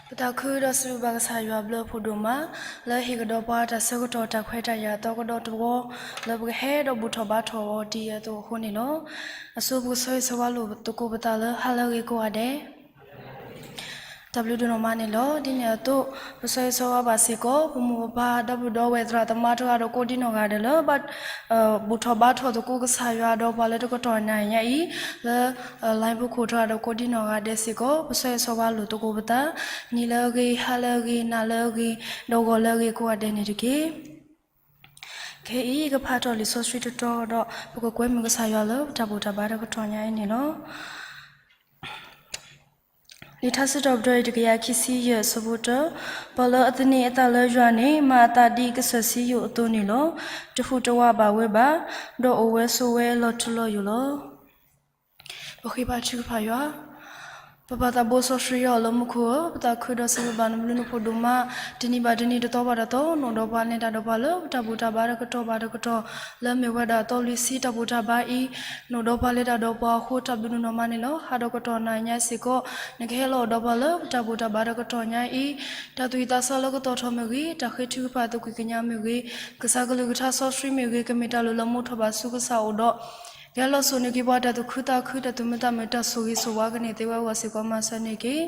ပသးခုဒီးစံးဘျုးဘၣ်ကစၢ်ယွၤဘျုးဖးဒိၣ်မး, လၢအဟ့ၣ်ကဒီးပှၤတၢ်ဆၢကတီၢ်တၢ်ခွဲးတၢ်ယာ်အသီကဒီးတဝီ, လၢပကဟဲဒီးဘူၣ်ထီၣ်ဘါထီၣ်အီၤတံၢ်အသိးအဃိန့ၣ်လီၤ. အဆိပကဆၢဂ့ၤဆၢဝါလိာ်သကိးပသးလၢဟါလၢအဂ့ၤကိးဂၤဒဲး တၢ်ဘျုးဒိၣ်နီၢ်မးန့ၣ်လီၤ. ဒ်န့ၣ်အသိး ပဆၢဂ့ၤဆၢဝါဘၣ်စ့ၢ်ကီး ပမိၢ်ပပၢ် ဒီပုၢ်ဒီဝဲၢ်သရၣ်သမါတဂၤဒီးကိးဒံနီၢ်ဂၤဒဲးလၢ ဘၣ် ဘူၣ်ထီၣ်ဘါထီၣ်သကိးကစၢ်ယွၤဒီးပှၤလၢတကတီၢ်နၤညါအံၤ လၢ line ပူၤခိၣ်တဂၤဒီးကိးဒံနီၢ်ဂၤဒဲးစ့ၢ်ကီး ပဆၢဂ့ၤဆၢဝါလိာ်သကိးပသး, နံၤလၢအဂ့ၤ, ဟါလၢအဂ့ၤ, နၤလၢအဂ့ၤ, ဒီးဂီၤလၢအဂ့ၤကိးဂၤဒဲးန့ၣ်တက့ၢ်. ခဲအံၤ ယကဖးထီၣ်လံာ်စီဆှံတတီၤဒီး ပကကွဲမုာ်ကစၢ်ယွၤလၢပတၢ်ဘူၣ်တၢ်ဘါတကတီၢ်ညါအံၤန့ၣ်လီၤ. လံာ်ထါစံးထီၣ်ပတြၢၤ တကယၤခံဆံယဲၢ် အဆၢဖိတၢ, ပှၤလၢအသန့ၤအသးလၢယွၤန့ၣ် မၤအသးဒ်ကစၢၢ်စံယိၣ်အသိးန့ၣ်လီၤ. တဟူးတဝးဘၣ်ဝဲဘၣ်, ဒီးအိၣ်ဝဲဆိးဝဲလီၤထူလီၤယိာ်လီၤ. ပဃ့ဘါထုကဖၣ်ယွၤ ပပၢ်သးဘိစီဆှံယွၤလၢမူခိၣ်ဧၢ, ပသးခုဒီးစံးဘျုးဘၣ်နဘျုးနဖှိၣ်ဒိၣ်မး, တနံၤဘၣ်တနံၤ တသီဘၣ်တသီ နအိၣ်ဒီးပှၤနဲၣ်တၢ်ဒီးပှၤလၢပတၢ်ဘူၣ်တၢ်ဘါတကတီၢ်ဘၣ်တကတီၢ်, လၢမ့ၢ်ဝဲဒၣ်အသီလွံၢ်ဆံတၢ်ဘူၣ်တၢ်ဘါအံၤ, နအိၣ်ဒီးပှၤလဲၤတၢ်ဒီးပှၤအဃိ တၢ်ဘျုးဒိၣ်နီၢ်မးန့ၣ်လီၤ. ဟါဒီးကတီၢ်နၤညါစ့ၢ်ကီး နကဟဲလီၤအိၣ်ဒီးပှၤလၢပတၢ်ဘူၣ်တၢ်ဘါတကတီၢ်ညါအံၤ, တၢ်သူၣ်ဝံၣ်သးဆၢလၢကတီၢ်ထီၣ်မ့ၢ်ဂ့ၤ, တၢ်ဃ့ထုကဖၣ်သူၣ်ကံၢ်ကညါမ့ၢ်ဂ့ၤ, ကစၢ်ကလုၢ်ကထါစီဆှံမ့ၢ်ဂ့ၤ, ကမ့ၢ်တၢ်လိၣ်လၢမူထီၣ်ဘၣ်ဆူကစၢ်အအိၣ်ဒီး ကဟဲလီၤစိာ်န့ၢ်က့ၤပှၤတၢ်သူၣ်ခုသးခု တၢ်သူၣ်မုာ်သးမုာ် တၢ်ဆိၣ်ဂ့ၤဆိၣ်ဝါကန့ၢ်သ့ဝဲအဂီၢ်စ့ၢ်ကီး မၤစၢၤန့ၢ်က့ၤ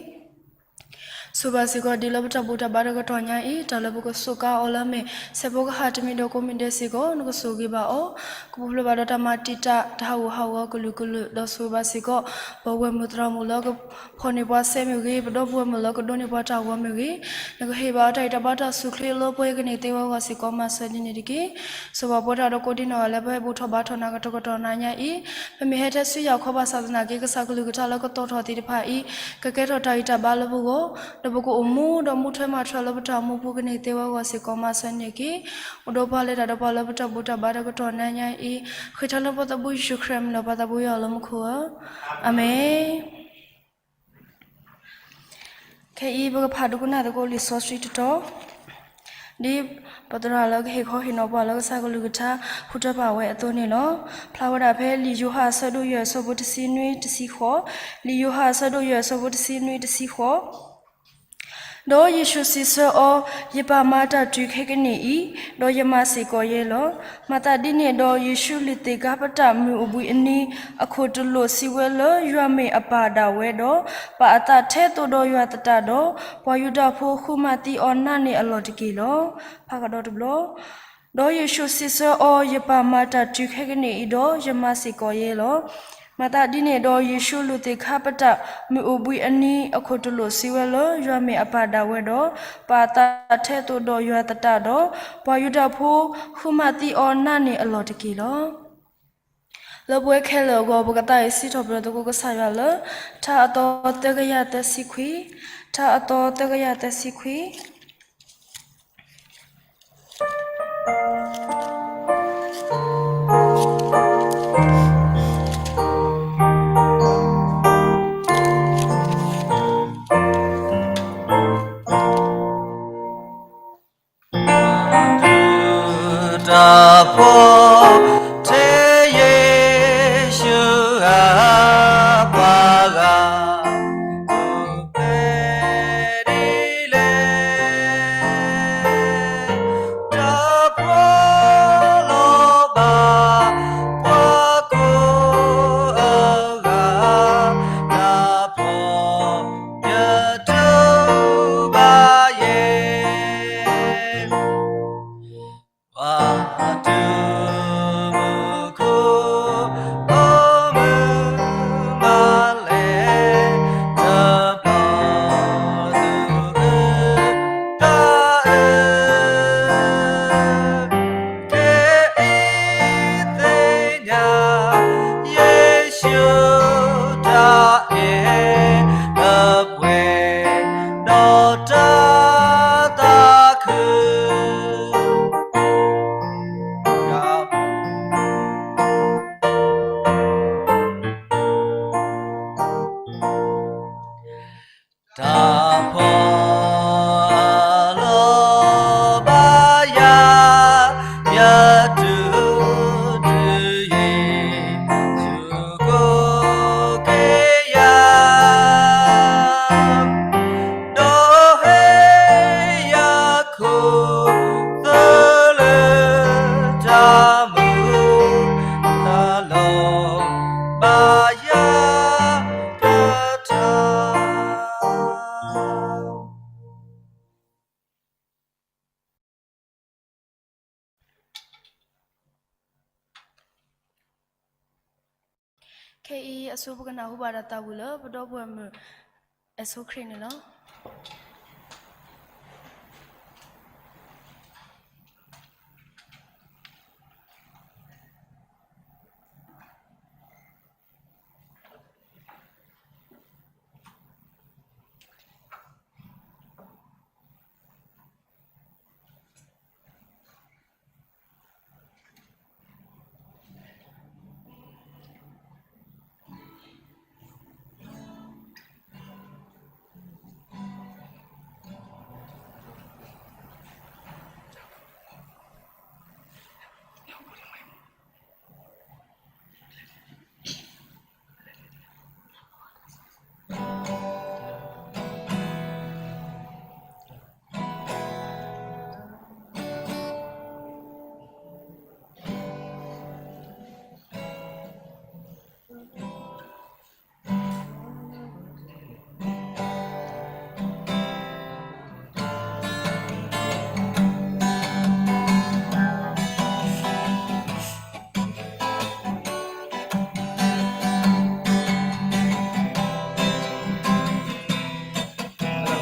ဆိၣ်ဘၣ်စ့ၢ်ကီးဒ်လၢပတၢ်ဘူၣ်တၢ်ဘါတကတီၢ်ညါအံၤ, တၢ်လၢပကစူးကါအီၤလၢအမ့ၢ် ဆဲးဖိကဟၣ်တမံၤဒီးကိးမံၤဒဲးစ့ၢ်ကီး နကဆိၣ်ဂ့ၤဘၣ်အီၤ, ကပူၤဖျဲးဘၣ်ဒီးတၢ်မၤတံာ်တာ် တၢ်ဟးဂူာ်ဟးဂီၤကလုာ်ကလုာ်, ဒီးဆိၣ်ဂ့ၤဘၣ်စ့ၢ်ကီး ပဝဲၢ်မုၣ်သရၣ်မုၣ်လၢကဖီၣ်န့ၢ်ပှၤစဲမ့ၢ်ဂ့ၤ, ပဒီပုၢ်ဝဲၢ်မုၣ်လၢကဒိးန့ၢ်ပှၤတၢ်ဂီၤမ့ၢ်ဂ့ၤ, နကဟ့ၣ်ဘၣ်အီၤတၢ်ဂံၢ်တၢ်ဘါတၢ်ဆူၣ်ချ့လၢပှဲၤကန့ၢ်သ့ဝဲအဂီၢ်စ့ၢ်ကီး မၤစၢၤဒ်န့ၣ်တက့ၢ်. ဆိၣ်ဘၣ်ပဝဲဒၣ်ဒီးကိးဒံနီၢ်ဂၤလၢပဟဲဘူၣ်ထီၣ်ဘါထီၣ်နၤတကတီၢ်နၤညါအံၤ, ပမ့ၢ်ဟဲထဲဆူယၤခီဘၣ်ဆၣ်သနာ်က့ ကစၢ်ကလုၢ်ကထါလၢကတီၢ်ထီၣ်သ့ၣ်တဖၣ်အံၤ, ကကဲထီၣ်တၢ်ဂံၢ်တၢ်ဘါလၢပဂီၢ်, ဒီးပကအိၣ်မူဒီးမူထွဲမၤထွဲလၢပတၢ်အိၣ်မူပူၤကန့ၢ်သ့ဝဲအဂီၢ်စ့ၢ်ကီး မၤစၢၤန့ၢ်က့ၤ, အိၣ်ဒီးပှၤလဲၤတၢ်ဒီးပှၤလၢပတၢ်ဘူၣ်တၢ်ဘါတကတီၢ်နၤညါအံၤ, ဃ့ထီၣ်လၢပှၤသးဘိယ့ၣ်ၡူးခရံာ်မံၤလီၤ ပှၤသးဘိယွၤလၢမူခိၣ်ဧၢ, အၤမ့ၣ်. ခဲအံၤပကဖးဒိကနၣ်သကိးလံာ်စီဆှံတတီၤ, ဒ်ပသရၣ်လၢကဟ့ၣ်ခီဟ့ၣ်နီၤပှၤလၢကစၢ်ကလုၢ်ကထါ ဃုထၢပာ်ဝဲအသိးန့ၣ်လီၤ. ဖျါဝဲဒၣ်ဖဲလံာ်ယိၤဟၣ်အဆၢဒိၣ်ယဲၢ်အဆၢဖိတဆံနွံတဆံဃိး, လံာ်ယိၤဟၣ်အဆၢဒိၣ်ယဲၢ်အဆၢဖိတဆံနွံတဆံဃိး ဒီးယ့ၣ်ၡူးစံးဆၢအီၤ, ယပၢ်မၤတၢ်တုၤခဲကနံၣ်အံၤ, ဒီးယမၤစ့ၢ်ကီးယဲလီၤ. မၤသးဒ်န့ၣ်ဒီး ယ့ၣ်ၡူးလုၢ်သ့ၣ်ကါပတၢ်မုၢ်အိၣ်ဘှံးအနံၤ အခိၣ်တလိာ်စံးဝဲလၢ ယွၤမ့ၢ်အပၢ်ဒၣ်ဝဲဒီး, ပာ်အသးထဲသိးဒီးယွၤသတးဒီး, ပှၤယူဒၤဖိဃုမၤသံအီၤနးန့ၢ်အလီၢ်တက့ၢ်လီၤ. ဖးကဒီးတဘျီ ဒီးယ့ၣ်ၡူးစံးဆၢအီၤ, ယပၢ်မၤတၢ်တုၤခဲကနံၣ်အံၤဒီး, ယမၤစ့ၢ်ကီးယဲလီၤ. မၤသးဒ်န့ၣ်ဒီး ယ့ၣ်ၡူးလုၢ်သ့ၣ်ကါပတၢ်မုၢ်အိၣ်ဘှံးအနံၤ အခိၣ်တလိာ်စံးဝဲလၢ ယွၤမ့ၢ်အပၢ်ဒၣ်ဝဲဒီး, ပာ်အသးထဲသိးဒီးယွၤသတးဒီး, ပှၤယူဒၤဖိဃုမၤသံအီၤနးန့ၢ်အလီၢ်တက့ၢ်လီၤ. လၢပဝဲခဲလၢာ်အဂီၢ် ပကသးဝံၣ်စံးထီၣ်ပတြၢၤသကိးကစၢ်ယွၤလၢ ထါအသီသၢကယၤသၢဆံခွံ, ထါအသီသၢကယၤသၢဆံခွံ တၢ်ဖှီၣ်ထဲယ့ၣ်ၡူး ပှၤဂၤ ပူၤဖျဲးဒ်လဲၣ်, တၢ်ဖှီၣ်လီၤဘၣ်ပှၤကိးအဂၤ, တၢ်ဖှီၣ် ယတူၢ်ဘၣ်ယဲ, ပှၤတမုၢ်ခိၣ် အိၣ်မုာ်မၤလဲၣ်, တဘျီသူၣ်အုးသးအုး ခဲအံၤသ့ၣ်ညါ ယ့ၣ်ၡူးတၢ်အဲၣ် လၢပှဲၤဒီးတၢ်သးခု တၢ်ဖှီၣ်လီၤဘၣ်ယၤ, ယတူၢ်တုၤယ့ၣ်ၡူးကိးက့ယၤ, ဒီး ခဲအံၤအဆိပကနၢ်ဟူဘၣ်ဒီးတၢ်ဝံၤလၢပဒီပုၢ်ဝဲၢ်မုၣ် အဲၣ်ဆိခရံာ်န့ၣ်လီၤ.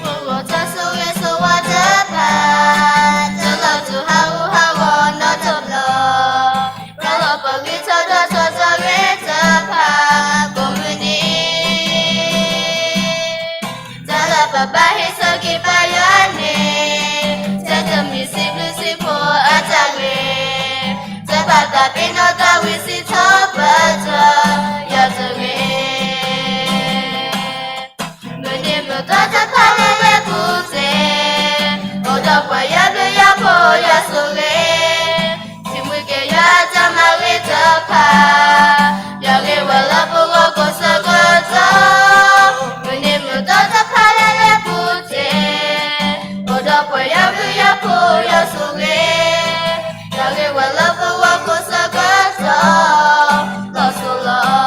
ပဂီၢ်တၢ်ဆိၣ်ဂ့ၤဆိၣ်ဝါတဖၣ်, တၢ်လီၤတူၢ်ဟးဂူာ်ဟးဂီၤနီတဘျီ, တၢ်လီၤပဂံၢ်ထီၣ်ဒီးထီၣ်တၢ်ဂ့ၤတဖၣ်ကိးမုၢ်နံၤ, တၢ်လၢပဘၣ်ဟ့ၣ်ဆၢက့ၤပာ်ယွၤန့ၣ်, ထဲတမ့ၢ်စံးဘျုးစံးဖှိၣ်အတၢ်ဂ့ၤ, တဘၣ်သးပ့ၤနီၣ်တၢ်ဝံစံးထီၣ်ပတြၢၤ ယွၤတဂ့ၤ. မုၢ်နံၤမုၢ်သီတဖၣ်လၢလၢပူၤတ့ၢ်, အိၣ်ဒီးပှၤယွၤဘျုးယွၤဖှိၣ်ယွၤဆိၣ်ဂ့ၤ, ထံၣ်မှံက့ၤယွၤအတၢ်မၤဂ့ၤတဖၣ်, ယွၤဂ့ၤဝဲလၢပဂီၢ်ကိးဆၢကတီၢ်, မုၢ်နံၤမုၢ်သီတဖၣ်လၢလၢပူၤတ့ၢ်, အိၣ်ဒီးပှၤယွၤဘျုးယွၤဖှိၣ်ယွၤဆိၣ်ဂ့ၤ, ယွၤဂ့ၤဝဲလၢပဂီၢ်ကိးဆၢကတီၢ်, လီၤစိၤလီၤ. လၢ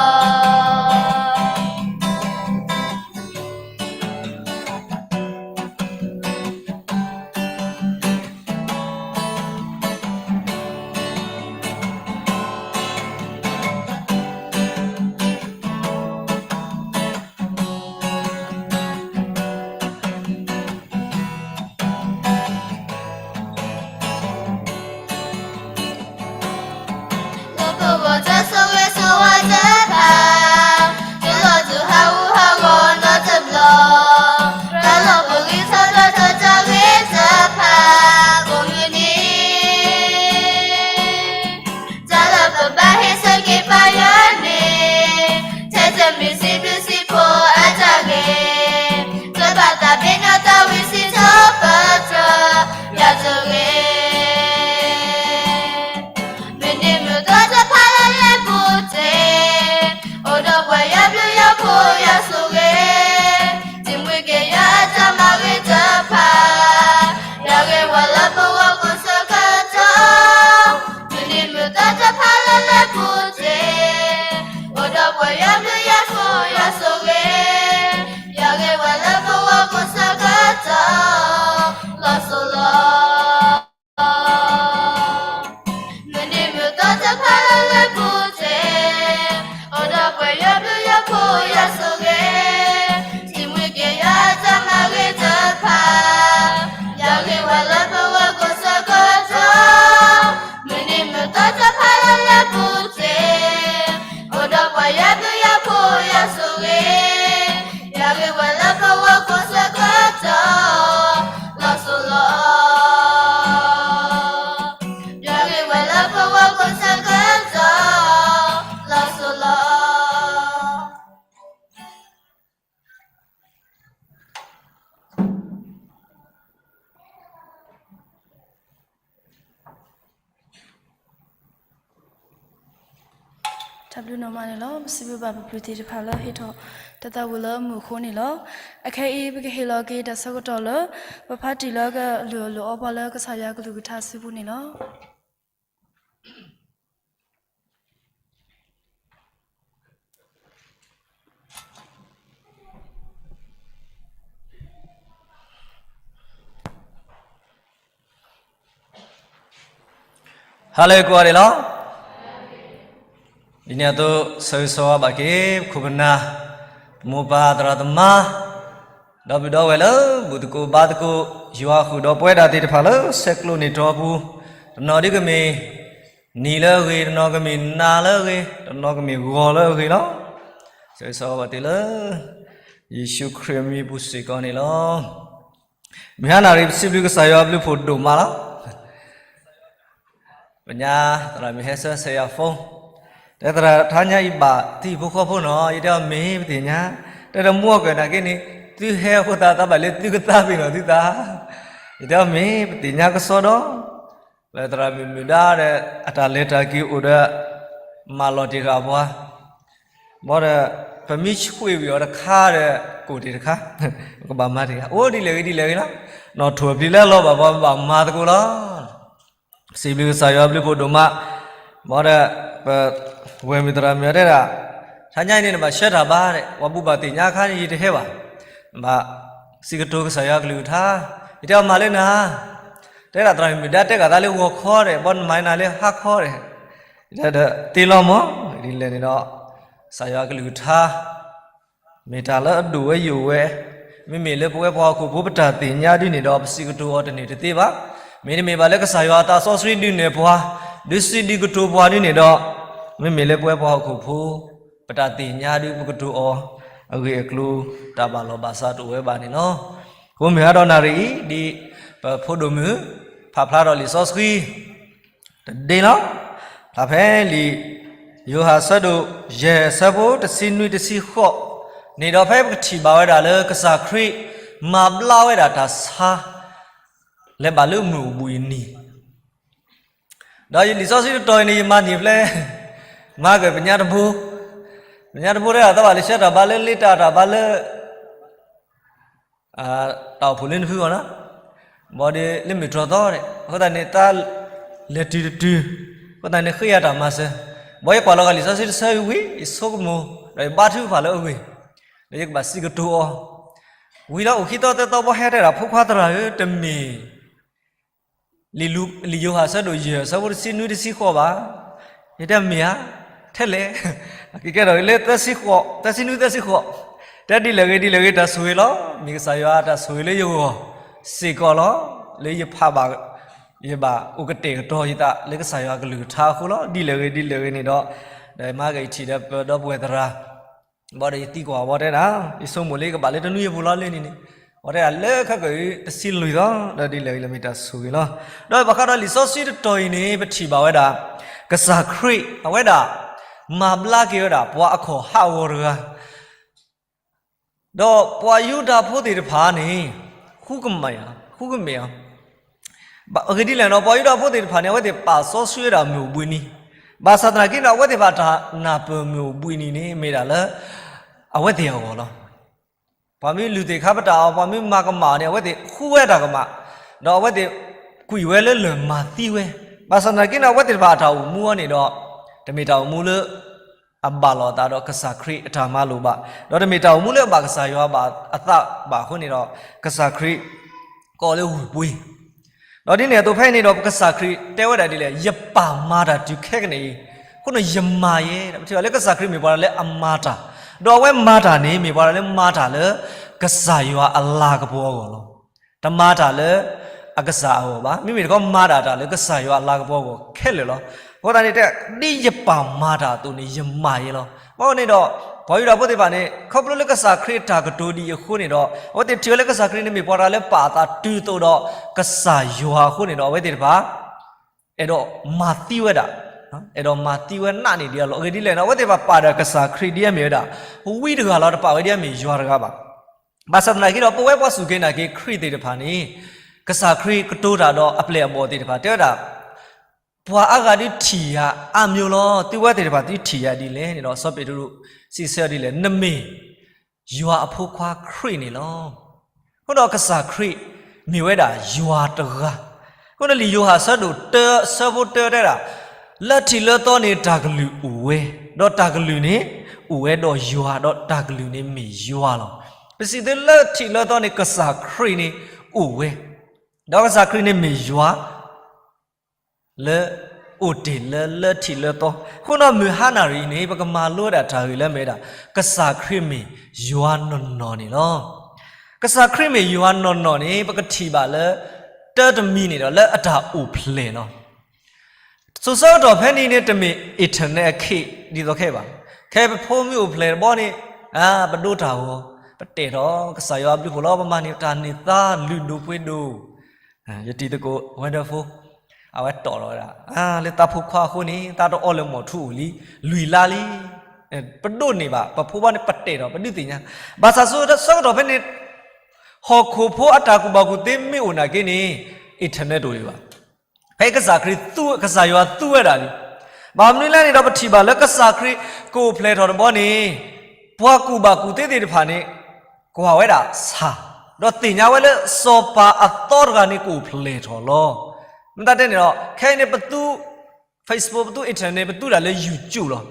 ပဂီၢ်တၢ်ဆိၣ်ဂ့ၤဆိၣ်ဝါတဖၣ်, တၢ်လီၤတူၢ်ဟးဂူာ်ဟးဂီၤနီတဘျီ, တၢ်လီၤပဂံၢ်ထီၣ်ဒီးထီၣ်တၢ်ဂ့ၤတဖၣ်ကိးမုၢ်နံၤ, တၢ်လၢပဘၣ်ဟ့ၣ်ဆၢက့ၤပာ်ယွၤန့ၣ်, ထဲတမ့ၢ်စံးဘျုးစံးဖှိၣ်အတၢ်ဂ့ၤ, တဘၣ်သးပ့ၤနီၣ်တၢ်ဝံစံးထီၣ်ပတြၢၤ ယွၤတဂ့ၤ. မုၢ်နံၤမုၢ်သီတဖၣ်လၢလၢပူၤတ့ၢ်, အိၣ်ဒီးပှၤယွၤဘျုးယွၤဖှိၣ်ယွၤဆိၣ်ဂ့ၤ, ထံၣ်မှံက့ၤယွၤအတၢ်မၤဂ့ၤတဖၣ်, ယွၤဂ့ၤဝဲလၢပဂီၢ်ကိးဆၢကတီၢ်, မုၢ်နံၤမုၢ်သီတဖၣ်လၢလၢပူၤတ့ၢ်, အိၣ်ဒီးပှၤယွၤဘျုးယွၤဖှိၣ်ယွၤဆိၣ်ဂ့ၤ, ယွၤဂ့ၤဝဲလၢပဂီၢ်ကိးဆၢကတီၢ်, လီၤစိၤလီၤ. မုၢ်နံၤမုၢ်သီတဖၣ်လၢလၢပူၤတ့ၢ်, အိၣ်ဒီးပှၤယွၤဘျုးယွၤဖှိၣ်ယွၤဆိၣ်ဂ့ၤ, ထံၣ်မှံက့ၤယွၤအတၢ်မၤဂ့ၤတဖၣ်, ယွၤဂ့ၤဝဲလၢပဂီၢ်ကိးဆၢကတီၢ်, မုၢ်နံၤမုၢ်သီတဖၣ်လၢလၢပူၤတ့ၢ်, အိၣ်ဒီးပှၤယွၤဘျုးယွၤဖှိၣ်ယွၤဆိၣ်ဂ့ၤ, ယွၤဂ့ၤဝဲလၢပဂီၢ်ကိးဆၢကတီၢ်, လီၤစိၤလီၤ. ယွၤဂ့ၤဝဲလၢပဂီၢ်ကိးဆၢကတီၢ်, လီၤစိၤလီၤ. တၢ်ဘျုးနီၢ်မးန့ၣ်လီၤ. ပစံးဘျုးဘၣ်ပပျုၢ်သ့ၣ်တဖၣ်လၢဟ့ၣ်ထီၣ်တၢ်သးဝံၤလၢမုၢ်အဃိန့ၣ်လီၤ. အခဲအံၤပကဟ့ၣ်လီၤက့ၤတၢ်ဆၢကတီၢ်လၢ ပဖါတံၢ်လၢကလုၢ်အီၣ်လုၢ်အီပှၤလၢကစၢ်ယွၤကလုၢ်ကထါအစုပူၤန့ၣ်လီၤ. ဟါလၢကိးဂၤဒဲးလီၤ. ဒ်န့ၣ်အသိး ဆၢဂ့ၤဆၢဝါဘၣ်က့ၤ ပခိၣ်ပနၢ် မိၢ်ပၢ်သရၣ်သမါ ဒီပုၢ်ဒီဝဲၢ်လၢ ဘူၣ်သကိးဘါသကိး ယွၤဃုာ်ဒီးပဝဲဒၣ်သ့ၣ်တဖၣ်လၢ ဆဲးကျိးန့ၢ်တြီပူၤ, တနီၤဒ်ကမ့ၢ် နံၤလၢအဂ့ၤ, တနီၤကမ့ၢ်နၤလၢအဂ့ၤ, တနီၤကမ့ၢ်ဂီၤလၢအဂ့ၤလီၤ. ဆၢဂ့ၤဆၢဝါဘၣ်တ့ၢ်လၢ ယ့ၣ်ၡူးခရံာ်အမံၤပူၤစ့ၢ်ကီးန့ၣ်လီၤ. မုၢ်ဟါနၤရံၣ် ပစံးဘျုးကစၢ်ယွၤအဘျုးဖှိၣ်ဒိၣ်မးလီၤ. ပညါသရၣ်မုၣ်ဟဲဆၢဆဲးယၤ phone, တဲသရၣ်ထါညါအံၤဘၣ်သုဟံၣ်ဖိဃီဖိနီၤ, ယတဲအီၤမ့ၢ်ပသ့ၣ်ညါ, တဲဒီးမူအီၣ်ကၢၢ်နာ်က့န့ၣ် သုဟဲအဃိသတး သးဘၣ်လၢသုကသါပ့ၤနီၣ်သုသး, ယတဲအီၤမ့ၢ်ပသ့ၣ်ညါကစီဒီ, ပသရၣ်မုၣ်မုၢ်ဒါဒီး အတၢ်လဲၤတၢ်က့ၤအိၣ်ဒီး မၤလီၤတ့ၢ်ဃာ်ပှၤ ဘၣ်ဒီး ပမ့ၢ်ဆှ့ဝံၤအီၤတခါဒီး ကိၣ်တ့ၢ်တခါ, ပကဘၣ်မၤတ့ၢ်ဧါ, အိၣ်ဒ်လဲၣ်ဂ့ၤဒ်လဲၣ်ဂ့ၤလီၤ, နီၣ်ထိၣ်အပျံၤလၢအလီၤဘၣ်ပှၤ ပဘၣ်မၤသကိးလီၤ. စံးဘျုးကစၢ်ယွၤအဘျုးဖှိၣ်ဒိၣ်မး, ဘၣ်ဒီး ပဝဲၢ်မုၣ်သရၣ်မုၣ်အီၤတဲဒၣ်, ထါညါအံၤန့ၣ် နဘၣ်ဆှၢတၢ်ဘါ, ပှၤဘူၣ်ဘၣ်သ့ၣ်ညါအခါန့ၣ် ယတဟဲဘၣ်, ဘၣ်စံးကတိၤကစၢ်ယွၤကလုၢ်ကထါ, ယတဲအီၤမၤလၢနၤ, တဲဒၣ်သရၣ်မုၣ်ဒါတဲဃာ်သးလၢဂီၤခီဒီး ဘၣ်နမၤနၤလၢဟါခီဒီး, ယတဲဒီးသ့လီၤမး, ဒ်လဲၣ်န့ၣ်ဒီး ကစၢ်ယွၤကလုၢ်ကထါ မ့ၢ်တၢ်လၢအဒိၣ်ဝဲယိာ်ဝဲ, မ့မ့ၢ်လၢပဝဲပှၤဟီၣ်ခိၣ်ဖိပတၢ်သ့ၣ်ညါဒ်န့ၣ်ဒီး ပစံးကတိၤအီၤတန့ၢ်တသ့ဘၣ်. မ့တမ့ၢ်ဘၣ်လၢကစၢ်ယွၤအသးစီဆှံဒုးနဲၣ်ပှၤ, ဒုးစံးဒုးကတိၤပှၤဒ်န့ၣ်ဒီး, မ့မ့ၢ်လၢပဝဲပှၤဟီၣ်ခိၣ်ဖိ ပတၢ်သ့ၣ်ညါဒုးပကတိၤအီၤ အဂ့ၢ်အကျိၤ တၢ်ဘၣ်လီၤဘၣ်စးတအိၣ်ဝဲဘၣ်န့ၣ်လီၤ. အဃိမုၢ်ဟါဒီးနၣ်ရံၣ်အံၤ ဒ်ပဖိဒိၣ်မုၣ် ဖးဖျါထီၣ်လံာ်စီဆှံ တဒ့လီၤ. ဖဲလံာ်ယိၤဟၣ်အဆၢဒိၣ်ယဲၢ်အဆၢဖိတဆံနွံတဆံဃိးန့ၣ်ဒီး ဖဲပကထံၣ်ဘၣ်ဝဲဒၣ်လၢကစၢ်ခရံာ်မၤဘျါဝဲဒၣ်တၢ်ဆါ လဲၤဘၣ်လၢမုၢ်အိၣ်ဘှံးအနံၤ, ဒီးလံာ်စီဆှံတတီၤအံၤန့ၣ် ယမၤန့ၢ်ဖဲလဲၣ်, မၤက့ၤပညါတဘိ, ပညါတဘိတဲဒၣ် သးဘၣ်လဲၤဆှၢတၢ်ဘါလၢလ့တၢ်တၢ်ဘါလၢ တၢ်အိၣ်ဖှိၣ်လၢနဖုဂီၢ်နီၤ, ဘၣ်ဒီးလၢမုၢ်တြီၢ်သီဒီး အဃိသတးန့ၣ် တၢ်လဲၤတုၤတတုၤ, အဃိသတးန့ၣ် ဃ့ယၤတၢ်မၤစၢၤ, ဘၣ်ယကွၢ်လီၤဂာ်လံာ်စီဆှံတဆၢဝံၤဝံၤ ယဆိကမိၣ် ဒီးယဘါထုကဖၣ်လၢအဂ့ၢ်, ဒီးယကဘၣ်စံးကတိၤအီၤ, ဝံၤလီၤအိၣ်ခံသီသၢသီဘီဟဲတဲဒၣ် ဖိခွါသရၣ်ဧၢ တမ့ၢ် လံာ်ယိၤဟၣ်အဆၢဒိၣ်ယဲၢ်အဆၢဖိတဆံနွံတဆံဃိးဘၣ်, ယတဲမ့ၢ်ဧါ, ထဲလဲၣ်, ကကဲထီၣ်လၢသၢဆံဃိး, သၢဆံနွံသၢဆံဃိး, တဲဒ်လဲၣ်ဂ့ၤဒ်လဲၣ်ဂ့ၤ တၢ်ဆိၣ်ဂ့ၤလီၤ, မ့ၢ်ကစၢ်ယွၤတၢ်ဆိၣ်ဂ့ၤလၢယဂီၢ်စ့ၢ်ကီးလီၤ, လၢယဖးဘၣ် ယဘၣ်အိၣ်ကတဲာ်ကတီၤယသးလၢကစၢ်ယွၤကလုၢ်ကထါအဃိလီၤ, ဒ်လဲၣ်ဂ့ၤဒ်လဲၣ်ဂ့ၤန့ၣ်ဒီး, ဒီးမၤက့ၤယထံၣ်ဒီးပဒီပုၢ်ဝဲၢ်သရၣ် ဘၣ်ဒီးယသံကွၢ်ဝဲတဲဒၣ်, ယဆိကမိၣ်လၢယကဘၣ်လၢတနွံအပူၤလီၤလၢန့ၣ်န့ၣ်, ဝဲတဲဒၣ်လၢခဲကၢၣ်အံၤ တဆံလွံၢ်သီ, ဒီးဒ်လဲၣ်ဂ့ၤလၢမ့ၢ်တၢ်ဆိၣ်ဂ့ၤလီၤ. ဒီးဘၣ်ဃးဒီးလံာ်စီဆှံတတီၤအံၤန့ၣ် ပထံၣ်ဘၣ်ဝဲဒၣ်, ကစၢ်ခရံာ် အဝဲဒၣ် မၤဘျါက့ၤဝဲဒၣ် ပှၤအခီၣ်ဟးဂီၤတဂၤ ဒီးပှၤယူဒၤဖိသ့ၣ်တဖၣ်န့ၣ် ဃူကမး, ဃူကမဲာ်အီၤ, အဂ့ၢ်ဒ်လဲၣ်န့ၣ် ပှၤယူဒၤဖိသ့ၣ်တဖၣ်န့ၣ် အဝဲသ့ၣ်ပာ်စီဆှံဝဲဒၣ်မုၢ်အိၣ်ဘှံးနံၤ, ဘၣ်ဆၣ်သနာ်က့န့ၣ် အဝဲသ့ၣ်တဖၣ်တၢ်နၢ်ပၢၢ်မုၢ်အိၣ်ဘှံးနံၤန့ၣ် မ့ၢ်ဒၣ်လၢ အဝဲသ့ၣ်အဂီၢ်လီၤ. ပှၤမ့ၢ်လုၢ်သ့ၣ်ခါပတာ်အီၤ, ပှၤမ့ၢ်မၤကမၣ်အီၤန့ၣ် အဝဲသ့ၣ်ဃူဝဲတၢ်ကမၣ်, ဒီးအဝဲသ့ၣ်ကွံာ်ဝဲလၢလၢၢ်မၤသံဝဲ, ဘၣ်ဆၣ်သနာ်က့န့ၣ် အဝဲသ့ၣ်တဖၣ်အတၢ်အိၣ်မူအီၤန့ၣ်ဒီး တမ့ၢ်တၢ်အိၣ်မူလၢ အဘၣ်လိာ်အသးဒီးကစၢ်ခရံာ်အတၢ်မၤလိာ်ဘၣ်, ဒီးတမ့ၢ်တၢ်အိၣ်မူလၢအဘၣ်ကစၢ်ယွၤဘၣ်အသးဘၣ်အဃိန့ၣ်ဒီး ကစၢ်ခရံာ် ကိးလၢဝ့ၢ်ပှ့ၤ, ဒီးဒ်န့ၣ်အသိးဖဲန့ၣ်ဒီး ပကစၢ်ခရံာ်တဲဝဲဒၣ်ဒ်လဲၣ်, ယပၢ်မၤတၢ်တုၤခဲကနံၣ်အံၤ, အဃိန့ၣ်ယမၤယဲ, ဒီးပထံၣ်ဘၣ်လၢကစၢ်ခရံာ်မ့ၢ်ပှၤလၢအမၤတၢ်, ဒီးအဝဲမၤတၢ်န့ၣ် မ့ၢ်ပှၤလၢမၤတၢ်လၢ ကစၢ်ယွၤအလၤကပီၤအဂီၢ်လီၤ. တမၤတၢ်လၢအကစၢ်အဂီၢ်ဘၣ်, မ့မ့ၢ်တခီမၤတၢ်တၢ်လၢကစၢ်ယွၤအလၤကပီၤအဂီၢ်ခဲလၢာ်လီၤ. အဃိသတးန့ၣ်တဲ, ဒ်ယပၢ်မၤတၢ်အသိးန့ၣ် ယမၤယဲလီၤ. ဘၣ်န့ၣ်ဒီး ပှၤယူဒၤဖိသ့ၣ်တဖၣ်န့ၣ် ခီဖျိလၢကစၢ်ခရံာ်အတၢ်ကတိၤဒ်အံၤအဃိန့ၣ်ဒီး အဝဲသ့ၣ်ထံၣ်ဝဲလၢကစၢ်ခရံာ်န့ၣ်မ့ၢ်ပှၤတဂၤလၢပာ်အသးတုၤသိးဒီး ကစၢ်ယွၤအဃိန့ၣ်ဒီး အဝဲသ့ၣ်တဖၣ် အဲၣ်ဒိးမၤသံဝဲဒၣ်, အဲၣ်ဒိးမၤသံဝဲနးန့ၣ်ဒ်အလီၢ်. အဂ့ၢ်ဒ်လဲၣ်န့ၣ် အဝဲသ့ၣ်တဖၣ်ပာ်ဒီးကစၢ်ခရံာ်ဒ်အမ့ၢ်ဝဲဒၣ် ဝံတဂၤလီၤ, တပာ်ဝဲဒ်အမ့ၢ်ယွၤတဂၤဘၣ်. ဘၣ်ဆၣ်သနာ်က့ဒီး ပဝဲပှၤစူၢ်က့ၤနာ်က့ၤခရံာ်သ့ၣ်တဖၣ်န့ၣ် ကစၢ်ခရံာ်ကတိၤတၢ်ဒီးအပျဲၢ်အဘီၣ်သ့ၣ်တဖၣ် တဲဝဲဒၣ် ပှၤအါဂၤဒုးထံၣ်ယၤအါမျိၤလီၤ. သုဝဲသ့ၣ်တဖၣ် သုထံၣ်ယၤဒ်လဲၣ်န့ၣ်ဒီး စီၤပ့းတရူးစံးဆၢဒ်လဲၣ်, နမ့ၢ်ယွၤအဖိခွါခရံာ်န့ၣ်လီၤ. အဃိဒီးကစၢ်ခရံာ်မ့ၢ်ဝဲဒၣ်ယွၤတဂၤ. အဃိဒီးလံာ်ယိၤဟၣ်အဆၢဒိၣ်တၢ အဆၢဖိတၢတဲဒၣ်, လၢထံးလၢသီန့ၣ်တၢ်ကလုၢ်အိၣ်ဝဲ, ဒီးတၢ်ကလုၢ်န့ၣ်အိၣ်ဝဲဒီးယွၤ, ဒီးတၢ်ကလုၢ်န့ၣ်မ့ၢ်ယွၤလီၤ. ပစံးသုလၢထံးလၢသီန့ၣ် ကစၢ်ခရံာ်န့ၣ်အိၣ်ဝဲ, ဒီးကစၢ်ခရံာ်န့ၣ်မ့ၢ်ယွၤ လၢ အိၣ်တ့ၢ်လၢလၢထံးလၢသီ, အဃိဒီးမုၢ်ဟါနၣ်ရံၣ်အံၤန့ၣ် ပကမၤလိဝဲဒၣ်တၢ်ဂ့ၢ်လၢအမ့ၢ်ဝဲဒၣ် ကစၢ်ခရံာ်မ့ၢ်ယွၤနီၢ်နီၢ်န့ၣ်လီၤ. ကစၢ်ခရံာ်မ့ၢ်ယွၤနီၢ်နီၢ်န့ၣ် ပကထံၣ်ဘၣ်လၢ တၢ်တမံၤန့ၣ်ဒီးလၢအတၢ်အိၣ်ဖျဲၣ်လီၤ. စိၤဆၢကတီၢ်ဖဲန့ၣ်န့ၣ် တမ့ၢ် internet အခ့ဒ်သိးခဲအံၤဘၣ်. ခဲပဖိမုၢ်အိၣ်ဖျဲၣ်တဘျီန့ၣ် ပဒိတၢ်ဂီၤ, ပတဲာ်ထီၣ်ကစၢ်ယွၤအဘျုးအဖှိၣ်လီၤ, ပမၤန့ၢ်တၢ်န့ၢ်သါလုၢ်ဒိၣ်ပှ့ၤဒိၣ်, ယတံၤသကိး Wonderful အဝဲတီၣ်ထီၣ်ဝဲဒၣ် လၢသးဖိခွါအဃိန့ၣ် သးတအီလၢၤမီၢ်ထူအိၣ်လံ လွံၢ်လါလံ. ပဒိးန့ၢ်ဘၣ် ပဖိဘၣ်န့ၣ် ပတဲာ်ထီၣ် ပဒုးသ့ၣ်ညါ. ဘၣ်ဆၣ်စိၤဆၢကတီၢ်ဖဲန့ၣ် ဟီၣ်ခိၣ်ဖိအတၢ်ကူၣ်ဘၣ်ကူၣ်သ့မ့ၢ်အိၣ်နာ်က့န့ၣ် internet တအိၣ်ဒံးဘၣ်. ဖဲကစၢ်ခရံာ်သူ ကစၢ်ယွၤသူဝဲဒၣ်လံ. ဘၣ်မနုၤလဲၣ်န့ၣ်ဒီး ပထံၣ်ဘၣ်လၢကစၢ်ခရံာ်ကအိၣ်ဖျဲၣ်ထီၣ်တဘျီန့ၣ် ပှၤကူၣ်ဘၣ်ကူၣ်သ့သ့ၣ်တဖၣ်န့ၣ် ကွၢ်ဝဲဒၣ်ဆၣ်, ဒီးသ့ၣ်ညါဝဲလၢစီၤပၤအသီတဂၤန့ၣ်ကအိၣ်ဖျဲၣ်ထီၣ်လီၤ. မ့ၢ်တၢ်တဲန့ၣ်ဒီး ခဲအံၤန့ၣ်ပသူ Facebook ပသူ internet ပသူဒၣ်လၢ YouTube လီၤ.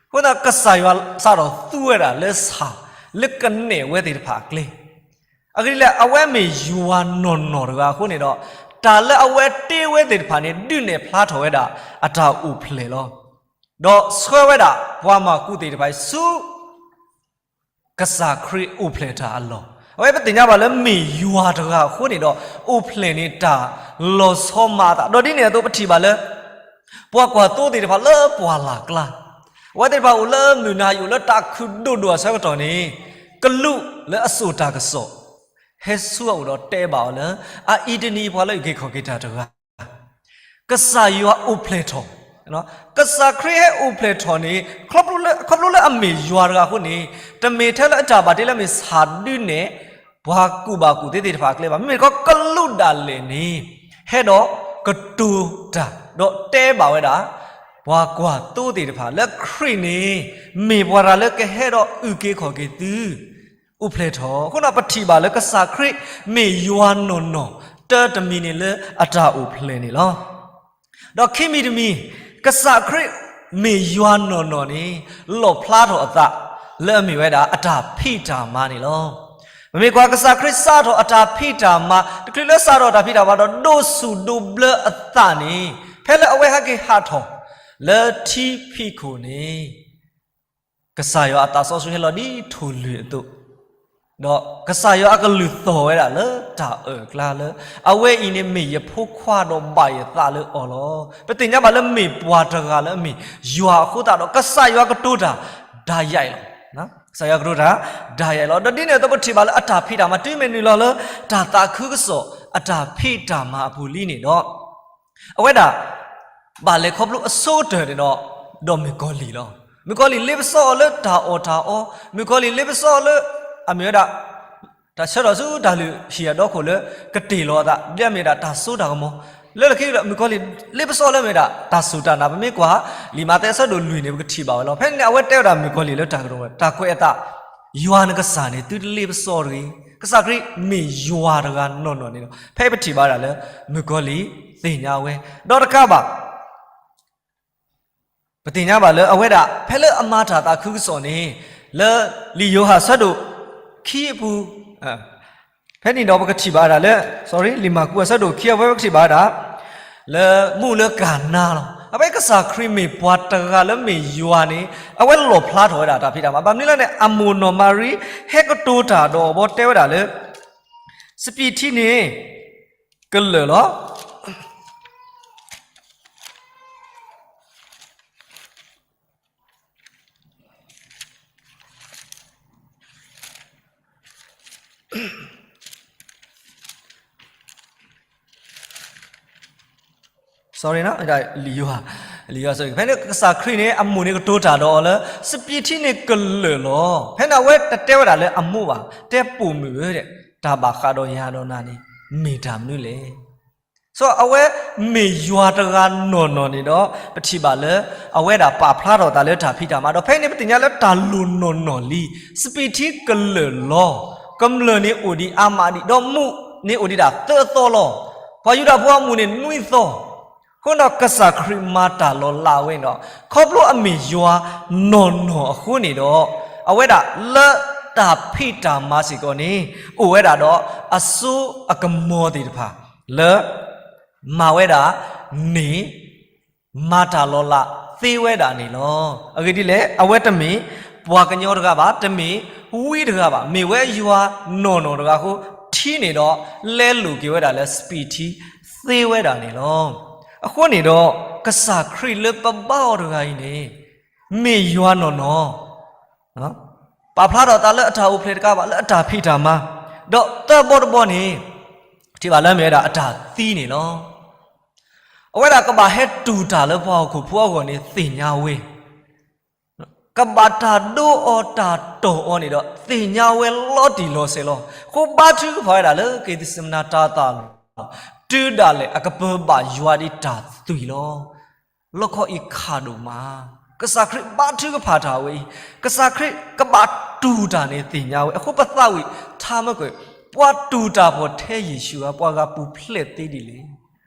အဃိသတးကစၢ်ယွၤစးထီၣ်သူဝဲဒၣ်လၢဆၣ် လၢကနဲၣ်ဝဲသ့ၣ်တဖၣ်အကျဲ အဂ့ၢ်ဒ်လဲၣ် အဝဲမ့ၢ်ယွၤနီၢ်နီၢ်တဂၤအဃိန့ၣ်ဒီး တၢ်လၢအဝဲတ့ဝဲသ့ၣ်တဖၣ်န့ၣ် ဒုးနဲၣ်ဖျါထီၣ်ဝဲဒၣ်အတၢ်အိၣ်ဖျဲၣ်လီၤ. ဒီးဆှၢဝဲဒၣ်ပှၤမၤကူၣ်သ့ၣ်တဖၣ်အံၤဆူ ကစၢ်ခရံာ်အိၣ်ဖျဲၣ်တၢ်အလီၢ်, အဝဲပသ့ၣ်ညါဘၣ်လၢမ့ၢ်ယွၤတဂၤအဃိန့ၣ်ဒီး အိၣ်ဖျဲၣ်န့ၢ်တၢ်လီၤဆီမၤအသး, ဒီးဒ်န့ၣ်အသိးပထံၣ်ဘၣ်လၢ ပှၤကွၢ်သိသ့ၣ်တဖၣ်လၢပှၢ်လၢ်ကျါ, အဝဲသ့ၣ်တဖၣ်အိၣ်လၢမုၢ်နၤယအိၣ်လၢတၢ်ခုၣ်ဒိၣ်ဒိၣ်အဆၢကတီၢ်န့ၣ် ကလူးလၢအစိာ်တၢ်ကစီၣ် ဟဲဆူအအိၣ်ဒီးတဲဘၣ်အီၤလၢ အအံၤတနံၤအံၤပှၤလၢအုၣ်က့ၤခီၣ်က့ၤတၢ်တဂၤ ကစၢ်ယွၤအိၣ်ဖျဲၣ်ထီၣ်, ကစၢ်ခရံာ်ဟဲအိၣ်ဖျဲၣ်ထီၣ်န့ၣ် ခီဖျိလၢအမ့ၢ်ယွၤတဂၤအဃိန့ၣ် တမ့ၢ်ထဲလၢအတၢ်ဘၣ်တ့လၢအမ့ၢ်ဆၣ်ဒုးနဲၣ် ပှၤကူၣ်ဘၣ်ကူၣ်သ့သ့ၣ်တဖၣ်အကျဲဘၣ်. မ့မ့ၢ်တခီကလူးဒၣ်လဲာ်န့ၣ် ဟဲဒီးကတိၤတၢ် ဒီးတဲဘၣ်ဝဲဒၣ် ပှၤကွၢ်သိသ့ၣ်တဖၣ်လၢခရံာ်န့ၣ် မ့ၢ်ပှၤတဂၤလၢကဟဲဒီးအုၣ်က့ၤခီၣ်က့ၤသု အိၣ်ဖျဲၣ်ထီၣ်. အဃိဒီးပထံၣ်ဘၣ်လၢကစၢ်ခရံာ်မ့ၢ်ယွၤနီၢ်နီၢ် တၢတမံၤန့ၣ်လၢအတၢ်အိၣ်ဖျဲၣ်န့ၣ်လီၤ. ဒီးခံမံၤတမံၤ ကစၢ်ခရံာ်မ့ၢ်ယွၤနီၢ်နီၢ်န့ၣ် လီၣ်ဖျါထီၣ်အသး လၢအမ့ၢ်ဝဲဒၣ်အတၢ်ဖံးတၢ်မၤန့ၣ်လီၤ. ပမ့ၢ်ကွၢ်ကစၢ်ခရံာ်စးထီၣ်အတၢ်ဖံးတၢ်မၤ တချုးလၢစးထီၣ်တၢ်ဖံးတၢ်မၤဒီး ဒိးဆူၣ်ဒိးဘျၢအသးန့ၣ် ဖဲလၢအဝဲဟဲက့ၤဟးထီၣ် လၢထံဖံးခိၣ်န့ၣ် ကစၢ်ယွၤအသးစီဆှံဟဲလီၤဒ်ထိၣ်လွံၢ်အသိး, ဒီးကစၢ်ယွၤအကလုၢ်သီၣ်ဝဲဒၣ်လၢတၢ်အၢၣ်အကျါလၢ အဝဲအံၤန့ၣ်မ့ၢ်ယဖိခွါဒီးဘၣ်ယသးလၢအီၤလီၤ. ပသ့ၣ်ညါဘၣ်လၢမ့ၢ်ပှၤတဂၤလၢအမ့ၢ်ယွၤအဃိသတးဒီး ကစၢ်ယွၤကတိၤတၢ် ဒၣ်ယဲလီၤ. ကစၢ်ယွၤကတိၤတၢ် ဒၣ်ယဲလီၤ. ဒီးဒ်န့ၣ်အသိးပထံၣ်ဘၣ်လၢအတၢ်ဖံးတၢ်မၤ တုၤမ့ၢ်နုာ်လီၤလၢ တၢ်သးခုကစီၣ်အတၢ်ဖံးတၢ်မၤအပူၤလံန့ၣ်ဒီး အဝဲဒၣ် ဘၣ်လဲၤခီဖျိအဆိကတၢၢ်န့ၣ်ဒီး ဒီးမုၣ်ကီၤလံၢ်လီၤ. မုၣ်ကီၤလံၢ်လ့ပစီအီၤလၢတၢ်အီၣ်တၢ်အီ, မုၣ်ကီၤလံၢ်လ့ပစီအီၤလၢ အမ့ၢ်ဝဲဒၣ် တၢ်ဆၢထီၣ်ဆူတၢ်လုၢ်ဟံၣ်အဒီခိၣ်လၢ ကတ့ၢ်လီၤအသး ဒ်အမ့ၢ်ဒၣ်တၢ်စိတၢ်ကမီၤ, လၢလၢခံဒီး မုၣ်ကီၤလံၢ်လ့ပစီအီၤလၢအမ့ၢ်ဒၣ် တၢ်စူၢ်တၢ်နာ် ပမ့ၢ်ကွၢ် လံာ်မးသဲအဆၢဒိၣ်လွံၢ်န့ၣ် ပကထံၣ်ဘၣ်ဝဲလီၤ. ဖဲန့ၣ်န့ၣ် အဝဲတဲဝဲဒၣ်မုၣ်ကီၤလံၢ်လၢတၢ်ကတိၤ တၢ်ကွဲးအသး ယွၤနကစၢ်န့ၣ် သုတလ့ပစီတဂ့ၤ. ကစၢ်ခရံာ်မ့ၢ်ယွၤတဂၤနီၢ်နီၢ်န့ၣ်လီၤ. ဖဲပထံၣ်ဘၣ်ဝဲဒၣ်လၢ မုၣ်ကီၤလံၢ်သ့ၣ်ညါဝဲ ဒီးတကးဘၣ် ပသ့ၣ်ညါဘၣ်လၢအဝဲဒၣ် ဖဲလၢအမၤတၢ်သးခုကစီၣ်န့ၣ် လၢလံာ်ယိၤဟၣ်ဆၢဒိၣ်ခံအပူၤ ဖဲန့ၣ်ဒီးပကထံၣ်ဘၣ်ဝဲဒၣ်လၢ sorry လံာ်မၢ်ကူးအဆၢဒိၣ်ခံအဝဲပကထံၣ်ဘၣ်ဝဲဒၣ် လၢမူးလၢကၤနါလီၤ. အဝဲကစၢ်ခရံာ်မ့ၢ်ပှၤတဂၤလၢမ့ၢ်ယွၤန့ၣ် အဝဲလီၣ်ဖျါထီၣ်ဝဲဒၣ်တၢ်ဖံးတၢ်မၤ ဘၣ်မနုၤလဲၣ်န့ၣ် အမိၢ်နီၢ်မၤရံ ဟဲကတိၤတၢ်ဒီးအီၤဘီတဲဝဲဒၣ်လၢ စပံးထံန့ၣ် ကလၢာ်လီၤ. sorry လံာ်ယိၤဟၣ် လံာ်ယိၤဟၣ် ဖဲန့ၣ်ကစၢ်ခရံာ်န့ၣ် အမိၢ်န့ၣ်ကတိၤတၢ်ဒီးအီၤလၢ စပံးထံန့ၣ်ကလၢာ်လီၤ. ဖဲန့ၣ်အဝဲတတဲဝဲဒၣ်လၢအမိၢ်ဘၣ်, တဲပိာ်မုၣ်ဧၢ, တၢ်ဘၣ်ဃးဒီးယၤဒီးနၤန့ၣ် မ့ၢ်တၢ်မနုၤလဲၣ်. အဝဲမ့ၢ်ယွၤတဂၤနီၢ်နီၢ်န့ၣ်ဒီး ပထံၣ်ဘၣ်လၢ အဝဲဒၣ်ပာ်ဖျါထီၣ်သးလၢတၢ်ဖံးတၢ်မၤ ဒီးဖဲန့ၣ်ပသ့ၣ်ညါလၢတၢ်လိၣ်နီၢ်နီၢ်လံ, စပံးထံကလၢာ်လီၤ, ကမျၢၢ်န့ၣ်အိၣ်ဒံးအါမးဒံး, ဒီးမူးန့ၣ်အိၣ်ဒံးဒၣ်သၢသီလီၤ. ပှၤယူဒၤဖိအမူးန့ၣ်နွံသီ အဃိဒီးကစၢ်ခရံာ်မၤတၢ်လီၤလးဝဲန့ၣ်ဒီး ခီဖျိအမ့ၢ်ယွၤနီၢ်နီၢ်အဃိန့ၣ်ဒီး အဝဲဒၣ်လၢတၢ်ဖံးတၢ်မၤစ့ၢ်ကီးန့ၣ် အိၣ်ဝဲဒၣ်ဒီးအစိအကမီၤသ့ၣ်တဖၣ် လၢမၤဝဲဒၣ်န့ၣ် မၤတၢ်လီၤလးသ့ဝဲဒၣ်န့ၣ်လီၤ. အဂ့ၢ်ဒ်လဲၣ်, အဝဲတမ့ၢ်ပှၤကညီတဂၤဘၣ်, တမ့ၢ်ဝံတဂၤဘၣ်, မ့ၢ်ဝဲယွၤနီၢ်နီၢ်တဂၤအဃိ, ထံန့ၣ်ဒီးလဲလိာ်က့ၤဝဲဒၣ်လၢစပံးထံသ့ဝဲဒၣ်န့ၣ်လီၤ. အဃိန့ၣ်ဒီး ကစၢ်ခရံာ်လၢပဘါအီၤတဂၤအံၤန့ၣ် မ့ၢ်ယွၤနီၢ်နီၢ် ပာ်ဖျါထီၣ်သးလၢအတၢ်အိၣ်ဖျဲၣ်တကးဘၣ်, လၢအတၢ်ဖံးတၢ်မၤ, ဒီးသၢဘီတဘီန့ၣ် ထံၣ်ဘၣ်လၢမ့ၢ်ဝဲဒၣ်အတၢ်သံန့ၣ်လီၤ. အဝဲဒၣ်ကဘၣ်ဟဲတူၢ်တၢ်လၢပှၤဟီၣ်ခိၣ်ဖိအဂီၢ်န့ၣ် သ့ၣ်ညါဝဲ, ကဘၣ်တၢ်ဒိအီၤတၢ်တီၢ်အီၤန့ၣ်ဒီး သ့ၣ်ညါဝဲလီၤတံၢ်လီၤဆဲးလီၤ. အဃိဘါထုကဖၣ်ဝဲဒၣ်လၢက့ၤသစမနၤတၤသၣ်လီၤ, တုၤဒၣ်လဲာ်အကပၢၤဘၣ်ယွၤဒ်တၢ်သွံၣ်လီၤ. လီၢ်ခီအံၤခးဒိၣ်မး, ကစၢ်ခရံာ်ဘါထုကဖၣ်တၢ်ဝဲအံၤ, ကစၢ်ခရံာ်ကဘၣ်တူၢ်တၢ်န့ၣ်သ့ၣ်ညါဝဲ, အဃိပသးဝံၣ်ထါမၢ်ကွဲး, ပှၤတူၢ်တၢ်ဖှီၣ်ထဲယ့ၣ်ၡူးဧါ, ပှၤဂၤပူၤဖျဲးသ့ဒ်လဲၣ်.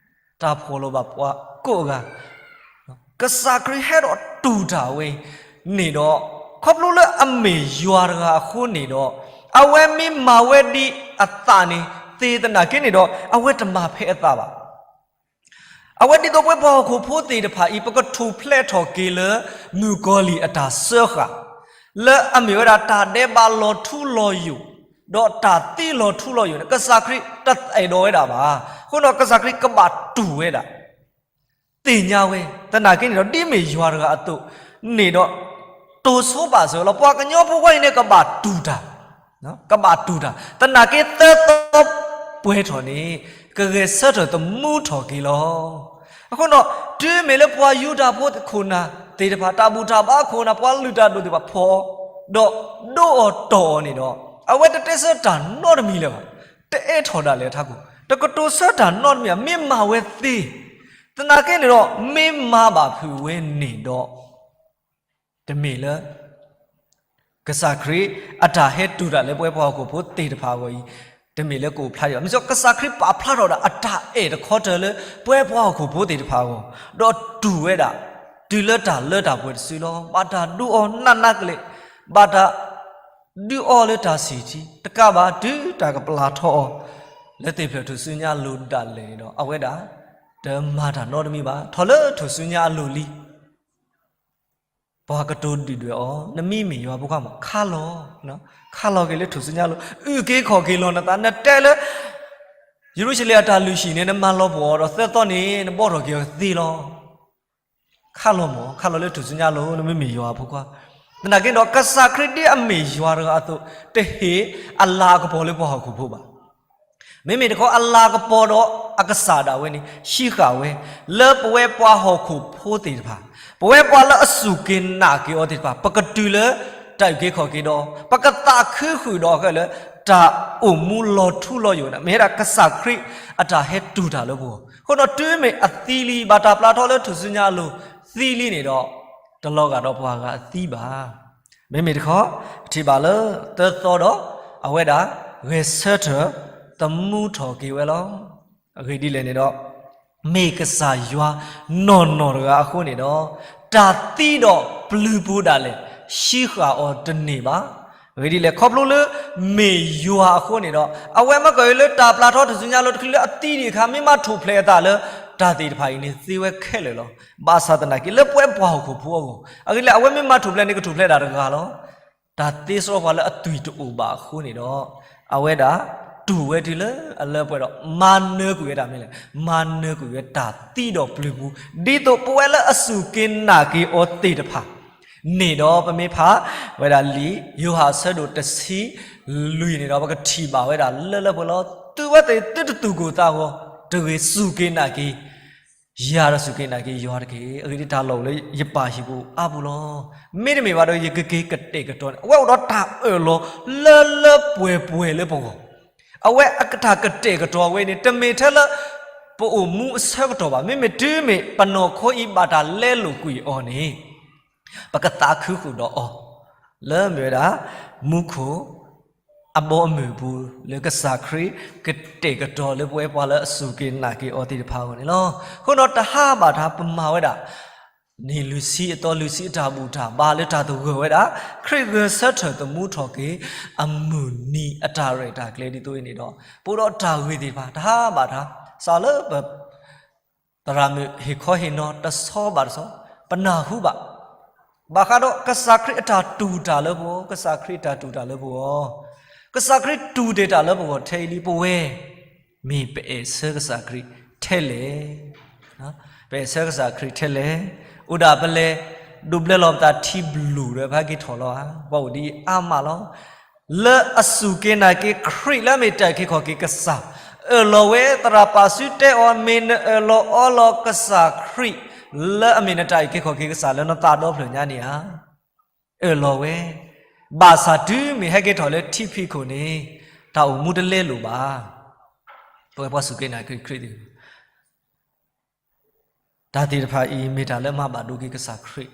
တၢ်ဖှီၣ်လီၤဘၣ်ပှၤကိးဂၤ, ကစၢ်ခရံာ်ဟဲဒီးတူၢ်တၢ်ဝဲန့ၣ်ဒီး, ခီဖျိလၢအမ့ၢ်ယွၤတဂၤအဃိန့ၣ်ဒီး, အဝဲမ့ၢ်မၤဝဲဒ်အသးန့ၣ်သ့သနာ်က့န့ၣ်ဒီး အဝဲတမၤဖဲအသးဘၣ်. အဝဲဒ်သိးပဝဲပှၤဟီၣ်ခိၣ်ဖိသ့ၣ်တဖၣ်အံၤ ပကထူၣ်ဖျဲးထီၣ်က့ၤလၢ မုၣ်ကီၤလံၢ်အတၢ်စၢဃာ်, လၢအမ့ၢ်ဝဲဒၣ်တၢ်ဒဲးဘးလီၤထူလီၤယိာ်, ဒီးတၢ်သံလီၤထူလီၤယိာ်န့ၣ် ကစၢ်ခရံာ်တအဲၣ်ဒိးဝဲဒၣ်ဘၣ်. အဃိဒီးကစၢ်ခရံာ်ကဘၣ်တူၢ်ဝဲဒၣ်, သ့ၣ်ညါဝဲ, သနာ်က့န့ၣ်ဒီး ဒ်မ့ၢ်ယွၤတဂၤအသိးန့ၣ်ဒီး တိၤဆိပာ်စၢၤဝဲလီၤ. ပှၤကညီဖိခွါအံၤန့ၣ် ကဘၣ်တူၢ်တၢ်, ကဘၣ်တူၢ်တၢ်, သနာ်က့သၢသီပှဲၤထီၣ်န့ၣ် ကဂဲၤဆၢထၢၣ်သမူထီၣ်က့ၤလီၤ. အဃိဒီး တုၤမ့ၢ်လၢပှၤယူဒၤဖိခိၣ်နၢ်သ့ၣ်တဖၣ် တၢ်ဘူၣ်တၢ်ဘါခိၣ်နၢ် ပှၤလုၢ်တၢ်ဒိၣ်သ့ၣ်တဖၣ်ဖီၣ်အီၤ, ဒီးဒိအီၤတီၢ်အီၤန့ၣ်ဒီး အဝဲတတဲဆၢတၢ်နီတမံၤလၢၤဘၣ်, တအဲၣ်ထီၣ်ဒၣ်လဲာ်အထးခိၣ်, တကတိၤဆၢတၢ်နီတမံၤဘၣ်, မ့ၢ်မၤဝဲသ့ သနာ်က့န့ၣ်ဒီး မ့ၢ်မၤဘၣ်ဖုးဝဲန့ၣ်ဒီး တမ့ၢ်လၢ ကစၢ်ခရံာ်အတၢ်ဟဲတူၢ်တၢ်လၢပဝဲပှၤဟီၣ်ခိၣ်ဖိသ့ၣ်တဖၣ်အဂီၢ်အံၤ တမ့ၢ်လၢကအိၣ်ဖျါဒံးဘၣ်. မ့ၢ်စီ ကစၢ်ခရံာ်ပာ်ဖျါထီၣ်ဒၣ်အတၢ်အဲၣ်တခီတၢၤလၢပဝဲပှၤဟီၣ်ခိၣ်ဖိသ့ၣ်တဖၣ်အဂီၢ်, ဒီးတူၢ်ဝဲဒၣ် တုၤလၢတၢ်လၢတၢ်ပှဲၤတစုလီၤ. ဘၣ်တၢ်ဒုးအီၤနးနးကလဲာ်, ဘၣ်တၢ် ဒုးအီၤလၢတၢ်ဆံၣ်ထံ, တကးဘၣ် တုၤတၢ်ကပျၢ်ထီအီၤ လၢသ့ၣ်ဖျၢၣ်ထူၣ်စုညါအလိၤဒၣ်လဲာ်န့ၣ်ဒီး အဝဲဒၣ် တမၤတၢ်နီတမံၤဘၣ်, ထီၣ်လၢထူၣ်စုညါအလိၤလံ. ပှၤကတိၤဒုၣ်ဒွဲၣ်အီၤ, နမ့ၢ်မ့ၢ်ယွၤဖိခွါမး ခါလီၤ, ခါလီၤက့ၤလၢထူၣ်စုညါအလိၤ, အုၣ်က့ၤခီၣ်က့ၤလီၤနသး, နတဲလၢ ယရူၤၡလ့ၣ်အတၢ်လုၢ်ဟံၣ်န့ၣ် နမၤလီၤပှီၢ်အီၤဒီး သၢသီန့ၣ် နဘှီထီၣ်က့ၤအီၤသ့လီၤ. ခါလီၤမး, ခါလီၤလၢထူၣ်စုညါအလိၤ, နမ့ၢ်မ့ၢ်ယွၤအဖိခွါ. သနာ်က့ဒီး ကစၢ်ခရံာ်ဒ်အမ့ၢ်ယွၤတဂၤအသိး တဟ့ၣ်အလၤအကပီၤလၢပှၤဟီၣ်ခိၣ်ဖိဘၣ်. မ့မ့ၢ်တခီ အလၤကပီၤဒီးအကစၢ်ဒၣ်ဝဲန့ၣ် ဟံးဃာ်ဝဲ လၢပဝဲပှၤဟီၣ်ခိၣ်ဖိသ့ၣ်တဖၣ်, ပဝဲပှၤလၢအစူၢ်က့ၤနာ်က့ၤအီၤသ့ၣ်တဖၣ် ပကတုၤလၢတၢ်အုၣ်က့ၤခီၣ်က့ၤဒီး ပကသးခုဃုာ်ဒီးအဃိလၢ တၢ်အိၣ်မူလီၤထူလီၤယိာ်န့ၣ် မ့ၢ်ဝဲဒၣ်ကစၢ်ခရံာ်အတၢ်ဟဲတူၢ်တၢ်လၢပဂီၢ်. အဃိဒီးတုၤမ့ၢ်အသံလံ ဘၣ်တၢ်ပျၢ်ထီလၢထူၣ်စုညါအလိၤ သံလံန့ၣ်ဒီး တလီၤဂာ်ဒီးပှၤဂၤအသံဘၣ်. မ့မ့ၢ်တခီ ပထံၣ်ဘၣ်လၢသၢသီဒီး အဝဲဒၣ်ဂဲၤဆၢထၢၣ်သမူထီၣ်က့ၤဝဲလီၤ. အဂ့ၢ်ဒ်လဲၣ်န့ၣ်ဒီး မ့ၢ်ကစၢ်ယွၤနီၢ်နီၢ်တဂၤအဃိန့ၣ်ဒီး တၢ်သံဒီးပျုၤပူၤဒၣ်လဲာ် ဟံးဃာ်အီၤတန့ၢ်ဘၣ်. အဂ့ၢ်ဒ်လဲၣ် ခီဖျိလၢမ့ၢ်ယွၤအဃိန့ၣ်ဒီး အဝဲမ့ၢ်ကွၢ်လၢတၢ်ပျၢ်ထီထူၣ်စုညါအလိၤ တချုးလၢအသံဒံးအခါ မ့ၢ်မၤထူၣ်ဖျဲးအသးလၢ တၢ်သ့ၣ်တဖၣ်အံၤန့ၣ် သ့ဝဲခဲလၢာ်လီၤ. ဘၣ်ဆၣ်သနာ်က့ လၢပဝဲပှၤဟီၣ်ခိၣ်ဖိအဂီၢ် အဂ့ၢ်ဒ်လဲၣ် အဝဲမ့ၢ်မၤထူၣ်ဖျဲးန့ၣ် ကထူၣ်ဖျဲးဒၣ်တဂၤလီၤ. တၢ်သ့စရီပှၤလၢအသွံၣ်တအိၣ်ဘၣ်အဃိန့ၣ်ဒီး အဝဲဒၣ်တူၢ်ဝဲတုၤလၢအလၢပှဲၤဒီး မၤနၢၤကွံာ်ဝဲဒၣ်မ့ၢ်လဲၣ်, မၤနၢၤကွံာ်ဝဲတၢ်သံဒီးပျုၤပူၤ, ဒ်သိးပဝဲလၢအစူၢ်က့ၤနာ်က့ၤအီၤသ့ၣ်တဖၣ်န့ၣ်ဒီး ပမ့ၢ်ဖးဝဲဒၣ်လံာ်ယိၤဟၣ်အဆၢဒိၣ်တဆံလွံၢ်န့ၣ်ဒီး ပကထံၣ်ဘၣ်ဝဲဒၣ်လၢလၢပှဲၤလီၤ. သုဝဲသ့ၣ်သုတသူၣ်ကိၢ်သးဂီၤတဂ့ၤ, စူၢ်က့ၤနာ်က့ၤ ယၤဒီးစူၢ်က့ၤနာ်က့ၤယွၤတက့ၢ်. အဂ့ၢ်ဒ်အံၤ တၢ်လီၢ်အိၣ်လၢယပာ်ဟံၣ်ပူၤအါပူၤလီၤ. မ့တမ့ၢ်ဘၣ်ဒီး ယကက့ၤကတဲာ်ကတီၤန့ၣ် အဝဲအိၣ်ဒီးတၢ်အၢၣ်လီၤလၢလၢပှဲၤပှဲၤလၢပဂီၢ်. အဝဲအတၢ်ကတဲာ်ကတီၤဝဲန့ၣ် တမ့ၢ်ထဲလၢပအိၣ်မူအဆၢကတီၢ်ဘၣ်. မ့မ့ၢ်တုၤမ့ၢ်ပနီၢ်ခိအံၤဘၣ်တၢ်လဲလိာ်ကွံာ်အီၤန့ၣ် ပကသးခုဃုာ်ဒီးအီၤ လၢမ့ၢ်ဝဲဒၣ် မူခိၣ် အဘီအမုၢ်အပူၤ လၢကစၢ်ခရံာ်ကတဲာ်ကတီၤလၢပဝဲပှၤလၢအစူၢ်က့ၤနာ်က့ၤအီၤသ့ၣ်တဖၣ်အဂီၢ်န့ၣ်လီၤ. အဃိဒီးတဟါဘၣ်တၢ်ပမၤဝဲဒၣ် နံၣ်လွံၢ်ဆံအသီလွံၢ်ဆံအတၢ်ဘူၣ်တၢ်ဘါလၢတၢ်သဂၢၢ်ဝဲဒၣ် ခရံာ်ဂဲၤဆၢထၢၣ်သမူထီၣ်က့ၤ အမုၢ်နံၤအတၢ်ရဲၣ်တၢ်ကျဲၤဒ်သိးအံၤန့ၣ်ဒီး ပအိၣ်ဒီးတၢ်ဂ့ၢ်သ့ၣ်တဖၣ် တဟါဘၣ်တၢ် စးလၢပ သရၣ်မုၣ်ဟ့ၣ်ခီဟ့ၣ်နီၤတဆီဘၣ်တဆီ, ပနၢ်ဟူဘၣ်. ဘၣ်ဃးဒီးကစၢ်ခရံာ်အတၢ်တူၢ်တၢ်လၢပဂီၢ်, ကစၢ်ခရံာ်အတၢ်တူၢ်တၢ်လၢပဂီၢ်, ကစၢ်ခရံာ်တူၢ်တ့ၢ်တၢ်လၢပဂီၢ်ထဲအံၤလံ, ပဝဲ မ့ၢ်ပအဲၣ်ဆၢကစၢ်ခရံာ်ထဲလဲၣ်. ပအဲၣ်ဆၢကစၢ်ခရံာ်ထဲလဲၣ်. အိၣ်ဒၣ်ပလဲၤ ဒိးဘျၢလီၤပသးထံဘျုးဒီး ပဟဲက့ၤထီၣ်လီၤဧါ. ပှၤအိၣ်ဒ်အံၤအါမးလီၤ. လၢအစူၢ်က့ၤနာ်က့ၤခရံာ်လၢအမ့ၢ်တၢ်အုၣ်က့ၤခီၣ်က့ၤကစၢ်, အၢၣ်လီၤဝဲ သရၣ်ပာ်စုတဲအီၤ မ့ၢ်နအၢၣ်လီၤအီလီၤကစၢ်ခရံာ် လၢအမ့ၢ်နတၢ်အုၣ်က့ၤခီၣ်က့ၤကစၢ်လၢနသးဒီဖျၢၣ်ညါန့ၣ်ဧါ. အၢၣ်လီၤဝဲ, ဘၣ်ဆၣ်တုၤမ့ၢ်ဟဲက့ၤထီၣ်လၢထံဖံးခိၣ်န့ၣ် တၢ်အိၣ်မူတလဲလိာ်ဘၣ်. ပဝဲပှၤစူၢ်က့ၤနာ်က့ၤခရံာ်သ့ၣ် တၢ်သ့ၣ်တဖၣ်အံၤ မ့ၢ်တၢ်လၢမၤဘၣ်ဒိက့ၤကစၢ်ခရံာ်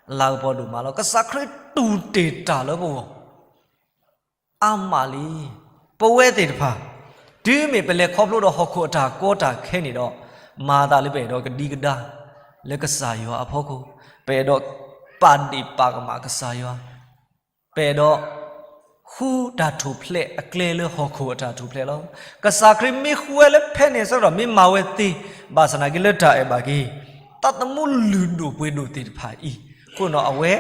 အလၤကပီၤဒိၣ်မးလီၤ. ကစၢ်ခရံာ်တူၢ်တ့ၢ်တၢ်လၢပဂီၢ် အါမးလံ. ပဝဲသ့ၣ်တဖၣ် တုၤမ့ၢ်ပလဲၤခီဖျိဒီးဟီၣ်ခိၣ်အတၢ်ကီတၢ်ခဲန့ၣ်ဒီး, မၤအသးလၢပအဲၣ်ဒိးကဒံကဒါ လၢကစၢ်ယွၤအဖီခိၣ်, ပအဲၣ်ဒိးပာ်ဒ့ၣ်ပာ်ကမၣ်ကစၢ်ယွၤ ပအဲၣ်ဒိး ဃုတၢ်ထူၣ်ဖျဲးအကျဲလၢဟီၣ်ခိၣ်အတၢ်ထူၣ်ဖျဲးလီၤ. ကစၢ်ခရံာ်မ့ၢ်ဃုဝဲလၢဖဲန့ၣ်အဆၢကတီၢ် မ့ၢ်မၤဝဲသ့, ဘၣ်ဆၣ်သနာ်က့လၢတၢ်အဲၣ်ဘၣ်က့ၤ သးသမူလုၢ်ဒိၣ်ပှ့ၤဒိၣ်သ့ၣ်တဖၣ်အံၤ, အဃိန့ၣ်အဝဲ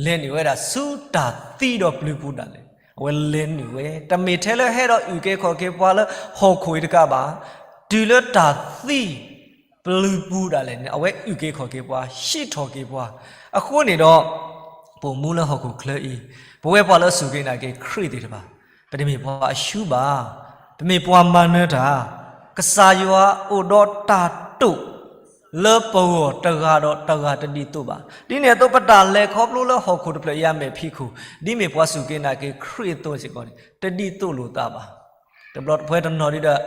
လဲၤနုာ်ဝဲဒၣ်ဆူတၢ်သံဒီးပျုၤပူၤဒၣ်လဲာ်. အဝဲလဲၤနုာ်ဝဲ တမ့ၢ်ထဲလၢဟဲဒီးအုၣ်က့ၤခီၣ်က့ၤပှၤလၢဟီၣ်ခိၣ်အံၤတကးဘၣ်, တုၤလၢတၢ်သံ ပျုၤပူၤဒၣ်လဲာ်န့ၣ် အဝဲအုၣ်က့ၤခီၣ်က့ၤပှၤ ဟံးထီၣ်က့ၤပှၤ. အဃိန့ၣ်ဒီး ပအိၣ်မူလၢဟီၣ်ခိၣ်ချၢအံၤ, ပဝဲပှၤလၢအစူၢ်က့ၤနာ်က့ၤခရံာ်သ့ၣ်တဖၣ်, ပတမ့ၢ်ပှၤအရှုံးဘၣ်, ပမ့ၢ်ပှၤမၤနၢၤတၢ်, ကစၢ်ယွၤအိၣ်ဒီးတၢ်တိာ် လၢပဂီၢ်တဂၤဒီးတဂၤတဒ်သိးဘၣ်. ဒ်န့ၣ်အသိး ပတၢ်လဲၤခီဖျိလၢဟီၣ်ခိၣ်တဖျၢၣ်အံၤအမဲာ်ဖံးခိၣ်, ဒ်မ့ၢ်ပှၤစူၢ်က့ၤနာ်က့ၤခရံာ်အသိးစ့ၢ်ကီးန့ၣ် တဒ်သိးလိာ်သးဘၣ်. တဘျီတပှဲၤတနီၤဒ်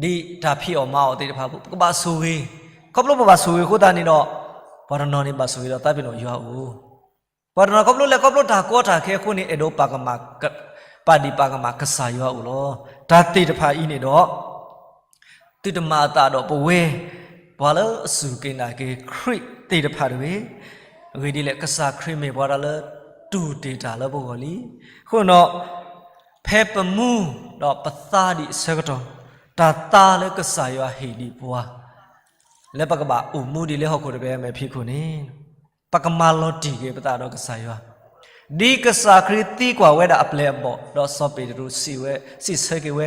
ဒီး ဒ်တၢ်ဖံးအီၣ်မၤအီၣ်သ့ၣ်တဖၣ် ပကဘၣ်ဆိၣ်ဂ့ၤ, ခီဖျိပဘၣ်ဆိၣ်ဂ့ၤအဃိသတးန့ၣ်ဒီး, ပှၤတနီၤန့ၣ်ဘၣ်ဆိၣ်ဂ့ၤဒီးသးပ့ၤနီၣ်ယွၤအအိၣ်, ပှၤတနီၤခီဖျိလဲၤခီဖျိတၢ်ကီတၢ်ခဲအဃိန့ၣ် အဲၣ်ဒိးပာ်ကမၣ်, ပာ်ဒ့ၣ်ပာ်ကမၣ်ကစၢ်ယွၤအအိၣ်လီၤ. တၢ်သ့ၣ်တဖၣ်အံၤန့ၣ်ဒီး သုတမၤအသးဒီးပဝဲ ပှၤလၢအစူၢ်က့ၤနာ်က့ၤခရံာ်သ့ၣ်တဖၣ်တဂ့ၤ. အဂ့ၢ်ဒ်လဲၣ် ကစၢ်ခရံာ်မ့ၢ်ပှၤတၢ်လၢ တူၢ်တ့ၢ်တၢ်လၢပဂီၢ်လံ. အဃိဒီး ဖဲပမူဒီးပသါဒံးအဆၢကတီၢ်, တၢ်သါလၢကစၢ်ယွၤဟ့ၣ်ဒံးပှၤ လၢပကဘၣ်အိၣ်မူဒံးလၢဟီၣ်ခိၣ်တဖျၢၣ်အမဲာ်ဖံးခိၣ်န့ၣ်, ပကမၤလီၤတံၢ်က့ၤပသးဒီးကစၢ်ယွၤ, ဒ်ကစၢ်ခရံာ်သံကွၢ်ဝဲဒၣ်အပျဲၢ်အဘီၣ်, ဒီးစီၤပ့းတရူးစံးဝဲ, စံးဆၢက့ၤဝဲ,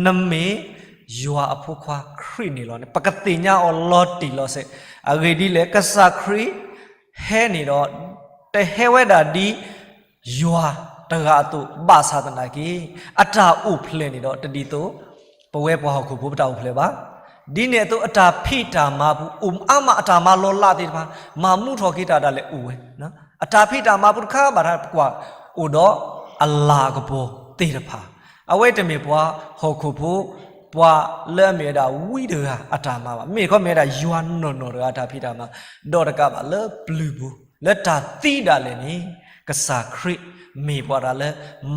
နမ့ၢ်ယွၤအဖိခွါခရံာ်န့ၣ်လီၤန့ၣ် ပကသ့ၣ်ညါအီၤလီၤတံၢ်လီၤဆဲး. အဂ့ၢ်ဒ်လဲၣ် ကစၢ်ခရံာ် ဟဲန့ၣ်ဒီး တဟဲဝဲဒၣ်ဒ်ယွၤတဂၤအသိး ဘၣ်ဆၣ်သနာ်က့ အတၢ်အိၣ်ဖျဲၣ်န့ၣ်ဒီး တဒ်သိး ပဝဲပှၤဟီၣ်ခိၣ်ဖိပတၢ်အိၣ်ဖျဲၣ်ဘၣ်. ဒ်န့ၣ်အသိး အတၢ်ဖံးတၢ်မၤပူၤ အိၣ်အါမး အတၢ်မၤလီၤလးသ့ၣ်တဖၣ် မၤမူထီၣ်က့ၤတၢ်ဒၣ်လဲာ်အိၣ်ဝဲ. အတၢ်ဖံးတၢ်မၤပူၤတခါဘၣ်တခါ ပကွၢ်အိၣ်ဒီးအလၤကပီၤသ့ၣ်တဖၣ်. အဝဲတမ့ၢ်ပှၤဟီၣ်ခိၣ်ဖိ ပှၤလၢအမ့ၢ်ဝဲဒၣ်ဝံတဂၤအတၢ်မၤဘၣ်. မ့ၢ်တခီမ့ၢ်ဝဲဒၣ်ယွၤနီၢ်နီၢ်တဂၤအတၢ်ဖံးတၢ်မၤ, ဒီးတကးဘၣ်လၢပျုၤပူၤ လၢတၢ်သံဒၣ်လဲာ်န့ၣ် ကစၢ်ခရံာ်မ့ၢ်ပှၤတၢ်လၢ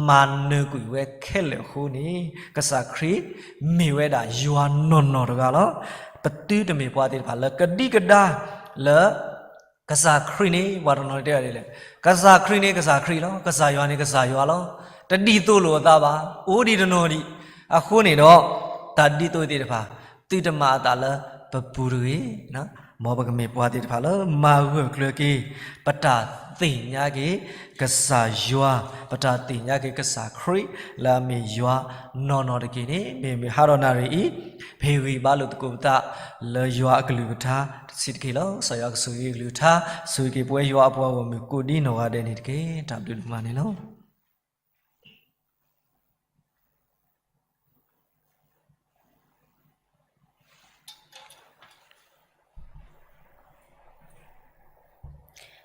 မၤနၢၤကွံာ်ဝဲခဲလၢာ်အဃိန့ၣ် ကစၢ်ခရံာ်မ့ၢ်ဝဲဒၣ်ယွၤနီၢ်နီၢ်တဂၤလီၤ. ပသုတမ့ၢ်ပှၤသ့ၣ်တဖၣ်လၢကဒံကဒါလၢ ကစၢ်ခရံာ်န့ၣ် ပှၤတနီၤတဲဒ်လဲၣ်, ကစၢ်ခရံာ်န့ၣ်ကစၢ်ခရံာ်လီၤ, ကစၢ်ယွၤန့ၣ်ကစၢ်ယွၤလီၤ, တဒ်သိးလိာ်အသးဘၣ်, အိၣ်ဒံးတနီၤဒံး. အဃိန့ၣ်ဒီး တၢ်ဒ်သိးသ့ၣ်တဖၣ် သုတမၤအသးလၢပပူၤတဂ့ၤ. မ်ပကမ့ၢ်ပှၤသ့ၣ်တဖၣ်လၢမၤဂၢၢ်ကျၢၤက့ၤ ပတၢ်သ့ၣ်ညါက့ၤကစၢ်ယွၤ, ပတၢ်သ့ၣ်ညါက့ၤကစၢ်ခရံာ် လၢအမ့ၢ်ယွၤနီၢ်နီၢ်တက့ၢ်န့ၣ် မ့မ့ၢ်ဟါဒီးနၣ်ရံၣ်အံၤ ပဟ့ၣ်ဂံၢ်ဘါလိာ်သကိးပသး လၢယွၤအကလုၢ်ကထါတဆံးတက့ၢ်လီၤ. ကစၢ်ယွၤကဆိၣ်ဂ့ၤအကလုၢ်ကထါ, ဆိၣ်ဂ့ၤက့ၤပဝဲယွၤအပှၤဂီၢ်မုၢ်ကိးဒ်နီၢ်ဂၤဒဲးန့ၣ်တက့ၢ်. တၢ်ဘျုးဒိၣ်မးန့ၣ်လီၤ.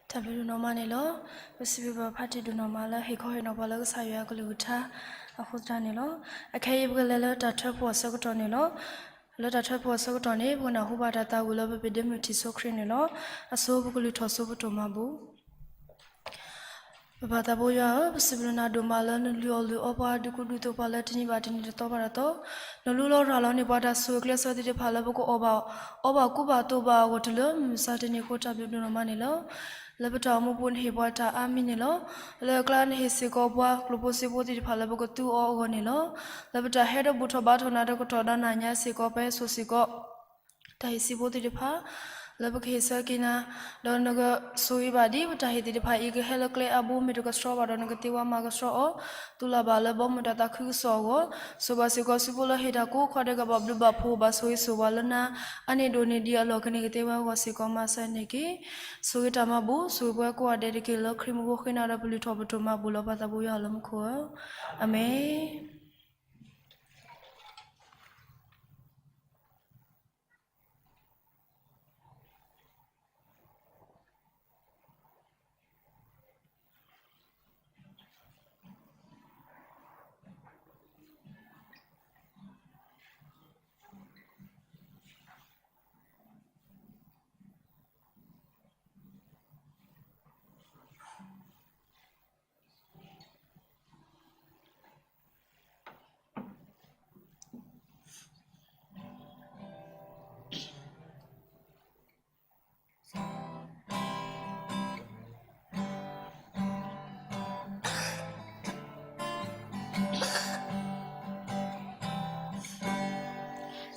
တၢ်ဘျုးဒိၣ်နီၢ်မးန့ၣ်လီၤ. ပစံးဘျုးဘၣ်ဖါတံၢ်ဒိၣ်နီၢ်မးလၢဟ့ၣ်ခီဟ့ၣ်နီၤပှၤလၢကစၢ်ယွၤအကလုၢ်ကထါအဃိသတးန့ၣ်လီၤ. အခဲအံၤပကလဲၤလၢတၢ်ထၢဖှိၣ်အဆၢကတီၢ်န့ၣ်လီၤ. လၢတၢ်ထၢဖှိၣ်အဆၢကတီၢ်န့ၣ် ပကနၢ်ဟူဘၣ်တၢ်သးဝံၣ်လၢပပဒ့မုၢ်ထံၣ်စိခရံာ်န့ၣ်လီၤ. အဆိပကလုၢ်ထီၣ်စိပတိၢ်မၤဘူၣ် ပပၢ်သးဘိယွၤဧၢ, ပစံးဘျုးနၤဒိၣ်မးလၢနလုၢ်အီၣ်လုၢ်အီပှၤဒုးကူဒုးသိးပှၤလၢတနံၤဘၣ်တနံၤတသီဘၣ်တသီ, နလူလီၤရၤလီၤန့ၢ်ပှၤတၢ်ဆိၣ်ဂ့ၤကျဲးစၢးသ့ၣ်တဖၣ်လၢပကအီၣ်ဘၣ်, အီဘၣ်ကူဘၣ်သိးဘၣ်အဂီၢ်တုၤလၢမုၢ်မဆါတနံၤအဃိ တၢ်ဘျုးဒိၣ်နီၢ်မးန့ၣ်လီၤ. လၢပတၢ်အိၣ်မူပူၤနဟ့ၣ်ပှၤတၢ်အါမံၤန့ၣ်လီၤ. လၢအကျါနဟ့ၣ်စ့ၢ်ကီးပှၤကျိၣ်ဖိစ့ဖိသ့ၣ်တဖၣ်လၢပကသူအီၤအဂီၢ်န့ၣ်လီၤ. လၢပတၢ်ဟဲဒီးဘူၣ်ထီၣ်ဘါထီၣ်နၤတကတီၢ်ဒီးနၤညါစ့ၢ်ကီး ပဟဲစိာ်စ့ၢ်ကီး တၢ်ဟ့ၣ်စံးဖိသ့ၣ်တဖၣ် လၢပကဟ့ၣ်ဆၢက့ၤနၤ, ဒီးနကဆိၣ်ဂ့ၤဘၣ်ဒ်ပတၢ်ဟ့ၣ်သ့ၣ်တဖၣ်အံၤ ကဟဲလၢကျဲအါဘိ မ့ၢ်တကဆှီဘၣ်ဒီး နကသ့ဝါမၤကဆှီအီၤ, သူၣ်လၢ်ဘၣ်လၢဘီမုၢ်တၢ်သးခုကစီၣ်အဂီၢ်, ဆိၣ်ဘၣ်စ့ၢ်ကီးစုဖိလၢဟ့ၣ်တၢ်ကိးခီဒဲးကဘၣ်ဘျုးဘၣ်ဖှိၣ် ဘၣ်ဆိၣ်ဂ့ၤဆိၣ်ဝါလၢနၤ, အါန့ၢ်ဒိၣ်န့ၢ်ဒံးအလီၢ် ကန့ၢ်ကသ့ဝဲအဂီၢ်စ့ၢ်ကီး မၤစၢၤန့ၢ်က့ၤ, ဆိၣ်ဂ့ၤတၢ်မၤဘူၣ် ဆိၣ်ဂ့ၤပှၤကိးဂၤဒဲးတက့ၢ် လၢခရံာ်မူခိၣ်ဃ့နၤဒီး ပလုၢ်ထီၣ်ပထိၣ်မၤဘူၣ်လီၤ ပၢ်သးဘိယွၤလၢမူခိၣ်ဧၢ, အၤမ့ၣ်.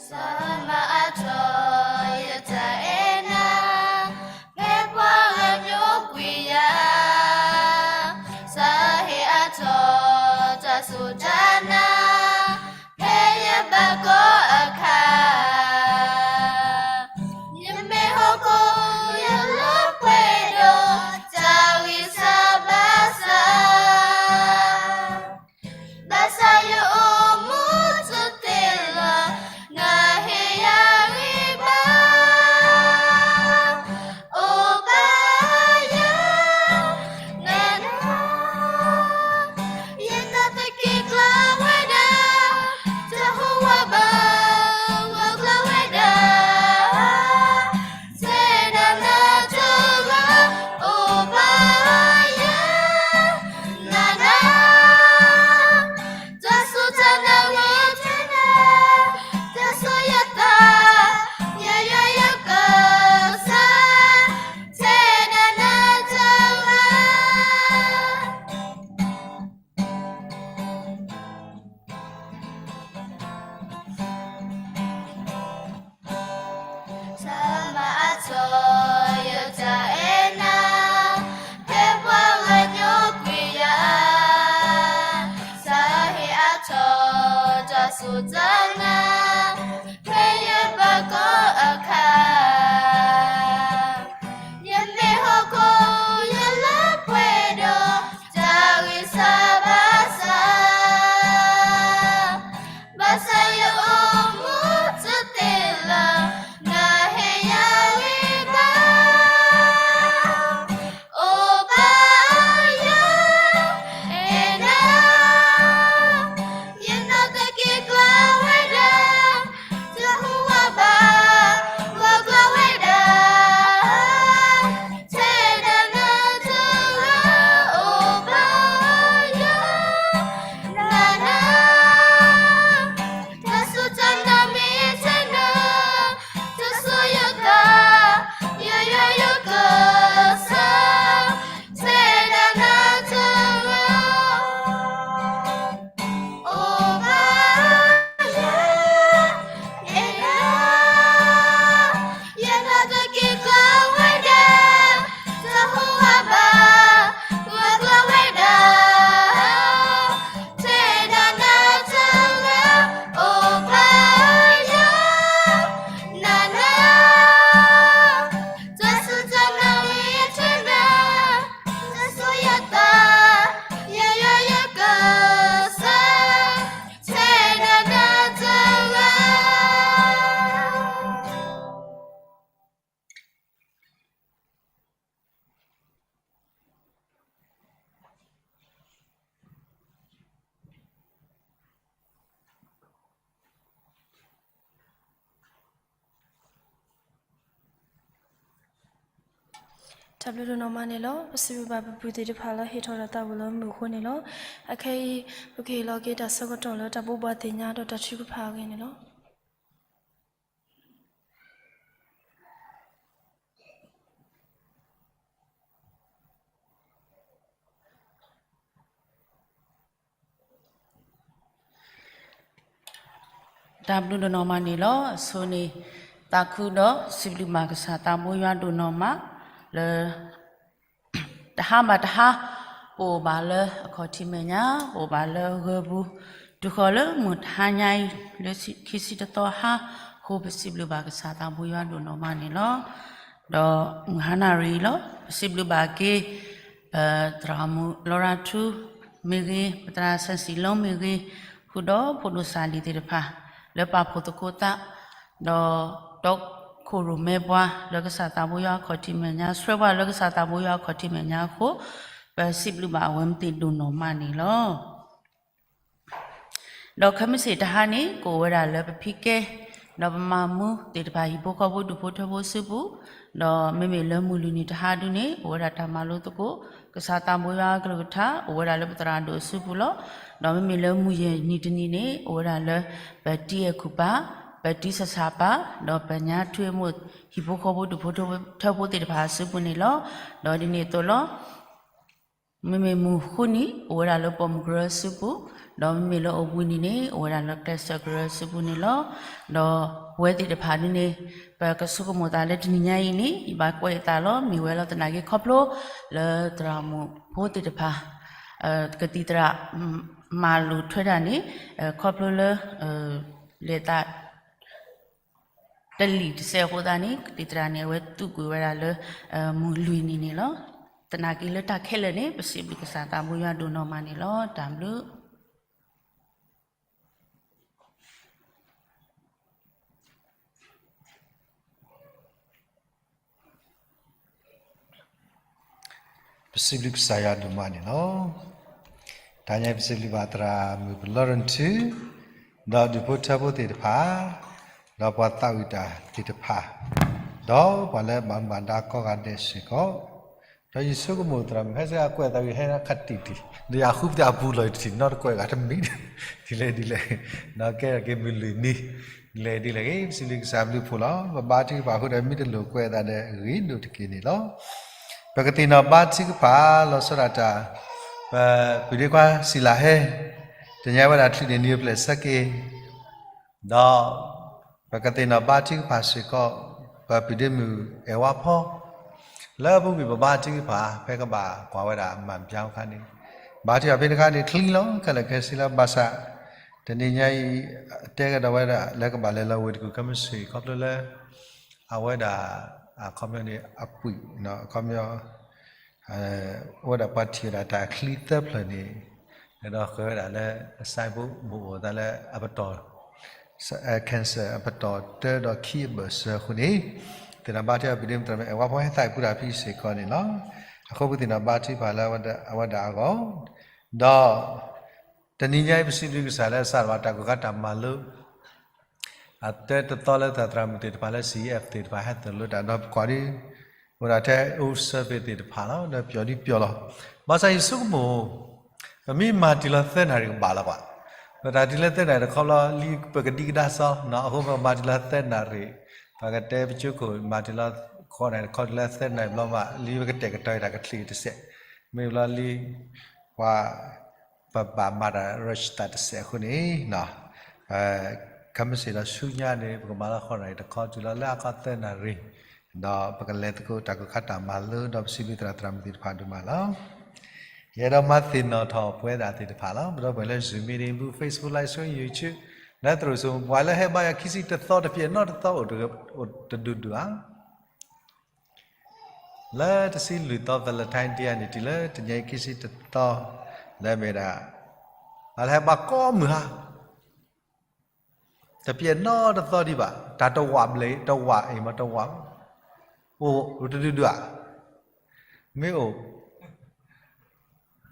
စမၤအါထီၣ်ယတၢ်အဲၣ်နၤ, ဖဲပှၤဂၤညိကွံာ်ယၤ, စဟ့ၣ်အါထီၣ်တၢ်စူၢ်တၢ်နာ်, ဖဲယဘၣ်ကီအခါ ယမ့ၢ်ဟီၣ်ခိၣ်ယလၢပှဲၤဒီး တၢ်ဂံၢ်စၢ်ဘါစၢ်, ဘၣ်ဆၣ်ယအိၣ်မူတသ့လၢၤ, နဟ့ၣ်ယၤဂံၢ်ဘါ, အိၣ်ဘၣ်ယၤ, နၤနၤ ယနာ်သက့ၤကျၢၤဝဲဒၣ်, တဟူးဝးဘၣ်, ဝဲကျၢၤဝဲဒၣ်, ဆဲဒၣ်နၤတဂၤ, အိၣ်ဘၣ်ယၤ, နၤနၤ, တၢ်စူၢ်တၢ်နာ်ဝံၤထဲနၤ, တၢ်ဆိၣ်ယသး, ယယွၤယကစၢ်, ဆဲဒၣ်နၤတဂၤ. စမၤအါထီၣ်ယတၢ်အဲၣ်နၤ, ဖဲပှၤဂၤညိကွံာ်ယၤ, စဟ့ၣ်အါထီၣ်တၢ်စူၢ်တၢ်နာ်, ဖဲယဘၣ်ကီအခါ ယမ့ၢ်ဟီၣ်ခိၣ်ယလၢပှဲၤဒီး တၢ်ဂံၢ်စၢ်ဘါစၢ်, ဘၣ်ဆၣ်ယအိၣ်မူတသ့လၢၤ, နဟ့ၣ်ယၤဂံၢ်ဘါ, အိၣ်ဘၣ်ယၤ, အဲၣ်နၤ, ယနာ်သက့ၤကျၢၤဝဲဒၣ်, တဟူးဝးဘၣ်, ဝဲကျၢၤဝဲဒၣ်, ဆဲဒၣ်နၤတဂၤ, အိၣ်ဘၣ်ယၤ, နၤနၤ, တၢ်စူၢ်တၢ်နာ်မ့ၢ်ထဲနၤ, တၢ်ဆိၣ်ယသး, ယယွၤယကစၢ်, ဆဲဒၣ်နၤတဂၤ, အိၣ်ဘၣ်ယၤ, အဲၣ်နၤ, ယနာ်သက့ၤကျၢၤဝဲဒၣ်, တဟူးဝးဘၣ်, ဝဲကျၢၤဝဲဒၣ်, ဆဲဒၣ်နၤတဂၤ, အိၣ်ဘၣ်ယၤ, နၤနၤ, တၢ်စူၢ်တၢ်နာ်မ့ၢ်ထဲနၤ, တၢ်ဆိၣ်ယသး, ယယွၤယကစၢ်, ဆဲဒၣ်နၤတဂၤ. တၢ်ဘျုးဒိၣ်နီၢ်မးန့ၣ်လီၤ. ပစံးဘျုးဘၣ်ပပုၢ်သ့ၣ်တဖၣ်လၢဟ့ၣ်ထီၣ်တၢ်သးဝံၣ်လၢမုၢ်အဃိန့ၣ်လီၤ. အခဲအံၤ ပကဟ့ၣ်လီၤက့ၤတၢ်ဆၢကတီၢ်လၢတၢ်ဘိးဘၣ်သ့ၣ်ညါဒီးတၢ်ထုကဖၣ်အဂ့ၢ်န့ၣ်လီၤ. တၢ်ဘျုးဒိၣ်နီၢ်မးန့ၣ်လီၤ. အဆိန့ၣ် သးခုဒီးစံးဘျုးဘၣ်ကစၢ်သးဘိယွၤဒိၣ်နီၢ်မး လၢ တဟါဘၣ်တဟါ ပအိၣ်ဘၣ်လၢအခီၣ်ထံးမဲာ်ညါ ပအိၣ်ဘၣ်လၢဂၢၤပူၤ တုၤဃီၤလၢမုၢ်တဟါညါအံၤ လၢခံဆံတသီဟါအဃိ ပစံးဘျုးဘၣ်ကစၢ်သးဘိယွၤဒိၣ်နီၢ်မးန့ၣ်လီၤ. ဒီးမုၢ်ဟါနၣ်ရံၣ်အံၤလီၤ ပစံးဘျုးဘၣ်က့ၤ ပသရၣ်မုၣ်လီရၤထူမ့ၢ်ဂ့ၤ ပသရၣ်စဲၣ်စံၣ်လီမ့ၢ်ဂ့ၤ ဃုာ်ဒီးဖိဒိၣ်စၢ်လံၤသ့ၣ်တဖၣ် လၢပာ်ဖှိၣ်သကိးသး ဒီးတီခိၣ်ရိၣ်မဲပှၤ လၢကစၢ်သးဘိယွၤအခီၣ်ထံးမဲာ်ညါ ဆှၢပှၤလၢကစၢ်သးဘိယွၤအခီၣ်ထံးမဲာ်ညါအဃိ ပစံးဘျုးဘၣ်အဝဲမ့ၢ်သ့ၣ်ဒိၣ်နီၢ်မးန့ၣ်လီၤ. ဒီးခဲမုၢ်ဆ့ၣ်တဟါန့ၣ် ကအိၣ်ဝဲဒၣ်လၢပဖံကဲ ဒီးပမၤမူသ့ၣ်တဖၣ် ဟံၣ်ဖိဃီဖိဒူၣ်ဖိထၢဖိစုပူၤ, ဒီးမ့မ့ၢ်လၢမုၢ်လွံၢ်နံၤတဟါဒုန့ၣ် အိၣ်ဝဲဒၣ်တၢ်မၤလိသကိး ကစၢ်သးဘိယွၤအကလုၢ်ကထါ အိၣ်ဝဲဒၣ်လၢပသရၣ်ဒိၣ်အစုပူၤလီၤ. ဒီးမ့မ့ၢ်လၢမုၢ်ယဲၢ်နံၤတနံၤန့ၣ် အိၣ်ဝဲဒၣ်လၢ ပတံအဲၤကူၣ်ပၤ, ပတံဆၣ်ဆၣ်ပၤ, ဒီးပညါထွံၣ်အမိၢ် ဟံၣ်ဖိဃီဖိဒူၣ်ဖိထၢဖိသ့ၣ်တဖၣ်အစုပူၤန့ၣ်လီၤ. ဒီးဒ်န့ၣ်အသိးလီၤ မ့မ့ၢ်မုၢ်ဃုနံၤ အိၣ်ဝဲဒၣ်လၢပိာ်မုၣ်ကရၢစုပူၤ, ဒီးမ့မ့ၢ်လၢအိၣ်ဘှံးနံၤန့ၣ် အိၣ်ဝဲဒၣ်လၢကျဲးစၢးကရၢစုပူၤန့ၣ်လီၤ. ဒီးပဝဲသ့ၣ်တဖၣ်ဒုန့ၣ် ပကဆိကမိၣ်သးလၢတနံၤညါအံၤန့ၣ် ယဘၣ်ကွဲးအသးလီၤ မ့ၢ်ဝဲလီၤသနာ်က့ခီဖျိ လၢသရၣ်မုၣ်ဖိသ့ၣ်တဖၣ် ကသံၣ်သရၣ် မၤလိာ်ထွဲတၢ်န့ၣ် ခီဖျိလၢ လဲၤသး တလံာ်တစဲးအဃိသတးန့ၣ် ကသံၣ်သရၣ်န့ၣ် အဝဲသူကွံာ်ဝဲဒၣ်လၢ မုၢ်လွံၢ်နံၤန့ၣ်လီၤ. သနာ်က့လၢတၢ်ခဲလၢာ်န့ၣ် ပစံးဘျုးကစၢ်သးဘိယွၤဒိၣ်နီၢ်မးန့ၣ်လီၤ. တၢ်ဘျုး ပစံးဘျုးကစၢ်ယွၤဒိၣ်မးန့ၣ်လီၤ. တၢ်ညါပစံးဘျုးဘၣ်သရၣ်မုၣ်ပလီရထူ, ဒီးဒူၣ်ဖိထၢဖိသ့ၣ်တဖၣ်, ဒီးပှၤသးဝံၣ်တၢ်သ့ၣ်တဖၣ်, ဒီးပှၤလၢဘၣ်မူဘၣ်ဒါကိးဂၤဒဲးစ့ၢ်ကီး, ဒီးယဆိကမိၣ်သရၣ်မုၣ်ဟဲစ့ၢ်ကီးကွဲးသးဝံၤဟဲခးတံၢ်တံၢ်, ဒီးယၤဃုပသးအပူၤလီၤတထံၣ်နီတကွဲးဂၤတမံၤ, ဒ်လဲၣ်ဒ်လဲၣ်, ဒီးကဲထီၣ်က့ၤမုၢ်လွံၢ်နံၤ, ဒ်လဲၣ်ဒ်လဲၣ်ဂ့ၤ ပစံးဘျုးကစၢ်ဘျုးဖှိၣ်လီၤ. ပဘါထုကဖၣ်အဃိဒီးမ့ၢ်တလိၣ်ကွဲးသးဒီးဂ့ၤဒိၣ်တက့ၢ်န့ၣ်လီၤ. ပကသ့ၣ်နီၣ်ဘါထုကဖၣ်လီၤဆီဒၣ်တၢ်, ပပုၢ်ဒ့ခွါစံးလၢဟဲ, တညါဝဲဒၣ်ချုးန့ၣ်နံၤပျဲၢ်ဆၢက့ၤ, ဒီး ပကသ့ၣ်နီၣ်ဘါထုကဖၣ်စ့ၢ်ကီး ပပုၢ်ဒ့မုၣ်အဲၣ်ဝါဖီ, လၢအပူၤကွံာ်ပဘါထုကဖၣ် ဖဲကဘၣ်ကွၢ်ဝဲဒၣ်မၤပျါအခါန့ၣ်, ဘါထုကဖၣ်ဖဲတခါန့ၣ် ချံလီၤ ခဲလၢာ်ခဲဆ့လီၤ ဘၣ်ဆၣ် တနံၤညါအံၤ တဲကဒီးဝဲဒၣ်လၢကဘၣ်လဲၤလီၤဝ့ၢ်တကူၣ်ခဲမုၢ်ဆ့ၣ် ခီဖျိလၢ အဝဲဒၣ် အခီပညီန့ၣ် အကွံာ် အခီပညီ အိၣ်ဝဲဒၣ်ပှၤထံၣ်ဝဲဒၣ်တၢ်ချံသၢဖျၢၣ်န့ၣ်, ဒီးဃဲၤဝဲဒၣ်လၢ အစဲးဘိး ဘူးအိၣ်သးလၢအပတီၢ် cancer အပတီၢ်တၢဒီးခံအဘၢၣ်စၢၤအဃိန့ၣ်, သ့ၣ်နီၣ်ဘါထုကဖၣ်ပုၢ်ဒ့မုၣ်သရၣ်မုၣ်အဲၣ်ဝါဖီဟဲသးပူၤတၢ်ဖဲအံၤစ့ၢ်ကီးန့ၣ်လီၤ. အဃိပသ့ၣ်နီၣ်ဘါထုကဖၣ်လၢအဝဲဒၣ်အဂီၢ်, ဒီး တနံၤညါအံၤပစံးဘျုးကစၢ်လၢအစးထီၣ်ဘၣ်တၢ်ကိၢ်ခါတၢ်မၤလိ အတၢတသီလၢသရၣ်မုၣ်သ့ၣ်တဖၣ်လၢ CEF သ့ၣ်တဖၣ်ဟဲသိၣ်လိတၢ်ဒီးပကွၢ်ဒ် အိၣ်ဒၣ်ထဲ old survey သ့ၣ်တဖၣ်လီၤ ဒီးပျီဒ်ပျီလီၤ. ဘၣ်ဆၣ်ယဆိကမိၣ် ပမ့ၢ်မၤတုၤလီၤသၢနၣ်ရံၣ်ကဘၣ်လီၤကွၢ်, ပတၢ်တုၤလၢသၢနၣ်ရံၣ်တခီဘျီ လံပကဒံကဒါစီ အဃိပကမၤတုၤလီၤသၢနၣ်ရံၣ်, ပကတဲပကၠိခိၣ်မၤတုၤလီၤ ဃိးနၣ်ရံၣ်တခီတုၤလၢသၢနၣ်ရံၣ်ဘျီမး လံပကတဲာ်ကတီၤတၢ်ကချ့ၣ်တစဲး, မ့ၢ်ဘျီလံ ပှၤ ပဘၣ်မၤတၢ်ရၢၡသးတစဲးအဃိန့ၣ်, ခဲမုၢ်ဆ့ၣ်ဒီးဆူညါန့ၣ် ပကမၤလီၤဃိးနၣ်ရံၣ်တခီတုၤလီၤလၢအခီသၢနၣ်ရံၣ်, ဒီးပကလဲၤသကိးတၢ်ကိၢ်ခါတၢ်မၤလိဒီးပစံးဘျုးသရၣ်သရၣ်မုၣ်သ့ၣ်တဖၣ်ဒိၣ်မးလီၤ. ယအဲၣ်ဒိးမၤသ့ၣ်နီၣ်ထီၣ်ပဝဲဒၣ်သ့ၣ်တဖၣ်လီၤ. ပဒီပုၢ်ဝဲၢ်လၢ Zoom meeting ပူၤ Facebook Live Stream YouTube လၢသရိာ်စိၤ ပှၤလၢဟဲဘါယွၤခံဆံတသီတပျဲၢ်နီတသီ အိၣ်တဒူၣ်ဒူၣ်ဧါ လၢတဆံလွံၢ်သီ Valentine Day န့ၣ် တုၤလၢတနံၤအံၤခံဆံတသီ လၢမ့ၢ်ဒၣ် အလၢဟဲဘါကိးမုၢ်ဟါ တပျဲၢ်နီတသီဒံးဘၣ် တၢ်တဝာ်ဘျဲၣ် တဝာ်အံၤမ့ၢ်တဝာ် အိၣ်တဒူၣ်ဒူၣ်ဧါ မ့ၢ်အိၣ်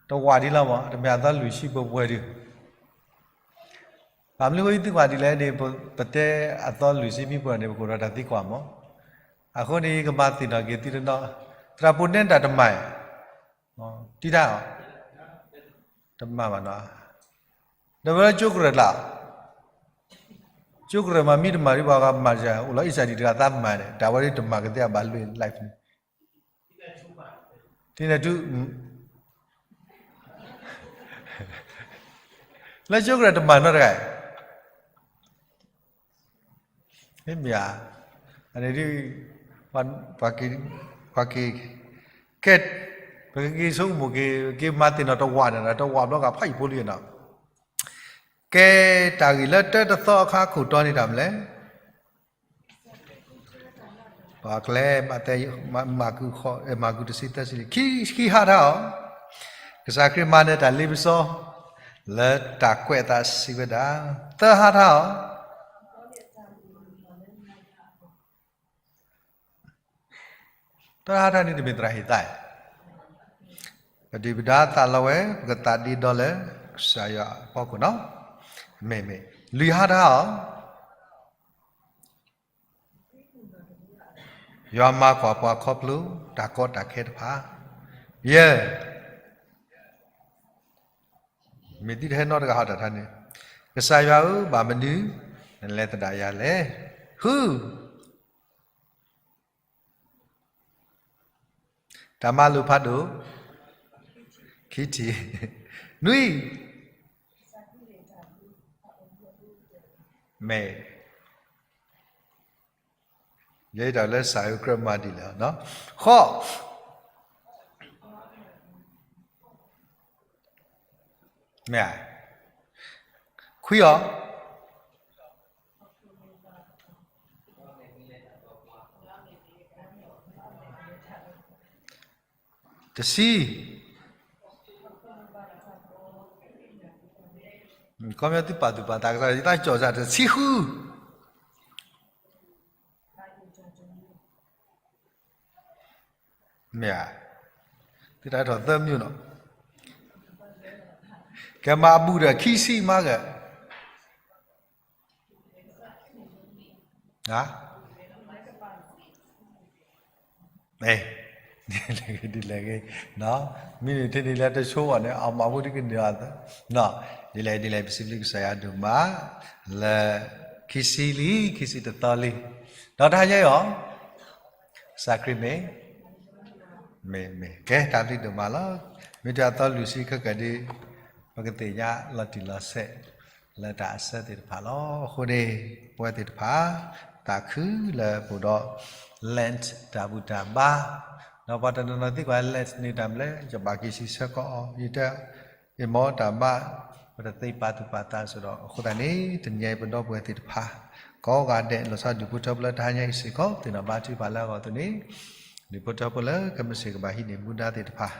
တဝာ်ဒံးလီၤမး တမ့ၢ်အသီလွံၢ်ဆံပှဲၤပှဲၤဒံး ဘၣ်မနုၤဃိသုကွၢ်ဒ်လဲၣ်န့ၣ် ပတဲအသီလွံၢ်ဆံမံပှဲၤန့ၣ် ပကအိၣ်ဒီးတၢ်သံကွၢ်မး အဃိန့ၣ် ကမၤသ့ၣ်နီၣ်က့ၤသုတနီၤ သရၣ်ပိာ်နဲတၢ်တမၤ တံၢ်တၢ် တမၤဘၣ်နီၤ ဒီးဝဲလၢကၠိကရၢၢ်တလၢ ကၠိကရၢၢ်မၤမံတမၤဒ်ပှၤဂၤမၤယၤ အိၣ်လီၤအ့ၣ်စၢ်ဒံးတဂၤသးမၤန့ၣ် တၢ်ဝဲဒ်တမၤကသ့အဘၣ်လွံၢ် life န့ၣ် တံၤနၢ်ထူ လၢကၠိကရၢၢ်တမၤနီတဂၤ မ့မ့ၢ်ဧါ န့ၣ်ဒ် ပှၤက့ၤ ကဲ ပကက့ၤဆိကမိၣ်က့ၤ က့ၤမၤသ့ၣ်နီၣ်တဝာ်န့ၣ် တဝာ်ဘျီဂၤဖးယံာ်ဖိလံနီၤ. ကဲ တၢ်ဂ့ၢ်လၢတၢတသီအခါခိၣ်တီန့ၣ်တၢ်မနုၤလဲၣ်. ပှၤကျဲ မးသဲ မးကူး မးကူးတဆံသၢဆံလံ ခံဟးထါအီၤ, ကစၢ်ခရံာ်မၤနၢၤတၢ်လ့ပစီ လၢတၢ်ကွဲးအသးစံးဝဲဒၣ်, သၢဟးထါအီၤ သၢဟးထါန့ၣ်တမ့ၢ်သရၣ်ဟ့ၣ်သး, ပဒုၣ်ပဒါသးလီဝဲ ပကသးဒ့ဒီလၢ ကစၢ်ယွၤအဖီခိၣ်နီၤ, မ့မ့ၢ် လွံၢ်ဟးထါအီၤ ယွၤမၤကွၢ်ပှၤခီဖျိတၢ်ကီတၢ်ခဲတဖၣ်, ယဲၢ် မ့ၢ်သုတဟဲနီတဂၤဟးထါန့ၣ်, ကစၢ်ယွၤဧၢ ဘၣ်မနုၤနလဲၤသဒၣ်ယၤလဲၣ်, ဃု တၢ်မၤလိာ်ဖးဒိၣ် ခံထံၣ်, နွံ မ့ၢ် ယဲတၢ်လၢစၢ်အုးကြၢးမၤဒ်လဲၣ်, ဃိး မ့ၢ် ခွံအီၤ တဆံ, ခီပညီသုပာ်သူၣ်ပာ်သးကစၢ် ယသးကၠီၣ်စၢ်တဆံဃု, မ့ၢ်ဧါ, သုတၢ်ထီၣ်သၢမံၤနီၤ, ကဲမၤအဘူးဒီးခံဆံမၤဂ့ၤ ဒ်လဲၣ်ဂ့ၤ, ဒ်လဲၣ်ဂ့ၤ, မ့ၢ်န့ၣ်ထဲန့ၣ်လၢတဆိအီၤန့ၣ် အမၤဖိဒ်ကန့ၢ်အသး, ဒ်လဲၣ်ဒ်လဲၣ် ပစံးဘျုးကစၢ်ယွၤဒိၣ်မး, လၢ ခံဆံလံ ခံဆံတသီလံ, ဒီးတဟါညါအံၤအီၤ, ကစၢ်ခရံာ်မ့ၢ် မ့ၢ်မ့ၢ် ကဲ တၢ်ဘျုးဒိၣ်မးလီၤ. မ့ၢ်တၢ်သီလွံၢ်ဆံခဲကၢၣ်ဒ် ပကသ့ၣ်ညါလီၤတံၢ်လီၤဆဲး လၢတၢ်အဆၢသ့ၣ်တဖၣ်လီၤ. အဃိန့ၣ် ပဝဲသ့ၣ်တဖၣ် သးခုလၢပအိၣ်ဒီး Lent တၢ်ဘူၣ်တၢ်ဘါ, ဒီးပှၤတနီၤနီၤသံကွၢ် Lent န့ၣ်တၢ်မနုၤလဲၣ်, ယဘၣ်က့ၤစံးဆၢကီးအီၤ, ယတဲ အ့ၣ်မ့ၢ်တၢ်ဘါ ပတသ့ပာ်သူၣ်ပာ်သးစ့ၢ်ကီး, အဃိသတးန့ၣ် တနံၤအံၤပဒီပုၢ်ဝဲၢ်သ့ၣ်တဖၣ် ကိးဂၤဒဲး လီၤဆီဒုးဖိထၢဖိလၢတဟါညါအံၤစ့ၢ်ကီး သ့ၣ်နီၣ်ဘါထုကဖၣ်လၢအဂီၢ်အသိးန့ၣ်, ဒုးဖိထၢဖိလၢကမ့ၢ်စ့ၢ်ကီးဘၣ်ဟံးန့ၢ်မူဒါသ့ၣ်တဖၣ်,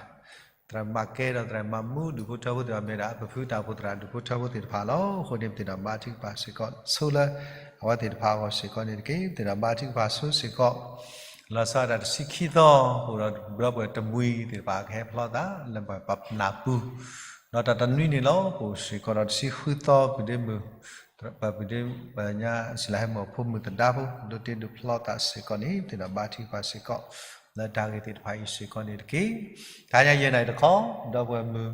သရၣ်မၤကဲဒီးသရၣ်မၤမူဒုးဖိထၢဖိသ့ၣ်တဖၣ်မ့ၢ်ဒၣ် ပဖုတၢ်အိၣ်ဖှိၣ်သရၣ်ဒုးဖိထၢဖိသ့ၣ်တဖၣ်လီၤ. အဃိန့ၣ် ပသ့ၣ်နီၣ်ဘါထုကဖၣ်စ့ၢ်ကီး ဆိလၢအဝဲသ့ၣ်တဖၣ်အဂီၢ်စ့ၢ်ကီးန့ၣ်တက့ၢ်. ပသ့ၣ်နီၣ်ဘါထုကဖၣ်ဆိစ့ၢ်ကီး လီၤဆီဒၣ်တဆံခံသီ အိၣ်ဒီးဒီပုၢ်ဝဲၢ်တမှံၤသ့ၣ်တဖၣ်ကဟဲဖျီသး လၢပှၤပနၢ်ပူၤ, ဒီးတၢ်တနွံန့ၣ်လီၤ ပအိၣ်စ့ၢ်ကီးဒီးတဆံဃုသီ ပုၢ်ဒ့မုၣ် ပပုၢ်ဒ့ ပညါစံးလၢဟဲမုၢ်ဖိမုၣ်သဒါဖိ ဒိးတ့ဒိးဖျီသးစ့ၢ်ကီးန့ၣ် ပသ့ၣ်နီၣ်ဘါထုကဖၣ်စ့ၢ်ကီး လၢတၢ်ဂ့ၢ်သ့ၣ်တဖၣ်အံၤစ့ၢ်ကီးန့ၣ်တက့ၢ်. တဟါညါယဲၢ်နၣ်ရံၣ်တခီ ဒီပုၢ်ဝဲၢ်မုၣ်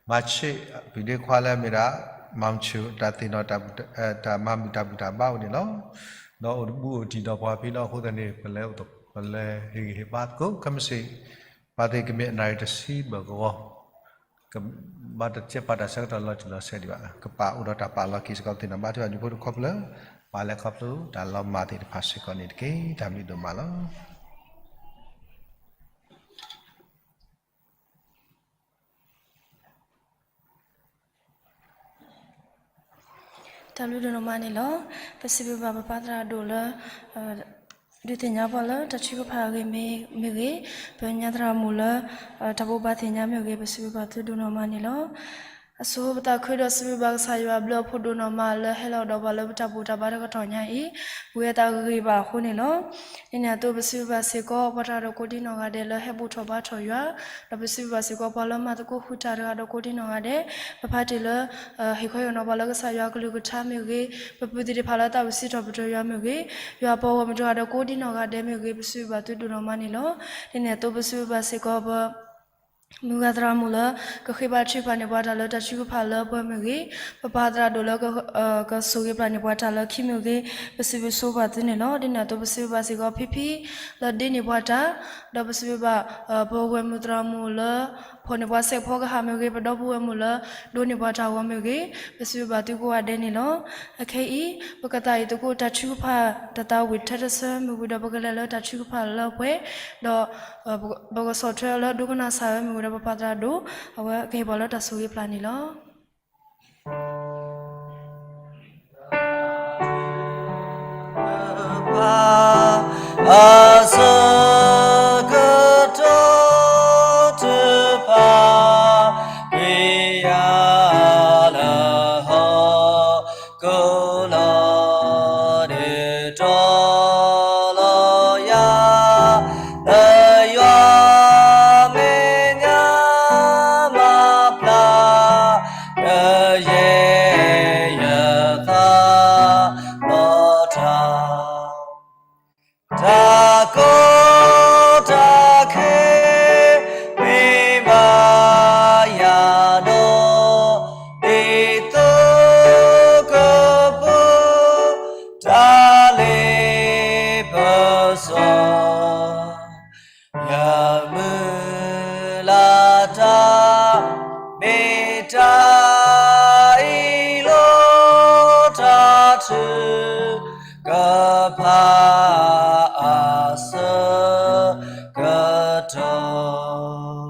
မၤဆ့ၣ် ပုၢ်ဒ့ခွါလၢမ့ၢ်ဒၣ် မၤဆ့ၣ် တၢ်သ့ၣ်နီၣ် တၢ်မၤမုာ်တၢ်ဘူၣ်တၢ်ဘါအိၣ်န့ၣ်လီၤ. ဒီးအိၣ်တဘူးအိၣ်တံၢ်ဒီးပှၤဖဲလီၤအဃိသတးန့ၣ် ပလဲၤ ပလဲၤဟ့ၣ်ဂံၢ်ဟ့ၣ်ဘါသကိး ခဲမုၢ်ဆ့ၣ် ပှၤသ့ၣ်ကမ့ၢ်အနၣ်ရံၣ်တဆံဘၢၣ်ကဝီၤ ကဘၣ်တကဲပာ်တၢ်ဆၢကတီၢ်လီၤတံၢ်လီၤဆဲးဒံးဘၣ် ကပာ်အိၣ်ဒီးတၢ်ပာ်လီၤက့ၤစ့ၢ်ကီး ပသ့ၣ်နီၣ်ဘါထုကဖၣ်ဒုးဖိတခီဖျိလၢ ပှၤလဲၤခီဖျိတၢ်လီၤမၢ်သ့ၣ်တဖၣ်စ့ၢ်ကီးန့ၣ်တက့ၢ်. တၢ်ဘျုးဒိၣ်မးလီၤ. တၢ်ဘျုးဒိၣ်မးန့ၣ်လီၤ. ပစံးဘျုးဘၣ်ပပၢ်သရၣ်ဒိၣ်လၢ ဒုးသ့ၣ်ညါပှၤလၢတၢ်ထုကဖၣ်အဂ့ၢ်မ့ၢ်ဂ့ၤ, ပညါသရၣ်မုၣ်လၢ တၢ်ဘိးဘၣ်သ့ၣ်ညါမ့ၢ်ဂ့ၤ, ပစံးဘျုးဘၣ်သုဒိၣ်နီၢ်မးန့ၣ်လီၤ. အဆိပသးခုဒီးစံးဘျုးဘၣ်ကစၢ်ယွၤအဘျုးအဖှိၣ်ဒိၣ်နီၢ်မးလၢဟဲလီၤဒီးပှၤလၢပတၢ်ဘူၣ်တၢ်ဘါတကတီၢ်ညါအံၤ, ပဝဲအသးဂ့ၤဘၣ်အဃိန့ၣ်လီၤ. ဒ်န့ၣ်အသိးပစံးဘျုးဘၣ်စ့ၢ်ကီး ပှၤတဂၤဒီးကိးဒံနီၢ်ဂၤဒဲးလၢဟဲဘူၣ်ထီၣ်ဘါထီၣ်ယွၤ, ဒီးပစံးဘျုးဘၣ်စ့ၢ်ကီးပှၤလၢမၤသကိးဃုာ်တၢ်တဂၤဒီးကိးဒံနီၢ်ဂၤဒဲး, ပဖါတံၢ်လၢ ဟ့ၣ်ခီဟ့ၣ်နီၤပှၤလၢကစၢ်ယွၤအကလုၢ်ကထါမ့ၢ်ဂ့ၤ, ပပုၢ်သ့ၣ်တဖၣ်လၢသးဝံၣ်စံးထီၣ်ပတြၢၤယွၤမ့ၢ်ဂ့ၤ, ယွၤပှၤဂီၢ်မုၢ်တဂၤဒီးကိးဒံနီၢ်ဂၤဒဲးမ့ၢ်ဂ့ၤ, ပစံးဘျုးဘၣ်သုဒိၣ်နီၢ်မးန့ၣ်လီၤ. ဒ်န့ၣ်အသိးပစံးဘျုးဘၣ်စ့ၢ်ကီးပ မုၢ်ဂၤသရၣ်မုၣ်လၢ ကဃ့ဘါထုကဖၣ်န့ၢ်ပှၤတၢ်လၢတၢ်ထုကဖၣ်လၢပှဲၤမ့ၢ်ဂ့ၤ, ပပၢ်သရၣ်ဒိၣ်လၢ ကဆိၣ်ဂ့ၤပျၢ်န့ၢ်ပှၤတၢ်လၢခံမ့ၢ်ဂ့ၤ, ပစံးဘျုးဆိပာ်သုန့ၣ်လီၤ. ဒ်န့ၣ်အသိးပစံးဘျုးဘၣ်စ့ၢ်ကီးဖံဖံ လၢဒ့န့ၢ်ပှၤတၢ်, ဒီးပစံးဘျုးဘၣ် ပဂီၢ်မုၢ်သရၣ်မုၣ်လၢ ဖီၣ်န့ၢ်ပှၤစဲးဖီကဟၣ်မ့ၢ်ဂ့ၤ, ပဒီပုၢ်ဝဲၢ်မုၣ်လၢ ဒိးန့ၢ်ပှၤတၢ်ဂီၤမ့ၢ်ဂ့ၤ, ပစံးဘျုးဘၣ်သုကိးဂၤဒဲးန့ၣ်လီၤ. အခဲအံၤ ပကသးအံၤသကိးတၢ်ထုကဖၣ် တၢ်သးဝံၣ်ထဲတဆၢမ့ၢ်ဝံၤဒီး ပကလဲၤလၢတၢ်ထုကဖၣ်လၢပှဲၤ, ဒီး ပကဆီၣ်ထွဲလၢဒိကနၣ်စၢ်ဝဲမ့ၢ်ဝံၤဒီး ပပၢ်သရၣ်ဒိၣ် အဝဲကဟ့ၣ်ပှၤလၢတၢ်ဆိၣ်ဂ့ၤပျၢ်န့ၣ်လီၤ. အဆၢကတီၢ်တဖၣ် က့ၤယၤလၢဟီၣ်ခိၣ်လီၤ ဒုးတီလီၤယၤ လၢယွၤမဲာ်ညါမၤပျၢ် ကယဲၢ်ယသးလီၤတၢ် တၢ်ကီတၢ်ခဲ မ့ၢ်ဘၣ်ယၤဒီး ဒ်သိးကပူၤ တၢ်လ့ပစီ ယမုၢ်လၢ်တၢ် မ့ၢ်တၢ်အံၤလီၤ တၢ်ထုကဖၣ် အဆၢကတီၢ်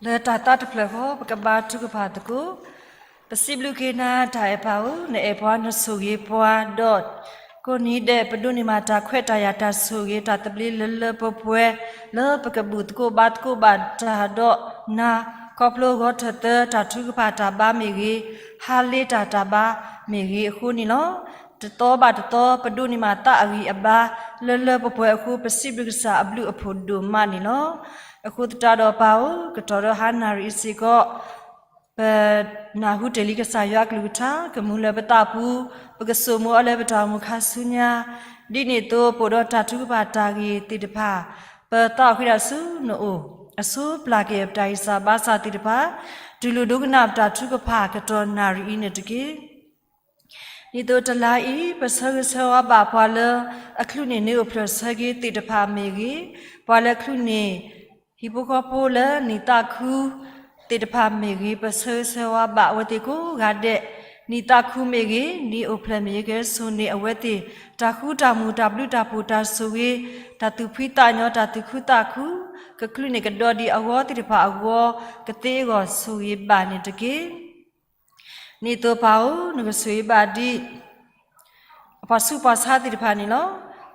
လၢတၢ်သးတဖျၢၣ်ဃီ ပကဘါထုကဖၣ်သကိး, ပစံးဘျုးက့ၤနၤ တၢ်အဲၣ်ပၢ်ဧၢ, နအဲၣ်ပှၤ နဆိၣ်ဂ့ၤပှၤ, ဒီး ကိးနံၤဒဲး ပဒိးန့ၢ်ဘၣ်တၢ်ခွဲးတၢ်ယာ် တၢ်ဆိၣ်ဂ့ၤ တၢ်သဘျ့လၢလၢပှဲၤပှဲၤ လၢပကဘူၣ်သကိးဘါသကိးဘၣ်တၢ်ဒီးနၤ, ခီဖျိဂီၤထၢၣ်သၢ တၢ်ထုကဖၣ်တၢ်ဘါမ့ၢ်ဂ့ၤ, ဟးလ့တၢ်တၢ်ဘါမ့ၢ်ဂ့ၤအဃိန့ၣ်လီၤ. တသီဘၣ်တသီ ပဒိးန့ၢ်ဘၣ်သးအဂံၢ်အဘါ လၢလၢပှဲၤပှဲၤအဃိ ပစံးဘျုးကစၢ်အဘျုးအဖှိၣ်ဒိၣ်မးန့ၣ်လီၤ. အဃိသတးဒီးပၢ်ဧၢ, ကတီၢ်ဒီးဟါနၣ်ရံၣ်အံၤစ့ၢ်ကီး ပနၢ်ဟူတ့ၢ်လံကစၢ်ယွၤအကလုၢ်ကထါ ကမူလၢပသးပူၤ, ပကစိာ်မူအီၤလၢပတၢ်အိၣ်မူခါဆူညါ, ဒ်န့ၣ်အသိး ပအိၣ်ဒီးတၢ်ထုကဖၣ်တၢ်ဂ့ၢ်သ့ၣ်တဖၣ် ပသးအိၣ်ဃ့ဒၣ်ဆူနအိၣ်, အဆိပျၢ်က့ၤပတၢ်ဂံၢ်စၢ်ဘါစၢ်သ့ၣ်တဖၣ်, တူၢ်လိာ်ဒိကနၣ်ပတၢ်ထုကဖၣ်ကတီၢ်နၣ်ရံၣ်အံၤန့ၣ်တက့ၢ်. ဒ်သိးတလါအံၤ ပဆၢဂ့ၤဆၢဝါဘၣ်ပှၤလၢအချုးန့ၢ်န့ၢ်အိၣ်ဖျဲၣ်ဆၢက့ၤသ့ၣ်တဖၣ်မ့ၢ်ဂ့ၤ, ပှၤလၢအချုးန့ၢ် ဟံၣ်ဖိဃီဖိလၢနံၣ်သးခူသ့ၣ်တဖၣ်မ့ၢ်ဂ့ၤ, ပဆၢဂ့ၤဆၢဝါဘၣ်အဝဲသ့ၣ်ကိးဂၤဒဲး, နံၣ်သးခူမ့ၢ်ဂ့ၤ, နံၣ်အိၣ်ဖျဲၣ်မ့ၢ်ဂ့ၤ, ကဲဆိၣ်န့ၢ်အဝဲသ့ၣ် တၢ်ဃူတၢ်မုာ် တၢ်ဘျုးတၢ်ဖှိၣ် တၢ်ဆိၣ်ဂ့ၤ, တၢ်သူၣ်ဖှံသးညီ တၢ်သူၣ်ခုသးခု, ကချုးန့ၢ်ကဒီးဒံးအဂီၢ်သ့ၣ်တဖၣ်အဂီၢ် ကသ့အဂီၢ်ဆိၣ်ဂ့ၤဘၣ်န့ၣ်တက့ၢ်. ဒ်သိးပၢ်ဧၢ, နကဆိၣ်ဂ့ၤဘၣ်ဒံး အပှၤဆူးပှၤဆါသ့ၣ်တဖၣ်န့ၣ်လီၤ.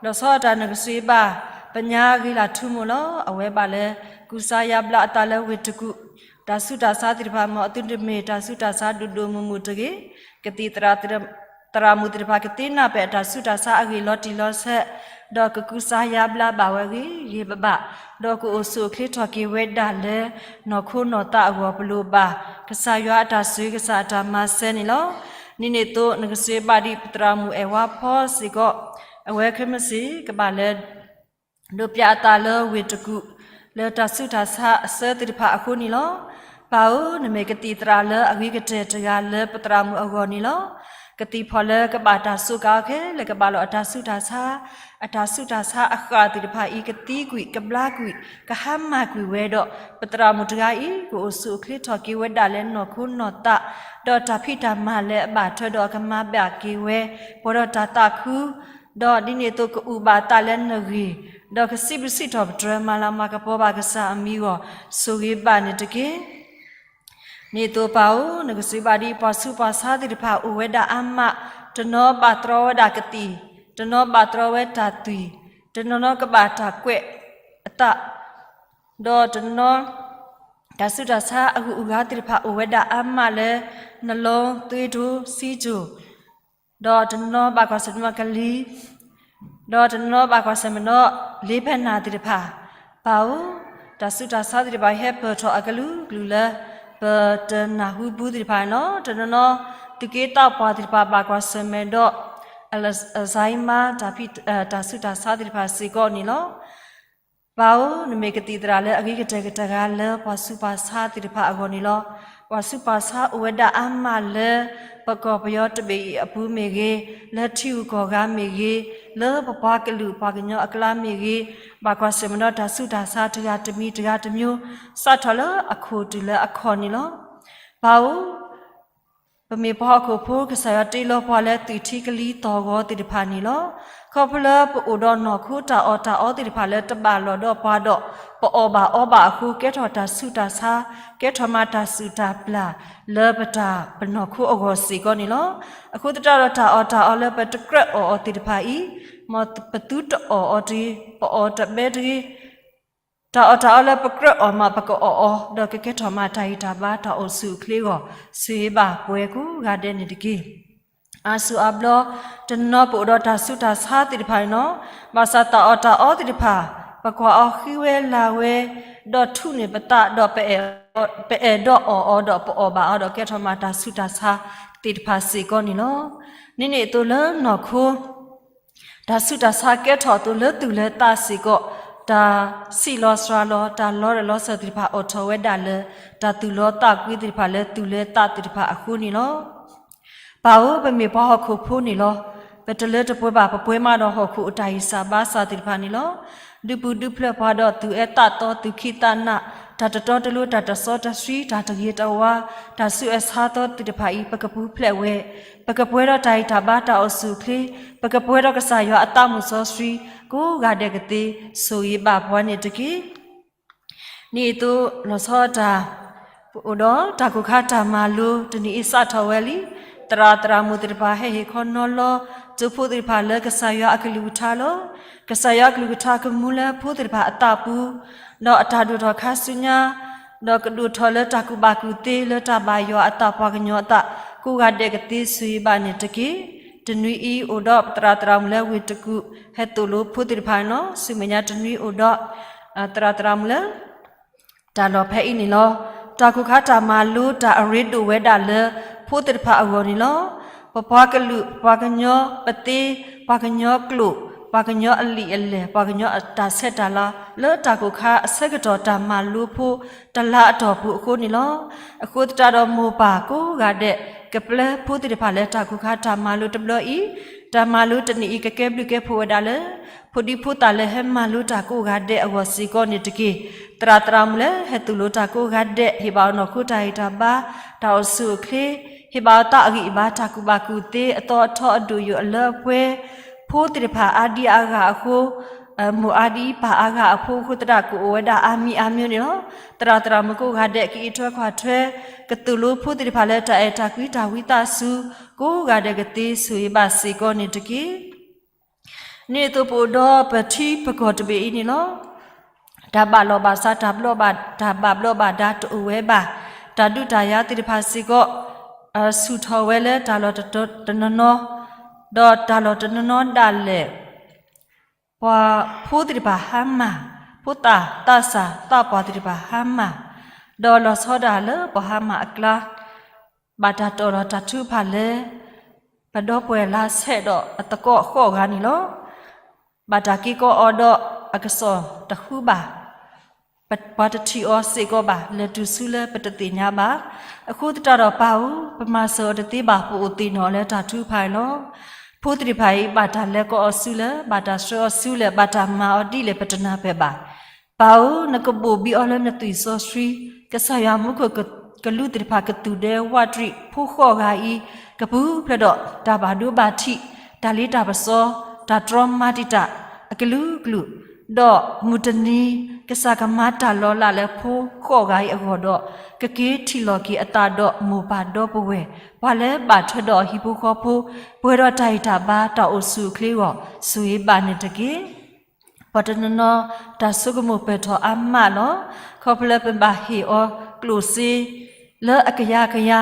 လီၤဆီဒၣ်တၢ်နကဆိၣ်ဂ့ၤဘၣ် ပညါဂ့ၤလၢ်ထူမိၢ်လီၤ. အဝဲဘၣ်လၢ ကူစါယါဘျါအသးလၢဝ့ၢ်တကူၣ်, တၢ်ဆူးတၢ်ဆါသ့ၣ်တဖၣ် မ်အသုတမ့ၢ်တၢ်ဆူးတၢ်ဆါဒိၣ်ဒိၣ်မုၢ်မုၢ်တဂ့ၤ, ကသံၣ်သရၣ် သရၣ်မုၣ်သ့ၣ်တဖၣ် ကသ့နၢ်ပၢၢ်အတၢ်ဆူးတၢ်ဆါအဂ့ၢ်လီၤတံၢ်လီၤဆဲး, ဒီးကကူစါယါဘျါဘၣ်ဝဲဂ့ၤဂ့ၤဘၣ်ဘၣ်, ဒီးကအိၣ်ဆူၣ်အိၣ်ချ့ထီၣ်က့ၤဝဲဒၣ်လၢ နီၢ်ခိနီၢ်သးအဂီၢ်ပလိၣ်ဘၣ်, ကစၢ်ယွၤအတၢ်ဆိၣ်ဂ့ၤ ကစၢ်အတၢ်မၤစၢၤန့ၣ်လီၤ. ဒ်န့ၣ်အသိး နကဆိၣ်ဂ့ၤဘၣ်ဒံးပသရၣ်မုၣ်အဲၣ်ဝါဖီစ့ၢ်ကီး, အဝဲခဲမုၢ်ဆ့ၣ် ကဘၣ်လၢ ဒိးပၠးအသးလၢဝ့ၢ်တကူၣ်, လၢတၢ်ဆူးတၢ်ဆါအဆၢသ့ၣ်တဖၣ်အဃိန့ၣ်လီၤ. ပၢ်ဧၢ, နမ့ၢ်ကသံၣ်သရၣ်လၢအဂ့ၤကတၢၢ်တဂၤလၢပသရၣ်မုၣ်အဂီၢ်န့ၣ်လီၤ. ကသံၣ်ဖီၣ်လၢကဘၣ်တၢ်စူးကါအီၤခဲလၢာ် ကဘၣ်လီၤအတၢ်ဆူးတၢ်ဆါ, အတၢ်ဆူးတၢ်ဆါအဃၢ်သ့ၣ်တဖၣ်အံၤ ကသံကွံာ် ကဘျါကွံာ် ကဟါမၢ်ကွံာ်ဝဲဒီး ပသရၣ်မုၣ်တဂၤအံၤ ကအိၣ်ဆူၣ်အိၣ်ချ့ထီၣ်က့ၤဝဲဒၣ်လၢနီၢ်ခိနီၢ်သး, ဒီးတၢ်ဖံးတၢ်မၤလၢအဘၣ်ထွဲဒီးအကမၤဘၣ်က့ၤဝဲ, ပှဲၤဒီးတၢ်သးခု ဒီးဒ်န့ၣ်အသိးကအုၣ်ဘၣ်သးလၢနဂ့ၢ်, ဒီးကစံးဘျုးစံးထီၣ်ပတြၢၤ မၤလၤမၤကပီၤဘၣ်ကစၢ်အမံၤအဂီၢ် ဆိၣ်ဂ့ၤဘၣ်န့ၣ်တက့ၢ်. ဒ်န့ၣ်အသိးပၢ်ဧၢ, နကဆိၣ်ဂ့ၤဘၣ်ဒံးပှၤဆူးပှၤဆါသ့ၣ်တဖၣ်အိၣ်ဝဲဒၣ်အါမး, တနီၤဘၣ်တြီဝဲဒၣ်ကသံၣ်, တနီၤဘၣ်တြီဝဲတၢ်သွံၣ်, တနီၤနီၤကဘၣ်တၢ်ကွဲးအသး, ဒီးတနီၤ တၢ်ဆူးတၢ်ဆါအဂုၤအဂၤသ့ၣ်တဖၣ်အိၣ်ဝဲဒၣ်အါမးလၢ နလီသွ့ထိစံကၠိၣ်, ဒီးတနီၤဘၣ်ကွၢ်ဆၢၣ်မဲာ်ကလံၤ, ဒီးတနီၤဘၣ်ကွၢ်ဆၢၣ်မဲာ်ဒီး လ့ဖဲနၢ်သ့ၣ်တဖၣ်, ပၢ်ဧၢ, တၢ်ဆူးတၢ်ဆါသ့ၣ်တဖၣ်ဟဲပၢၢ်ထီၣ်အကလုာ်ကလုာ်လၢ ပတနၢ်ဟူပူၤသ့ၣ်တဖၣ်န့ၣ်လီၤ. တနီၤနီၤ သုးက့သးပှၢ်သ့ၣ်တဖၣ်ဘၣ်ကွၢ်ဆၢၣ်မဲာ်ဒီး Alzheimer တၢ်ဆူးတၢ်ဆါသ့ၣ်တဖၣ်စ့ၢ်ကီးန့ၣ်လီၤ. ပၢ်ဧၢ, နမ့ၢ်ကသံၣ်သရၣ်လၢအဂ့ၤကတၢၢ်ကတၢၢ်ဂၤလၢပှၤဆူးပှၤဆါသ့ၣ်တဖၣ်အဂီၢ်န့ၣ်လီၤ. ပှၤဆူးပှၤဆါအိၣ်ဝဲဒၣ်အါမးလၢ ပကီၢ်ပယီၤတဘ့ၣ်အံၤအပူၤမ့ၢ်ဂ့ၤ, လၢထံဂုၤကီၢ်ဂၤမ့ၢ်ဂ့ၤ, လၢပပှၤကလုာ်ပှၤကညီအကျါမ့ၢ်ဂ့ၤ, ဘၣ်ကွၢ်ဆၢၣ်မဲာ်ဒီးတၢ်ဆူးတၢ်ဆါတဂၤတမံၤတဂၤတမံၤ, စးထီၣ်လၢအခိၣ်တုၤလၢအခီၣ်န့ၣ်လီၤ. ပၢ်ဧၢ, ပမ့ၢ်ပှၤဟီၣ်ခိၣ်ဖိ ကစၢ်ယွၤတ့လီၤပှၤလၢသွံၣ်ထံကလံၤသီၣ်ဂီၤသ့ၣ်တဖၣ်န့ၣ်လီၤ. ခီဖျိလၢပအိၣ်ဒီးနီၢ်ခိတၢ်အီၣ်တၢ်အီသ့ၣ်တဖၣ်လၢတဘၣ်လိာ်ဒီးပှၤဒီး ပအီၣ်ဘၣ်အီဘၣ်အဃိ ကဲထီၣ်တၢ်ဆူးတၢ်ဆါ, ကဲထီၣ်မးတၢ်စူၣ်တၢ်ပျၢ် လၢပတၢ်ပနီၢ်ခိအဂီၢ်စ့ၢ်ကီးန့ၣ်လီၤ. အဃိသတးဒီးတၢ်အီၣ်တၢ်အီလၢပတကြၢးအီၣ်အီၤသ့ၣ်တဖၣ်အံၤ, မ်ပသုတအီၣ်အီၤတဂ့ၤ, ပအီၣ်တဘဲတဂ့ၤ, တၢ်အီၣ်တၢ်အီလၢပကြၢးအီၣ်မး ပကအီၣ်အီၤ ဒီးကကဲထီၣ်မးတၢ်ဂံၢ်တၢ်ဘါတၢ်အိၣ်ဆူၣ်အိၣ်ချ့အဂီၢ် ဆိၣ်ဂ့ၤဘၣ်ပှၤကိးဂၤဒဲးန့ၣ်တက့ၢ်. အါစုအါဘျီ တနီၤပအိၣ်ဒီးတၢ်ဆူးတၢ်ဆါသ့ၣ်တဖၣ်န့ၣ်လီၤ. ဘၣ်ဆၣ်တၢ်အီၣ်တၢ်အီသ့ၣ်တဖၣ် ပကွၢ်အီၤဃံဝဲလၤဝဲ, ဒီးထူးန့ၢ်ပသးဒီး ပအဲၣ်ဒိးအီၣ်အီၤဒီးပအီၣ်ဘၣ်အီၤဒီးကဲထီၣ်မးတၢ်ဆူးတၢ်ဆါသ့ၣ်တဖၣ်စ့ၢ်ကီးန့ၣ်လီၤ. ဒ်န့ၣ်အသိးလၢနီၢ်ခိ တၢ်ဆူးတၢ်ဆါကဲထီၣ်အသိးလၢသူၣ်လၢသးစ့ၢ်ကီး, တၢ်ဆံးလီၤစှၤလီၤ တၢ်လီၤတၢ်လီၤဆၢၣ်သ့ၣ်တဖၣ်အိၣ်ထီၣ်ဝဲဒၣ်လၢ တၢ်သူၣ်လီသးကွံသ့ၣ်တဖၣ်လၢသူၣ်လၢသးသ့ၣ်တဖၣ်အဃိန့ၣ်လီၤ. ပၢ်ဧၢ, ပမ့ၢ်ပှၤဟီၣ်ခိၣ်ဖိန့ၣ်လီၤ. ပတလၢတပှဲၤဘၣ် ပပှဲၤမးဒီးဟီၣ်ခိၣ်အတၢ်ဂံၢ်စၢ်ဘါစၢ်သ့ၣ်တဖၣ်န့ၣ်လီၤ. ဒုးပူၤဒုးဖျဲးပှၤဒီးသူၣ်အဲၣ်သးသီ သူၣ်ခံးသးနး, တၢ်တတီတလိၤ တၢ်တစီတဆှံ တၢ်တဂ့ၤတဝါ တၢ်ဆူးအဆါသီသ့ၣ်တဖၣ်အံၤ ပကပူၤဖျဲးဝဲ, ပကပှဲၤဒီးတၢ်ဂံၢ်တၢ်ဘါတၢ်အိၣ်ဆူၣ်အိၣ်ချ့, ပကပှဲၤဒီးကစၢ်ယွၤအသးမုၢ်စီဆှံ ကိးဂၤဒဲးကသ့ ဆိၣ်ဂ့ၤဘၣ်ပှၤန့ၣ်တက့ၢ်. ဒ်န့ၣ်အသိးလီၤဆီဒၣ်တၢ် ပအိၣ်ဒီးတၢ်ကိၢ်ခါတၢ်မၤလိတနံၤအံၤစးထီၣ်ဝဲလံ. သရၣ်သရၣ်မုၣ်သ့ၣ်တဖၣ်ဟဲဟ့ၣ်ခီနီၤလီၤ ကၠိဖိသ့ၣ်တဖၣ်လၢကစၢ်ယွၤအကလုၢ်ကထါလီၤ. ကစၢ်ယွၤအကလုၢ်ကထါကမူလၢဖိသ့ၣ်တဖၣ်အသးပူၤ, ဒီးအတၢ်ဒိၣ်ထီၣ်ခါဆူညါ, ဒီးကဒိၣ်ထီၣ်လၢတၢ်ကူၣ်ဘၣ်ကူၣ်သ့လၢတၢ်ဘၣ်ယွၤအသး ပှၤကညီအသး ကိးဂၤဒဲးကသ့ ဆိၣ်ဂ့ၤဘၣ်န့ၣ်တက့ၢ်. တနွံအံၤအိၣ်ဒီးပသရၣ်သရၣ်မုၣ်လၢဝ့ၢ်တကူၣ် ဟဲသိၣ်လိဖိသ့ၣ်တဖၣ်န့ၣ်လီၤ. ဆူမဲာ်ညါတနွံအိၣ်ဒီး သရၣ်သရၣ်မုၣ်လၢ တၢ်လီၢ်ဖဲအံၤန့ၣ်လီၤ. တၢ်ကိၢ်ခါတၢ်မၤလိတၢ်အရ့ဒိၣ်ဝဲဒၣ်လၢ ဖိသ့ၣ်တဖၣ်အဂီၢ်န့ၣ်လီၤ. ပပှၤကလုာ် ပှၤကညီ ပသ့ ပှၤကညီကျိာ် ပှၤကညီအလံာ်အလဲၢ် ပှၤကညီအတၢ်ဆဲးတၢ်လၤ လၢတၢ်ကိၢ်ခါအဆၢကတီၢ်တၢ်မၤလိဖိ တလါအတီၢ်ပူၤအဃိန့ၣ်လီၤ. အဃိသတးဒီးမိၢ်ပၢ်ကိးဂၤဒဲး ကပျဲဖိသ့ၣ်တဖၣ်လၢတၢ်ကိၢ်ခါတၢ်မၤလိတဘျီအံၤ, တၢ်မၤလိတနံၤအံၤ ကကဲဘျုးကဲဖှိၣ်ဝဲဒၣ်လၢ ဖိဒံဖိသၣ်လၢဟဲမၤလိတၢ်ကိးဂၤဒဲးအဂီၢ်စ့ၢ်ကီးန့ၣ်တက့ၢ်. သရၣ်သရၣ်မုၣ်လၢဟဲသိၣ်လိတၢ်ကိးဂၤဒဲး ဟ့ၣ်ဘၣ်အီၤနီၢ်ခိတၢ်ဂံၢ်တၢ်ဘါ တၢ်အိၣ်ဆူၣ်အိၣ်ချ့, ဟ့ၣ်ဘၣ်အီၤသးအဂံၢ်အဘါ တၢ်ကူၣ်ဘၣ်ကူၣ်သ့ အသီအထီအဒိၣ်ယိာ်အလၢအပှဲၤ, ဖိသ့ၣ်တဖၣ်အါဒံအါဂၤအဃိ မိၢ်အါဒံပၢ်အါဂၤအဖိအဃိသတး ကအိၣ်ဝဲဒၣ်အါမံၤအါမံၤန့ၣ်လီၤ. သရၣ်သရၣ်မုၣ်ကိးဂၤဒဲး ကအံးထွဲကွၢ်ထွဲ ကသိၣ်လိဖိသ့ၣ်တဖၣ်လၢတၢ်အဲၣ်တၢ်ကွံတၢ်ဝံသးစူၤ ကိးဂၤဒဲးကသ့ ဆိၣ်ဂ့ၤဘၣ်စ့ၢ်ကီးန့ၣ်တက့ၢ်. ဒ်န့ၣ်အသိးပအိၣ်ဒီးပထံပကီၢ်တဘ့ၣ်အံၤန့ၣ်လီၤ. တၢ်ဘၣ်လီၢ်ဘၣ်စး တၢ်ဘၣ်ဘျီးဘၣ်ဒါတအိၣ်ဝဲဘၣ်. တၢ်ဒုးတၢ်ယၤသ့ၣ်တဖၣ်စ့ၢ်ကီး ဆူၣ်ထီၣ်ဝဲလၢတၢ်လီၢ်တနီၤနီၤ, ဒီးတၢ်လီၢ်တနီၤနီၤဒၣ်လဲာ် ပှၤဖိသ့ၣ်တဖၣ်ဟါမၢ်, ဖိသၣ်သးစၢ်သးပှၢ်သ့ၣ်တဖၣ်ဟါမၢ်, ဒီးလီၤဆီဒၣ်လၢပှၤဟါမၢ်အကျါ ဘၣ်တၢ်တီၢ်လီၤတၢ်ထုကဖၣ်လၢ ပဒီပုၢ်ဝဲၢ်လါဆဲးဒီးအသကိးဃိးဂၤန့ၣ်လီၤ. ဘၣ်တၢ်က့ၤကိးအီၤဒီးအကစီၣ်တဃုဘၣ်, ပှၤတထံၣ်အီၤစ့ၢ်ကီးဘၣ်, လဲၤတုၤဆူလၢပတသ့ၣ်ညါဘၣ်. အဃိသတးဒီးပၢ်ဧၢ, ပမၤစၢၤအီၤတသ့ဘၣ်, ပအိၣ်သ့ၣ်နီၣ်အီၤလၢတၢ်ထုကဖၣ်န့ၣ်လီၤ. ဖိသ့ၣ်တဖၣ်အံၤ ဘၣ်တၢ်လဲၤကိးအီၤဆူလဲၣ်, ဘၣ်တၢ်ဆှၢအီၤဆူလဲၣ်, ဘၣ်တၢ်မၤအီၤဒ်လဲၣ် ပတနၢ်ပၢၢ်ဘၣ်. ပၢ်ဧၢ, နကဘိၣ်ဘံအီၤလၢနသွံၣ်စီဆှံ, ကစၢ်ယွၤမူခိၣ်ကလူးသ့ၣ်တဖၣ်ကသူၣ်ဒဲဝးတရံးဖိဃိးဂၤအံၤ, ကပူၤဖျဲးဒီးတၢ်ဘၣ်ဒိဘၣ်ထံး, တၢ်လ့တၢ်ပစီ, တၢ်တြီမၤတံာ်တာ် အကလုာ်ကလုာ်, ဒီးမုၢ်တနံၤ ကစၢ်ကမၤတၢ်လီၤလးလၢဖိဃိးဂၤအံၤအဂီၢ်ဒီး, ကက့ၤထံၣ်လီၤက့ၤအသးဒီးမိၢ်ပၢ်ဒီပုၢ်ဝဲၢ်, ပှၤလၢဘၣ်ထွဲဒီးအဟံၣ်ဖိဃီဖိ, ပှဲၤဒီးတၢ်ဂံၢ်တၢ်ဘါတၢ်အိၣ်ဆူၣ်အိၣ်ချ့အဂီၢ်, ဆိၣ်ဂ့ၤဘၣ်န့ၣ်တက့ၢ်. ပှၤတနီၤနီၤ တၢ်ဆိကမိၣ်ပၢၢ်ထီၣ်အါမးလီၤ. ခီဖျိလၢပဘၣ်ဟ့ၣ်အီၤကျိၣ်စ့ လၢအကယၤကယၤ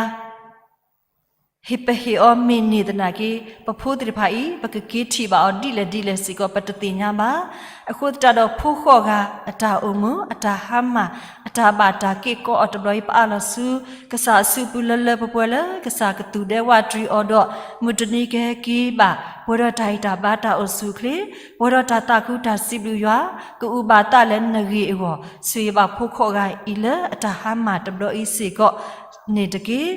ဟ့ၣ်ပဟ့ၣ်အီၤမ့ၢ်န့ၢ်သနာ်က့ ပဖိသ့ၣ်တဖၣ်အံၤ ပကက့ၤထံၣ်ဘၣ်အီၤဒ်လဲၣ်ဒ်လဲၣ်စ့ၢ်ကီး ပတသ့ၣ်ညါဘၣ်. အဃိသတးဒီးဖိဃိးဂၤ အတၢ်အိၣ်မူ အတၢ်ဟါမၢ် အတၢ်ဘၣ်တၢ်က့ၢ်ကိးအီၤတဘျီအံၤ ပအးလီၤဆူ ကစၢ်အစုပူၤလၢလၢပှဲၤပှဲၤလၢ ကစၢ်ကသူၣ်ဒဲဝးတရံးအီၤဒီး မုၢ်တနံၤကဟဲက့ၤဘၣ် ပှဲၤဒီးတၢ်ဟ့ၣ်တၢ်ဘါတၢ်အိၣ်ဆူၣ်အိၣ်ချ့, ပှဲၤဒီးတၢ်သးခုတၢ်စံးဘျုးယွၤ, ကအုၣ်ဘၣ်သးလၢနဂ့ၢ်အဂီၢ်, ဆိၣ်ဂ့ၤဘၣ်ဖိခိၣ်ဂၤအံၤလၢအတၢ်ဟါမၢ်တဘျီအံၤစ့ၢ်ကီးန့ၣ်တက့ၢ်.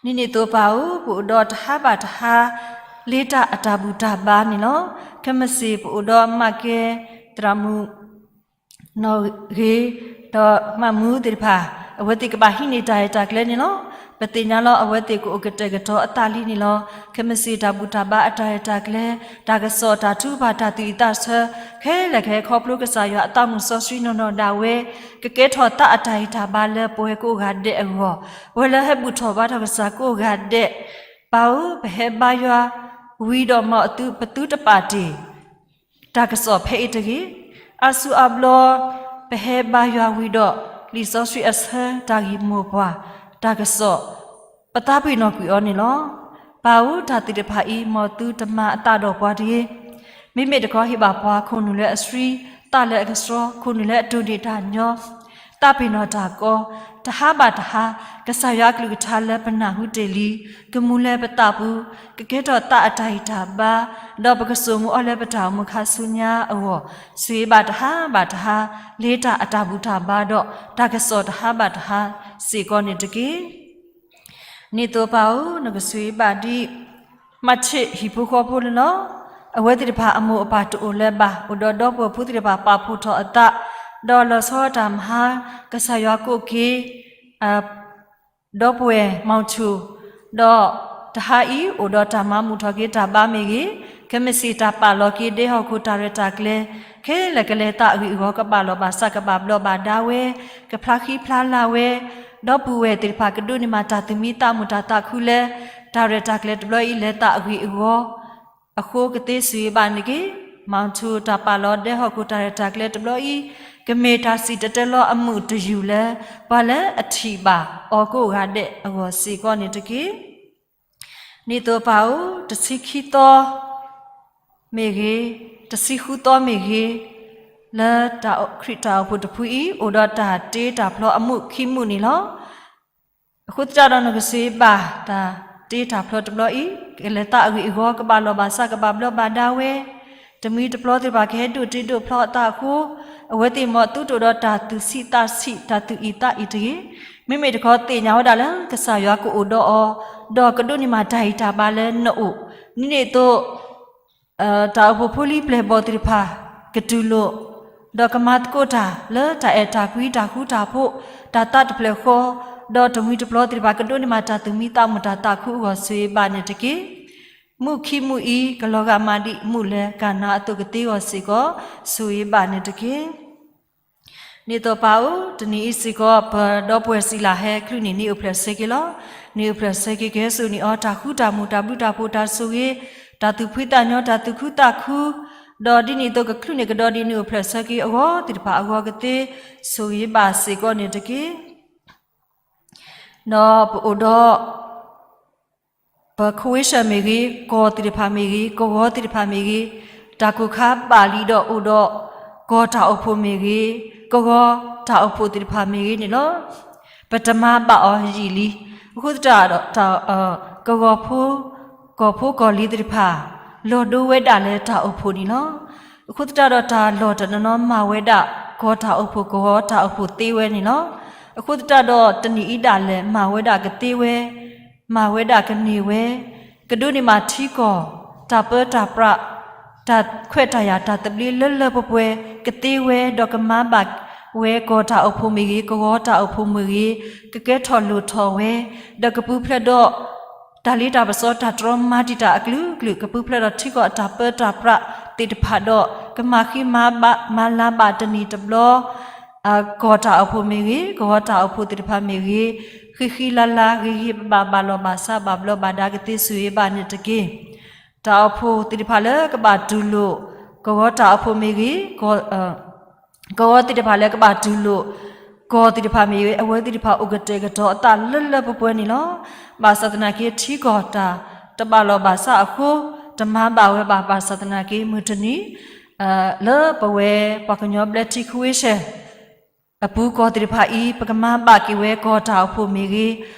ဒ်န့ၣ်အသိးပၢ်ဧၢ, ပအိၣ်ဒီးတဟါဘၣ်တဟါ လ့တၢ်အတၢ်ဘူၣ်တၢ်ဘါန့ၣ်လီၤ. ခဲမုၢ်ဆ့ၣ်ပအိၣ်ဒီးမးကဲ သရၣ်မုၣ် နီၣ်ဂ့ၤ ဒီးမးမူသ့ၣ်တဖၣ်, အဝဲသ့ၣ်ကဘၣ်ဟံးန့ၢ်တၢ်ရဲၣ်တၢ်ကျဲၤန့ၣ်လီၤ. ပသ့ၣ်ညါလီၤ အဝဲသ့ၣ်ကအိၣ်ကတဲာ်ကတီၤအသးလံန့ၣ်လီၤ. ခဲမုၢ်ဆ့ၣ်တၢ်ဘူၣ်တၢ်ဘါအတၢ်ရဲၣ်တၢ်ကျဲၤ, တၢ်ကစီၣ်တၢ်ထုကဖၣ်တၢ်သူၣ်အံၣ်သးဆၢ, ခဲလၢာ်ခဲဆ့ခီဖျိကစၢ်ယွၤအသးမုၢ်စီဆှံနီၢ်နီၢ်ဒၣ်ဝဲ, ကကဲထီၣ်သးအတၢ်ဟ့ၣ်တၢ်ဘါလၢပဝဲကိးဂၤဒဲးအဂီၢ်, ပဝဲလၢဟဲဘူၣ်ထီၣ်ဘါထီၣ်ကစၢ်ကိးဂၤဒဲး, ပၢ်ဧၢ, ပဟဲဘါယွၤဝံၤဒီးမ်သုပသုတပာ်တ့ၢ် တၢ်ကစီၣ်ဖဲအံၤတဂ့ၤ. အါစုအါဘျီ ပဟဲဘါယွၤဝံၤဒီး လံာ်စီဆှံအဆၢတၢ်ဂ့ၢ်မိၢ်ပှၢ် တၢ်ကစီၣ် ပသးပ့ၤနီၣ်ကွံာ်အီၤန့ၣ်လီၤ. ပၢ်ဧၢ, တၢ်သ့ၣ်တဖၣ်အံၤ မ်သုတမၤအသးဒီးပှၤတဂ့ၤ. မ့မ့ၢ်တခီဟ့ၣ်ဘၣ်ပှၤခိၣ်နူာ်လၢအဆှံ, သးလၢအကဆှီ, ခိၣ်နူာ်လၢအတိၢ်န့ၢ်တၢ်ညီ သးပ့ၤနီၣ်တၢ်ကီ, တဟါဘၣ်တဟါ ကစၢ်ယွၤအကလုၢ်ကထါလၢပနၢ်ဟူတ့ၢ်လံ, ကမူလၢပသးပူၤ, ကကဲထီၣ်သးအတၢ်ဟ့ၣ်တၢ်ဘါ, ဒီးပကစိာ်မူအီၤလၢပတၢ်အိၣ်မူခါဆူညါအဂီၢ်, ဆိၣ်ဂ့ၤဘၣ်တဟါဘၣ်တဟါ လ့တၢ်အတၢ်ဘူၣ်တၢ်ဘါဒီး တၢ်ကစီၣ်တဟါဘၣ်တဟါစ့ၢ်ကီးန့ၣ်တက့ၢ်. ဒ်န့ၣ်အသိးပၢ်ဧၢ, နကဆိၣ်ဂ့ၤဘၣ်ဒ် မးထ့းဟံၣ်ဖိဃီဖိန့ၣ်လီၤ. အဝဲသ့ၣ်တဖၣ်အမိၢ်အပၢ်တအိၣ်လၢၤဘၣ်, အိၣ်ဒီးဒီပုၢ်ဝဲၢ်ဖိသ့ၣ်တဖၣ်ပာ်ဖှိၣ်ထီၣ်အသး, ဒီးလီၤဆီတၢ်မၤဟါ ကစၢ်ယွၤကိးက့ၤ ဒီပုၢ်ဝဲၢ်မီၤထူၣ်, ဒီးတဟါအံၤ အိၣ်ဒီးတၢ်မၤမုာ်ထီၣ်က့ၤတၢ်ဘါမ့ၢ်ဂ့ၤ, ခဲမုၢ်ဆ့ၣ်တၢ်ပာ်လီၤက့ၤဒဲဟီၣ်ခိၣ်တၢ်ရဲၣ်တၢ်ကျဲၤ, ခဲလၢာ်ကလဲၤသးအဂ့ၢ်အဂီၢ် ကဘၣ်လီၢ်ဘၣ်စး ကဘၣ်ဘျီးဘၣ်ဒါဝဲ, ကဖျါဃံဖျါလၤဝဲ, ဒီပုၢ်ဝဲၢ်သ့ၣ်တဖၣ်ကဒိးန့ၢ်မးတၢ်သူၣ်မံသးမုာ်တၢ်သးခုလၢ တၢ်ရဲၣ်တၢ်ကျဲၤတဘျီအံၤလဲၤသးအဂ့ၢ်အဂီၢ် အဃိကသ့ဆိၣ်ဂ့ၤဘၣ်န့ၣ်တက့ၢ်. မီၤထူၣ်တၢ်ပာ်လီၤဒဲဟီၣ်ခိၣ်တၢ်ရဲၣ်တၢ်ကျဲၤတဘျီအံၤ ကမ့ၢ်တၢ်စံၣ်တဲၤတဲလီၤအမုာ်တယုၢ်လၢ ပှၤလၢအထံၣ်ဘၣ်အီၤကိးဂၤဒဲးအဂီၢ်စ့ၢ်ကီးန့ၣ်တက့ၢ်. ဒ်န့ၣ်အသိးပၢ်ဧၢ, တဆံခံသီမ့ၢ်ဂ့ၤ, တဆံဃုသီမ့ၢ်ဂ့ၤ, လၢတၢ်ခရံာ်တၢ်အိၣ်ဖှိၣ်တဖုအံၤ အိၣ်ဒီးတၢ်တ့တၢ်ဖျီအမုာ်ခံမုာ်န့ၣ်လီၤ. အဃိသတးဒီးနကဆိၣ်ဂ့ၤဘၣ်တၢ်တ့တၢ်ဖျီတဘျီအံၤ ကလဲၤသးအဂ့ၢ်အဂီၢ် ကဘၣ်လီၢ်ဘၣ်စး ကဘၣ်ဘျီးဘၣ်ဒါဝဲ, တမှံၤတပျီသ့ၣ်တဖၣ်ကဟဲဒိးတ့ဒိးဖျီအသးအဃိ, အဝဲသ့ၣ်မ်သုတအိၣ်ဒီးတၢ်သူၣ်ဆံးသးဆံး တၢ်သူၣ်အံၣ်သးအံၣ်တဂ့ၤ. မ့မ့ၢ်တခီသ့ၣ်ညါဝဲဒၣ်လၢ ကစၢ်ယွၤကအိၣ်ဒီးအီၤ, ဒီးကဒိးန့ၢ်မးတၢ်ဟ့ၣ်တၢ်ဘါလၢနအိၣ်, ဒ်န့ၣ်အသိး တၢ်အိၣ်ဖှိၣ်ဖိလံၤပျဲၢ်ဘီၣ်သ့ၣ်တဖၣ် ကတူၢ်လိာ်, ဒီးကမၤသကိးတၢ်လၢတၢ်အဲၣ်တၢ်ကွံ တၢ်ဃူတၢ်ဖိး, တၢ်သးတဖျၢၣ်ဃီ, ဒီးတမှံၤတပျီသ့ၣ်တဖၣ် ကဒိးန့ၢ်မးတၢ်သူၣ်မံသးမုာ်တၢ်သးခုအဂီၢ် ဆိၣ်ဂ့ၤဘၣ်န့ၣ်တက့ၢ်. မုၢ်ခံမုၢ်အံၤ ကလီၤဂာ်မးဒ်မုၢ်လၢ်ကၤနါအသိးကသ့အဂီၢ်စ့ၢ်ကီး ဆိၣ်ဂ့ၤဘၣ်န့ၣ်တက့ၢ်. ဒ်န့ၣ်အသိးပၢ်ဧၢ, တနံၤအံၤစ့ၢ်ကီး ပဒီပုၢ်ဝဲၢ်စံးလၢ်ဟဲချုးန့ၢ်နံၣ်အိၣ်ဖျဲၣ်ဆၢက့ၤလီၤ. နံၣ်အိၣ်ဖျဲၣ်ဆၢက့ၤကဟဲစိာ်န့ၢ်အီၤ တၢ်ဃူတၢ်မုာ် တၢ်ဘျုးတၢ်ဖှိၣ် တၢ်ဆိၣ်ဂ့ၤ, တၢ်သူၣ်ဖှံသးညီ တၢ်သူၣ်ခုသးခု, ဒီးဒ်န့ၣ်အသိးကချုးန့ၢ်ကဒီးဒ်နံၣ်အိၣ်ဖျဲၣ်ဆၢက့ၤအဂီၢ်သ့ၣ်တဖၣ်အဂီၢ်ကသ့ ဆိၣ်ဂ့ၤဘၣ်စ့ၢ်ကီးန့ၣ်တက့ၢ်. ဒီးပအိၣ်ဒီး ပခဝ့ၡၢၣ်မ့ၢ်ဂ့ၤ, ကီၢ်သ့ၣ်တဖၣ်မ့ၢ်ဂ့ၤ, ကဝီၤသ့ၣ်တဖၣ်မ့ၢ်ဂ့ၤ, တၢ်ကိၢ်ခါဘၣ်လံဒီးအိၣ်ဒီး ကီၢ်တၢ်အိၣ်ဖှိၣ်မ့ၢ်ဂ့ၤ, ကဝီၤတၢ်အိၣ်ဖှိၣ်သ့ၣ်တဖၣ်မ့ၢ်ဂ့ၤန့ၣ်လီၤ. ပတမၤဘၣ်အီၤယံာ်လံ. အဃိသတးဒီး ကဝီၤဖိ ကီၢ်ဖိကီၢ်လံၤသ့ၣ်တဖၣ် လီၤဒိဝဲဒၣ်လၢတၢ်အိၣ်ဖှိၣ်န့ၣ်လီၤ. အဃိသတးဒီးတၢ်လီၢ်တနီၤနီၤမၤဝဲဒၣ် ကီၢ်တၢ်အိၣ်ဖှိၣ် ကဝီၤတၢ်အိၣ်ဖှိၣ်သ့ဝဲန့ၣ်လီၤ. အဃိသတးဒီးတနံၤအံၤဒၣ်လဲာ် မၤဝဲဒၣ်ကသ့ဝဲ, မၤဝဲဒၣ်ကန့ၢ်ဝဲ, ကဒိးန့ၢ်မးထံကီၢ် တၢ်ပၢတၢ်ပြး တၢ်ခွဲးတၢ်ယာ် တၢ်သဘျ့လၢလၢပှဲၤပှဲၤ ကသ့ဝဲ ဒီးကမၤဘၣ်ဝဲ ကီၢ်တၢ်အိၣ်ဖှိၣ်မ့ၢ်ဂ့ၤ, ကဝီၤတၢ်အိၣ်ဖှိၣ်မ့ၢ်ဂ့ၤ, ကကဲထီၣ်လိၣ်ထီၣ်ဝဲ, ဒီးကပူၤဖျဲးဒီး တၢ်လ့တၢ်ပစီ တၢ်တြီမၤတံာ်တာ်အကလုာ်ကလုာ် ကပူၤဖျဲးဒီးထံကီၢ်အတၢ်ပၢတၢ်ပြးသ့ၣ်တဖၣ်ဒီး ကမၤဃံမၤလၤဘၣ်တနံၤတဘျီ ကီၢ်တၢ်အိၣ်ဖှိၣ်မ့ၢ်ဂ့ၤ, ကဝီၤတၢ်အိၣ်ဖှိၣ်သ့ၣ်တဖၣ်မ့ၢ်ဂ့ၤ, ဃံဃံလၤလၤ ဂ့ၤဂ့ၤဘၣ်ဘၣ် ဘၣ်လီၢ်ဘၣ်စး ဘၣ်ဘျီးဘၣ်ဒါကသ့ ဆိၣ်ဂ့ၤဘၣ်န့ၣ်တက့ၢ်. တၢ်အိၣ်ဖှိၣ်သ့ၣ်တဖၣ်လၢကဘၣ်တူၢ်လိာ် ကဝီၤတၢ်အိၣ်ဖှိၣ်မ့ၢ်ဂ့ၤ, ကဝီၤသ့ၣ်တဖၣ်လၢကဘၣ်တူၢ်လိာ် ကီၢ်သ့ၣ်တဖၣ်မ့ၢ်ဂ့ၤ, အဝဲသ့ၣ်တဖၣ်အိၣ်ကတဲာ်ကတီၤအသးလၢလၢပှဲၤပှဲၤန့ၣ်လီၤ. ဘၣ်ဆၣ်သနာ်က့ ထံကီၢ်တၢ်တဘၣ်လီၢ်ဘၣ်စးအဃိ တမၤဘၣ်ဝဲဘၣ်. ဘၣ်ဆၣ်သနာ်က့ မုၢ်တနံၤ လၢပဝဲပှၤကညီဘျၢထံခဝ့ၡၢၣ် အပူၤကီၢ်သ့ၣ်တဖၣ်အံၤ ပကမၤဘၣ်က့ၤဝဲ ကီၢ်တၢ်အိၣ်ဖှိၣ်မ့ၢ်ဂ့ၤ,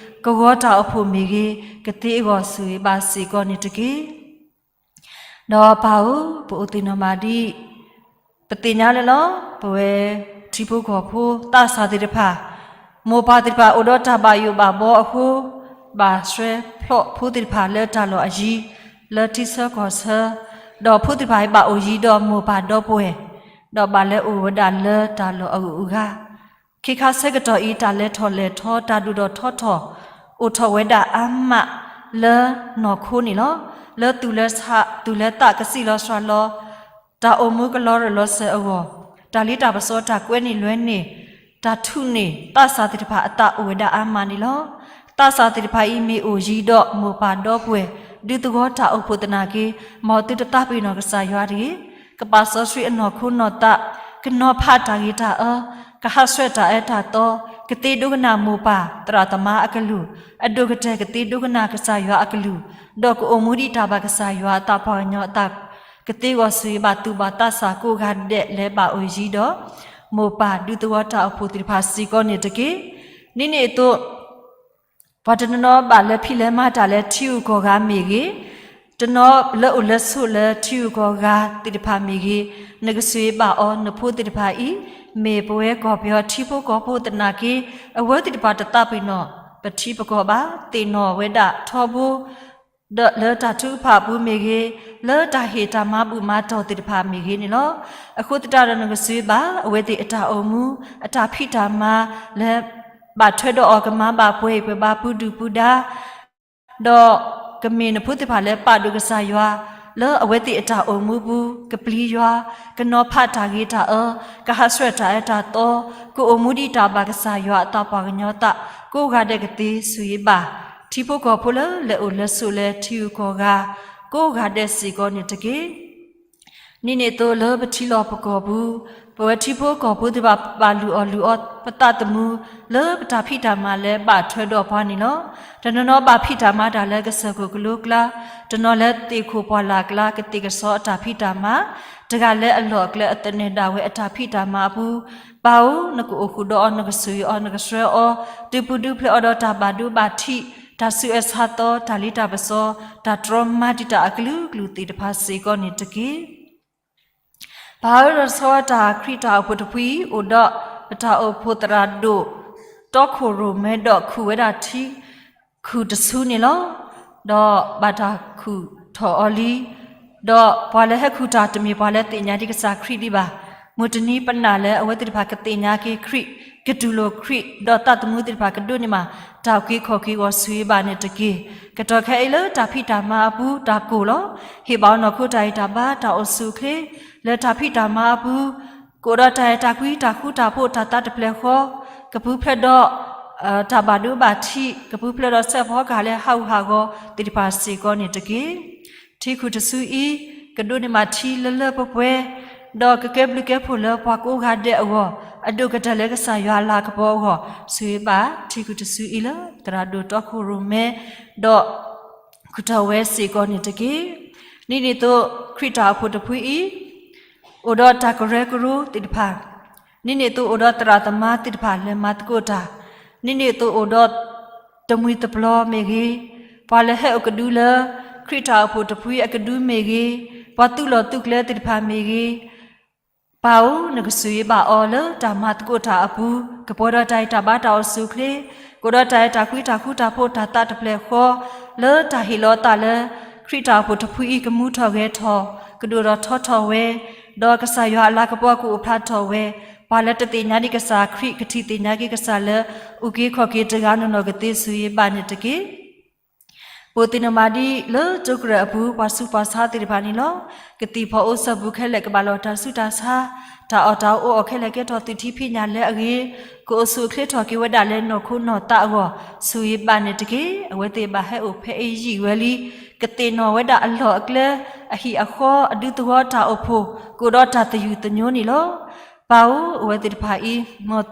ကဝီၤတၢ်အိၣ်ဖှိၣ်မ့ၢ်ဂ့ၤ, ကသ့အဂီၢ် ဆိၣ်ဂ့ၤဘၣ်စ့ၢ်ကီးန့ၣ်တက့ၢ်. ဒီးပၢ်ဧၢ, ပအိၣ်သ့ၣ်နီၣ်ဘၣ်ဒ် ပသ့ၣ်ညါလၢလီၤ ပဝဲထံဖိကီၢ်ဖိသးစၢ်သ့ၣ်တဖၣ်, မိၢ်ပၢ်သ့ၣ်တဖၣ်အိၣ်ဒီးတၢ်ဘၣ်ယိၣ်ဘၣ်ဘီအဃိ, ဘၣ်ဆှၢဖျိးဖိသ့ၣ်တဖၣ်လၢတၢ်လီၢ်အယံၤ, လၢထံဆၢကီၢ်ဆၢ, ဒီးဖိသ့ၣ်တဖၣ်အံၤဘၣ်အိၣ်ယံၤဒီးမိၢ်ပၢ်ဒီပုၢ်ဝဲၢ်, ဒီးဘၣ်လဲၤအိၣ်ဝဲဒၣ်လၢတၢ်လီၢ်အဂုၤအဂၤ ခဲခါဆၢကတီၢ်အံၤ တၢ်လဲၤထီၣ်လဲၤထီ တၢ်ဒိၣ်ထီၣ်ထီထီၣ် အိၣ်ထီၣ်ဝဲဒၣ်အါမးလၢနီၢ်ခိန့ၣ်လီၤ. လၢသူၣ်လၢဆး သူၣ်လၢသး ကစံၣ်လီၤစှၤလီၤ, တၢ်အိၣ်မူကလီၤရၢၢ်လီၤစၢၤအဂီၢ်, တၢ်လ့တၢ်ပစီ တၢ်ကွဲန့ၢ်လွဲန့ၢ်, တၢ်ထူၣ်န့ၢ်သးစၢ်သ့ၣ်တဖၣ်အသးအိၣ်ဝဲဒၣ်အါမးန့ၣ်လီၤ. သးစၢ်သ့ၣ်တဖၣ်အံၤ မ့ၢ်အိၣ်ယံၤဒီးမိၢ်ပၢ်ဒီပုၢ်ဝဲၢ် ဒုးသဝီတၢ်အိၣ်ဖှိၣ်သနာ်က့, မ်သုတသးပ့ၤနီၣ်ကစၢ်ယွၤတဂ့ၤ. ကပာ်စီဆှံအနီၢ်ခိနီၢ်သး, ကနီၤဖးတၢ်ဂ့ၤတၢ်အၢ, ကဟးဆှဲးတၢ်အၢတၢ်သီ, ကသ့ဒိကနၣ်မိၢ်ပၢ်သရၣ်သမါအကလုၢ်, အဒိၣ်ကတၢၢ်ကသ့ဒိကနၣ်ကစၢ်ယွၤအကလုၢ်, ဒီးကအိၣ်မူဒ်တၢ်ဘၣ်ကစၢ်ယွၤအသးပှၤကညီအသး, ကသ့ဂီၤဆူၣ်ဘၣ်သူၣ်ဘၣ်သးစၢ်ကိးဂၤဒဲးလၢဘၣ်အိၣ်ယံၤဒီး မိၢ်ပၢ်ဒုးသဝီတၢ်အိၣ်ဖှိၣ်သ့ၣ်တဖၣ်စ့ၢ်ကီးန့ၣ်တက့ၢ်. ဒ်န့ၣ်အသိး ပှၤတနီၤနီၤဘၣ်လၢဖံးလၢမၤတၢ်လၢထံဂုၤကီၢ်ဂၤမ့ၢ်ဂ့ၤ, တနီၤလၢအိၣ်လၢဆိးလၢထံဂုၤကီၢ်ဂၤသ့ၣ်တဖၣ်မ့ၢ်ဂ့ၤ, နကဆိၣ်ဂ့ၤဘၣ်အီၤ နဖိသ့ၣ်တဖၣ်အံၤ, မ့ၢ်ပဝဲကီၢ်ပယီၤထံဖိကီၢ်ဖိသနာ်က့, အဝဲသ့ၣ်တဖၣ်တသးပ့ၤနီၣ်ပထံပကီၢ်ဘၣ်, သ့ၣ်နီၣ်ဝဲဒၣ်ထီဘိ ဒီးလၢတၢ်ထုကဖၣ်အပူၤမ့ၢ်ဂ့ၤ, လၢတၢ်ဟ့ၣ်တၢ်မၤဘူၣ်မၤတီၢ်သ့ၣ်တဖၣ်မ့ၢ်ဂ့ၤန့ၣ်လီၤ. အဃိသတးဒီးနကဆိၣ်ဂ့ၤဘၣ် အဝဲသ့ၣ်အတၢ်အိၣ်မူ, အတၢ်ဖံးတၢ်မၤလၢ ဘၣ်ထွဲဒီးအီၤကမၤဘၣ်ပှဲၤပှဲၤဘါပူၤဒုၣ်ပူၤဒါ ဒီးကမ့ၢ်နဖိသ့ၣ်တဖၣ်လၢပာ်ဒိၣ်ကစၢ်ယွၤ, လၢအဝဲသ့ၣ်အတၢ်အိၣ်မူပူၤ, ကပျံၤယွၤ, ကနီၤဖးတၢ်ဂ့ၤတၢ်အၢ, ကဟးဆှဲးတၢ်အၢတၢ်သီ, ကအိၣ်မူဒ်တၢ်ဘၣ်ကစၢ်ယွၤအသးပှၤကညီသး, ကိးဂၤဒဲးကသ့ဆိၣ်ဂ့ၤဘၣ် ထံဖိကီၢ်ဖိလၢလဲၤအိၣ်လဲၤဆိးလၢထံဂုၤကီၢ်ဂၤ, ကိးဂၤဒဲးစ့ၢ်ကီးန့ၣ်တက့ၢ်. ဒ်န့ၣ်အသိးလၢပထံလီၢ်ပကီၢ်ပူၤ, ပဝဲထံဖိကီၢ်ဖိသ့ၣ်တဖၣ် ပဘၣ်လုၢ်အီၣ်လုၢ်အီပသးသမူ, လၢပတၢ်ဖံးတၢ်မၤလၢဘၣ်ထွဲဒီးပှၤန့ၣ်လီၤ. တနီၤနီၤဘၣ်ဖံးတၢ်မၤတၢ်လၢကစၢၢ်ခိၣ်ကလိကျါ, တနီၤလၢသ့ၣ်ခိၣ်ပှၢ်လၢ်ကျါ ကသ့ၣ်ကစီအတၢ်ဖံးတၢ်မၤ, တဂၤလၢအလီၢ်အကျဲအသနၢၣ်ဒၣ်ဝဲအတၢ်ဖံးတၢ်မၤအပူၤ, ပၢ်ဧၢ, နကအိၣ်ဃုာ်ဒီးအီၤ, နကဆိၣ်ဂ့ၤအီၤ, နကဆှၢအီၤ, ဒုးပူၤဒုးဖျဲးအီၤဒီးတၢ်ဘၣ်ဒိဘၣ်ထံး, တၢ်ဆူးအၢဆါသီ, တၢ်လ့တၢ်ပစီ, တၢ်တြီမၤတံာ်တာ်အကလုာ်ကလုာ်သ့ၣ်တဖၣ်စ့ၢ်ကီးန့ၣ်တက့ၢ်. ပၢ်ဧၢ, လီၤဆီတၢ်ခရံာ်တၢ်အိၣ်ဖှိၣ်တဖုအံၤ အိၣ်ဒီးပတၢ်အိၣ်ဖှိၣ်သရၣ်ဒိၣ်တီခိၣ်ရိၣ်မဲ ဒီးခူၣ်ဝဲဒၣ်ထံခုၣ်တဆူန့ၣ်လီၤ. ဒီးဘၣ်တၢ်ခူၣ်ထီၣ်အီၤလံ, ဒီးပှၤလၢဟဲခူၣ်တၢ်တမ့ၢ်ပှၤလၢသ့ၣ်ညါဒံးကစၢ်ခရံာ်ဒံးဘၣ်. မုၢ်တနံၤပနာ်လၢအဝဲသ့ၣ်တဖၣ်ကသ့ၣ်ညါက့ၤခရံာ်, ကတူၢ်လိာ်ခရံာ်, ဒီးသးသမူသ့ၣ်တဖၣ်ကဒိးန့ၢ်မး တၢ်အုၣ်က့ၤခီၣ်က့ၤအဂီၢ် ဆိၣ်ဂ့ၤဘၣ်န့ၣ်တက့ၢ်. ကတီၢ်ခဲအံၤလၢတၢ်ဖံးတၢ်မၤအပူၤတၢ်ကိၢ်လီၤ. ဟ့ၣ်ဘၣ်အီၤနီၢ်ခိတၢ်ဂံၢ်တၢ်ဘါ တၢ်အိၣ်ဆူၣ်အိၣ်ချ့ လၢတၢ်ဖံးတၢ်မၤအပူၤ, ကအိၣ်ဒီးတၢ်အဲၣ်တၢ်ကွံ တၢ်ဃူတၢ်ဖိး တၢ်သးတဖျၢၣ်ဃီ, ကပူၤဖျဲးဒီး တၢ်ဘၣ်ဒိဘၣ်ထံး, ကပူၤဖျဲးဒီးစဲးဖီကဟၣ်လၢဟးဂူာ်ဟးဂီၤသ့ၣ်တဖၣ်စ့ၢ်ကီးန့ၣ်တက့ၢ်. ထံခုၣ်တဆူအံၤ ကဒိးန့ၢ်မးထံလၢလၢပှဲၤပှဲၤ, ဒီးကကဲဘျုးကဲဖှိၣ်လၢပှၤကိးဂၤဒဲးအဂီၢ်, အဒိၣ်ကတၢၢ်လၢကစၢ်ယွၤအလၤကပီၤအဂီၢ်, ဆိၣ်ဂ့ၤဘၣ်ထံခုၣ်တဆူအံၤလၢသရၣ်ဒိၣ်တီခိၣ်ရိၣ်မဲ, ဒီး ခူၣ်ထီၣ်ဝဲစ့ၢ်ကီးန့ၣ်တက့ၢ်. ဒ်န့ၣ်အသိး ခရံာ်တၢ်အိၣ်ဖှိၣ်တဖုအံၤ အိၣ်ဒီးတၢ်ကရၢကရိသ့ၣ်တဖၣ်, ဒ်န့ၣ်အသိးအိၣ်ဒီးသရၣ်သမါသ့ၣ်တဖၣ်လဲၤမၤသကိးတၢ်, ဒ်န့ၣ်အသိးအိၣ်ဒီး တမှံၤတပျီၤမ့ၢ်ဂ့ၤ, ပှၤလၢဟဲအိၣ်ကဒုလၢ ခရံာ်တၢ်အိၣ်ဖှိၣ်တဖုအံၤအကဒုမ့ၢ်ဂ့ၤ, ပှၤသူးလီၢ်သူးကျဲသ့ၣ်တဖၣ်မ့ၢ်ဂ့ၤ, ပၢ်ဧၢ, နကဆိၣ်ဂ့ၤဘၣ်အီၤလၢတၢ်မၤသကိးတၢ်အပူၤ, ကပှဲၤဒီးတၢ်ဂံၢ်တၢ်ဘါတၢ်အိၣ်ဆူၣ်အိၣ်ချ့, ကအိၣ်ဒီးတၢ်အဲၣ်တၢ်ကွံတၢ်ဃူတၢ်ဖိးတၢ်သးတဖျၢၣ်ဃီ, လၢတၢ်ဟ့ၣ်လီၤအသးလၢ ခရံာ်တၢ်အိၣ်ဖှိၣ်တဖုအံၤကမူထီၣ်ဂဲၤထီၣ်, ကဒိၣ်ထီၣ်ထီထီၣ်ဝဲ, ဒီးကစၢ်ယွၤအလၤကပီၤကအိၣ်ဖျါထီၣ်ဝဲ, ပှၤလၢတသ့ၣ်ညါဒံးကစၢ်ခရံာ် ကထံၣ်သ့ၣ်ညါက့ၤကစၢ်လၢ အုၣ်က့ၤခီၣ်က့ၤတဂၤနီၢ်နီၢ်ကသ့ဆိၣ်ဂ့ၤဘၣ်န့ၣ်တက့ၢ်. ပအိၣ်သ့ၣ်နီၣ်မးဒ်လၢတိကရၢၢ်အပူၤ ပှၤဆူးပှၤဆါသ့ၣ်တဖၣ်န့ၣ်လီၤ. ကသံၣ်ဖီအိၣ်စၢပူၤခဲလၢာ် ကဘၣ်လီၢ်တၢ်ဆူးတၢ်ဆါ, တၢ်အီၣ်တၢ်အီအိၣ်အီၤခဲလၢာ်ကဲထီၣ်သုးထံဖံးညၣ်လၢအဂ့ၤ, ကအိၣ်ဆူၣ်အိၣ်ချ့ထီၣ်က့ၤဝဲဒၣ်လၢနီၢ်ခိနီၢ်သးအဂီၢ်, ဆိၣ်ဂ့ၤဘၣ်န့ၣ်တက့ၢ်. အဝဲသ့ၣ်ဘၣ်ဟဲအိၣ်ဖဲအံၤယံာ်ဝဲလံ, ကသ့ၣ်နီၣ်ဝဲဒၣ်အလီၢ်အကျဲ, အဟံၣ်အဃီ, အဒူသဝီတၢ်အိၣ်ဖှိၣ်, ကအိၣ်ဒီးတၢ်သယုၢ်သညိန့ၣ်လီၤ. ပၢ်ဧၢ, အဝဲသ့ၣ်တဖၣ်အံၤ မ်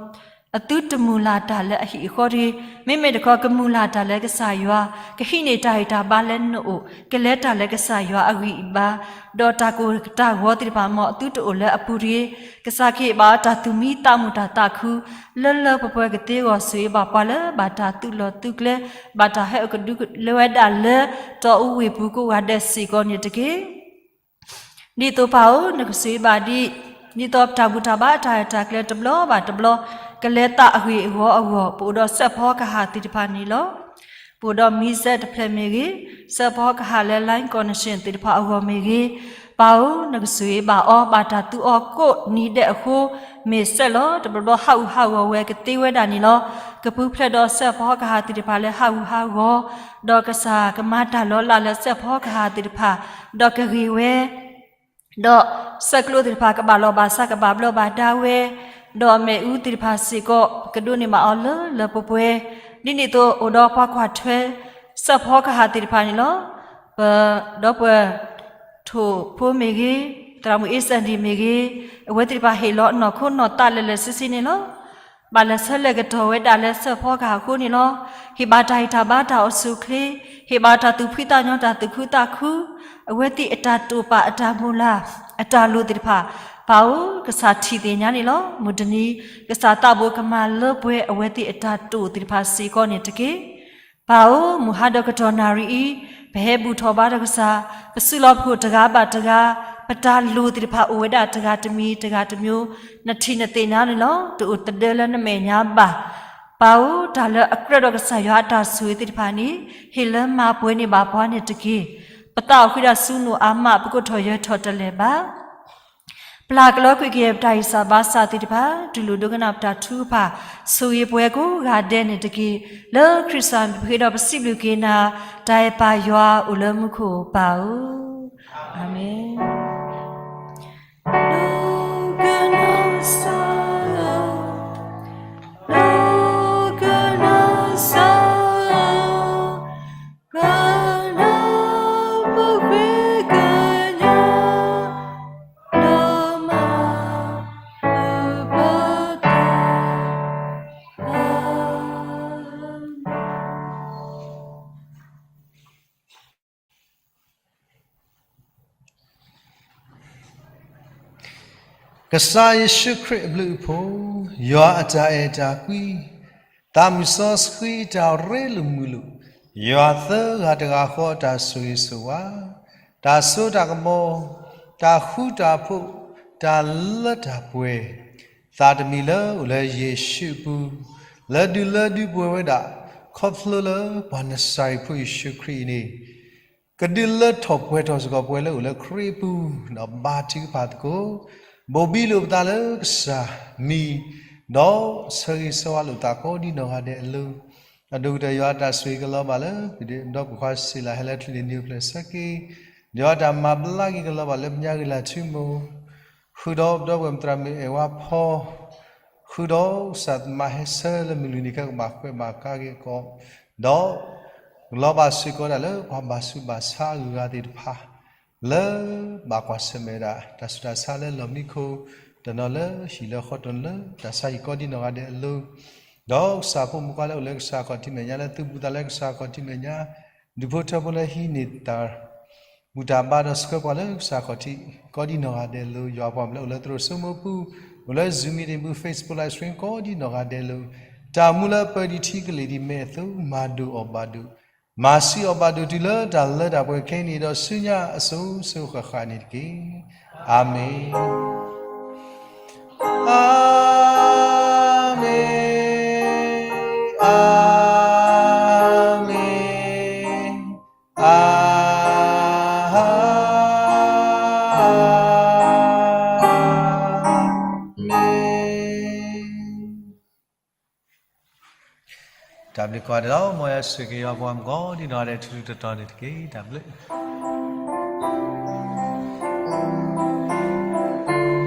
အသုတမုၢ်လၢ်တၢ်လၢအဟံၣ်အဃီတဂ့ၤ, မ့မ့ၢ်တခီ ကမုၢ်လၢ်တၢ်လၢကစၢ်ယွၤ, ကဟံးန့ၢ်တၢ်ဂံၢ်တၢ်ဘါလၢနအိၣ်, ကလဲၤတၢ်လၢကစၢ်ယွၤအဂံၢ်အဘါ, ဒီးတၢ်ကိၢ်တၢ်ဂီၤသ့ၣ်တဖၣ် မ်အသုတအိၣ်လၢအပူၤတဂ့ၤ, ကစၢ်ခရံာ်ဘၣ်တၢ်သူၣ်မံသးမုာ်တၢ်သးခု, လၢလၢပှဲၤပှဲၤကသ့အဂီၢ် ဆိၣ်ဂ့ၤဘၣ်ပှၤလၢဘၣ်တၢ်သူးလီၢ်သူးကျဲ, ဘၣ်တၢ်ဟဲအိၣ်ကဒုလၢဝဲဒၣ်လၢ တီအူဝ့ၢ်ပူၤကိးဂၤဒဲးစ့ၢ်ကီးန့ၣ်တက့ၢ်. ဒ်သိးပၢ်ဧၢ နကဆိၣ်ဂ့ၤဘၣ်ဒံး ဒ်သိးပတၢ်ဘူၣ်တၢ်ဘါအတၢ်ရဲၣ်တၢ်ကျဲၤတဘျီဘၣ်တဘျီ ကလဲၤသးအဂ့ၢ်အဂီၢ်အဂီၢ် ပအိၣ်ဒီးစဲးဖီကဟၣ်သ့ၣ်တဖၣ်န့ၣ်လီၤ. ပအိၣ်ဒီးမံၤစဲးတဖျၢၣ်မ့ၢ်ဂ့ၤ, စဲးဖီကဟၣ်လၢ Line Connection သ့ၣ်တဖၣ်အဂီၢ်မ့ၢ်ဂ့ၤ, ပၢ်ဧၢ နကဆိၣ်ဂ့ၤဘၣ်အီၤ ဘၣ်တၢ်သူအီၤကိးနံၤဒဲးအဃိ မ့ၢ်စဲးလီၤ တဘျီဘျီဟးဂူာ်ဟးဂီၤဝဲကသ့ဝဲဒၣ်န့ၣ်လီၤ. ကပူၤဖျဲးဒီးစဲးဖီကဟၣ်သ့ၣ်တဖၣ်လၢဟးဂူာ်ဟးဂီၤ, ဒီးကစၢ်ကမၤတၢ်လီၤလးလၢစဲးဖီကဟၣ်သ့ၣ်တဖၣ်, ဒီးကဂ့ၤဝဲ ဒီးဆဲးကျိးသ့ၣ်တဖၣ်ကဘၣ်လီၢ်ဘၣ်စး ကဘၣ်ဘျီးဘၣ်ဒါဝဲ, ဒီးမ့ၣ်အူသ့ၣ်တဖၣ်စ့ၢ်ကီး ကဒိးန့ၢ်ဘၣ်အီၤလၢလၢပှဲၤပှဲၤ, ဒ်န့ၣ်အသိးအိၣ်ဒီးပှၤကွၢ်ထွဲ စဲးဖီကဟၣ်သ့ၣ်တဖၣ်န့ၣ်လီၤ. ပဒီပုၢ်ဝဲၢ် ထိၣ်ဖိမ့ၢ်ဂ့ၤ, သရၣ်မုၣ်အ့စၣ်ဒံၣ်မ့ၢ်ဂ့ၤ, အဝဲသ့ၣ်တဖၣ်ဟ့ၣ်လီၤအနီၢ်ခိနီၢ်သး လဲၤလဲၤဆ့ဆ့န့ၣ်လီၤ. ဘၣ်လဲၤဆၢလဲၤကတီၢ်ဝဲဒၣ်လၢစဲးဖီကဟၣ်အဃိန့ၣ်လီၤ. ဟ့ၣ်ဘၣ်တၢ်ဟ့ၣ်တၢ်ဘါတၢ်အိၣ်ဆူၣ်အိၣ်ချ့, ဟ့ၣ်ဘၣ်တၢ်သူၣ်ဖှံသးညီ တၢ်သူၣ်ခုသးခု, အဝဲသ့ၣ်အတၢ်တိာ်ပာ်အတၢ်မုၢ်လၢ် အတၢ်လိၣ်သ့ၣ်တဖၣ်, ပၢ်ဧၢ ကစၢ်ထံၣ်သ့ၣ်ညါန့ၣ်လီၤ. မုၢ်တနံၤ ကစၢ်သးဘိကမၤလၢပှဲၤ အဝဲသ့ၣ်အတၢ်တိာ်သ့ၣ်တဖၣ်စ့ၢ်ကီးန့ၣ်တက့ၢ်. ပၢ်ဧၢ မုၢ်ဟါဒီးကတီၢ်နၣ်ရံၣ်အံၤ ပဟဲဘူၣ်ထီၣ်ဘါဒီးကစၢ်, ပစုလီၤပဃိၣ်တဂၤဘၣ်တဂၤ, ပတၢ်လိၣ်သ့ၣ်တဖၣ်အိၣ်ဝဲဒၣ်တဂၤတမံၤတဂၤတမံၤ, နထံၣ်နသ့ၣ်ညါန့ၣ်လီၤ. တအိၣ်သဒၢလၢနမဲာ်ညါဘၣ်. ပၢ်ဧၢ တၢ်လၢအကြၢးဒီးကစၢ်ယွၤအတၢ်ဆိၣ်ဂ့ၤသ့ၣ်တဖၣ်န့ၣ် ဟ့ၣ်လၢမၤပှဲၤန့ၢ်ဘၣ်ပှၤန့ၣ်တက့ၢ်. ပသးအိၣ်ဃံဒီးဆူနိၣ်အါမး ပကိးထီၣ်ယၢၤထီၣ်တလဲာ်ဘၣ်. ပျၢ်ကလီကွံာ်ကယဲၢ်ပတၢ်ဂံၢ်စၢ်ဘါစၢ်သ့ၣ်တဖၣ်, တူၢ်လိာ်ဒိကနၣ်ပတၢ်ထုကဖၣ်, ဆိၣ်ဂ့ၤပှၤကိးဂၤဒဲးန့ၣ်တက့ၢ်. လၢခရံာ်စၢ်မံၤပဃ့ဒီး ပစံးဘျုးက့ၤနၤ, တၢ်အဲၣ်ပၢ်ယွၤအိၣ်လၢမူခိၣ်ပၢ်ဧၢ, အၤမ့ၣ်. ကစၢ်ယ့ၣ်ၡူးခရံာ်အဘျုးအဖှိၣ်, ယွၤအတၢ်အဲၣ်တၢ်ကွံ, သးမုၢ်စီဆှံတၢ်ရ့လိာ်မုာ်လိာ်, ယွၤသၢဂၤတဂၤဃီအတၢ်ဆိၣ်ဂ့ၤဆိၣ်ဝါ, တၢ်စိတၢ်ကမီၤ, တၢ်ဃူတၢ်ဖိး, တၢ်လၢတၢ်ပှဲၤ, သးတမံၤလၢအိၣ်လၢယ့ၣ်ၡူးအပူၤ, လၢဒုးလၢဒုးပှဲၤဝဲဒၣ်, ခီဖျိလၢပှၤနစၤရ့းဖိယ့ၣ်ၡူးခရံာ်အံၤန့ၣ် ကဒုးလၢထီၣ်ပှဲၤထီၣ်စ့ၢ်ကီးပှၤလၢအိၣ်လၢခရံာ်အပူၤ, ဒီးဘါထုကဖၣ်သကိး, ဘိးဘံလိာ်ပသးလၢကစၢ်မံၤ, ဒီးဆၢဂ့ၤဆၢဝါလိာ်သးကိးဒ်နီၢ်ဂၤဒဲးအလိၤ, အဒိၣ်ကတၢၢ်ယွၤအတၢ်ဆိၣ်ဂ့ၤကလီၤဘၣ်လၢ ပဒီပုၢ်ဝဲၢ်ခွါစံလၤဟဲလၢချံန့ၣ် နံၣ်အိၣ်ဖျဲၣ်ဆၢက့ၤ, ယွၤအတၢ်မၤဘျါက့ၤကလီၤဘၣ်လၢပညါဂ့ၤလၢထူမိၢ် ဃုာ်ဒီးပဒီပုၢ်ဝဲၢ်မုၢ်သရၣ်မုၣ်အဲၣ်ဝါဖီ, ဃုာ်ဒီးကစၢ်မၤဟဲဆၢလၢမုၢ်လွံၢ်နံၤခဲကဘၣ်ကွဲးဘၣ်ကါက့ၤအကိး, ဒီးကလီၤဘၣ်စ့ၢ်ကီးဒၣ်လၢပှၤဘၣ်ဆူးဘၣ်ဆါအဂုၤအဂၤသ့ၣ်တဖၣ် လၢဘၣ်ကွၢ်ဆၢၣ်မဲာ်ဝဲဒၣ် တၢ်ဆူးတၢ်ဆါလၢလီၢ်မံခိၣ်, တနီၤလၢဟံၣ်လၢဃီတနီၤလၢတၢ်ဆါဟံၣ်ကိးဒ်နီၢ်ဂၤဒဲးအလိၤ, ဒီးကစၢ်ဖိမုၣ်ဖိခွါလၢအိၣ်လၢကစၢ်ခီၣ်ထံးမဲာ်ညါ လၢသုဘူးသးလၢကစၢ်ခီၣ်ထံးမဲာ်ညါ, ဒူၣ်ဖိထၢဖိလၢဟံးန့ၢ်တၢ် ဘူၣ်တၢ်ဘါဒီးဆှၢပှၤလၢကစၢ်ခီၣ်ထံး ကိးဒ်နီၢ်ဂၤဒဲးအလိၤ, ယွၤပှၤမၢလၢအိၣ်လၢသရိာ်စိမိၢ်ပူၤ, အိၣ်လၢ Zoom meeting ပူၤ Facebook live stream ကိးဒ်နီၢ်ဂၤဒဲးအလိၤ, တၢ်မူလၢပၢဒံးထံကလ့ၢ်ဒံးမဲာ်အသိး မၤဒိၣ်အီၣ်ဘၣ်ဒိၣ်, မၤဆူၣ်အီၣ်ဘၣ်ဒိၣ်တုၤလၢတၢ်လၢတၢ်ပှဲၤခဲအံၤန့ၣ် ဒီးဆူညါအစိၤစိၤဃၣ်ဃၣ်န့ၣ်တက့ၢ်. အၤမ့ၣ်. အၤမ့ၣ်, အၤမ့ၣ်, အၤမ့ၣ်. တၢ်ဘျုးကိးဂၤဒဲးလီၤ. မ်ယွၤဆိၣ်ဂ့ၤက့ၤယွၤပှၤမုၣ်ကိးဒ်နီၢ်ဂၤဒဲးထူထူတီတီန့ၣ်တက့ၢ်. တၢ်ဘျုး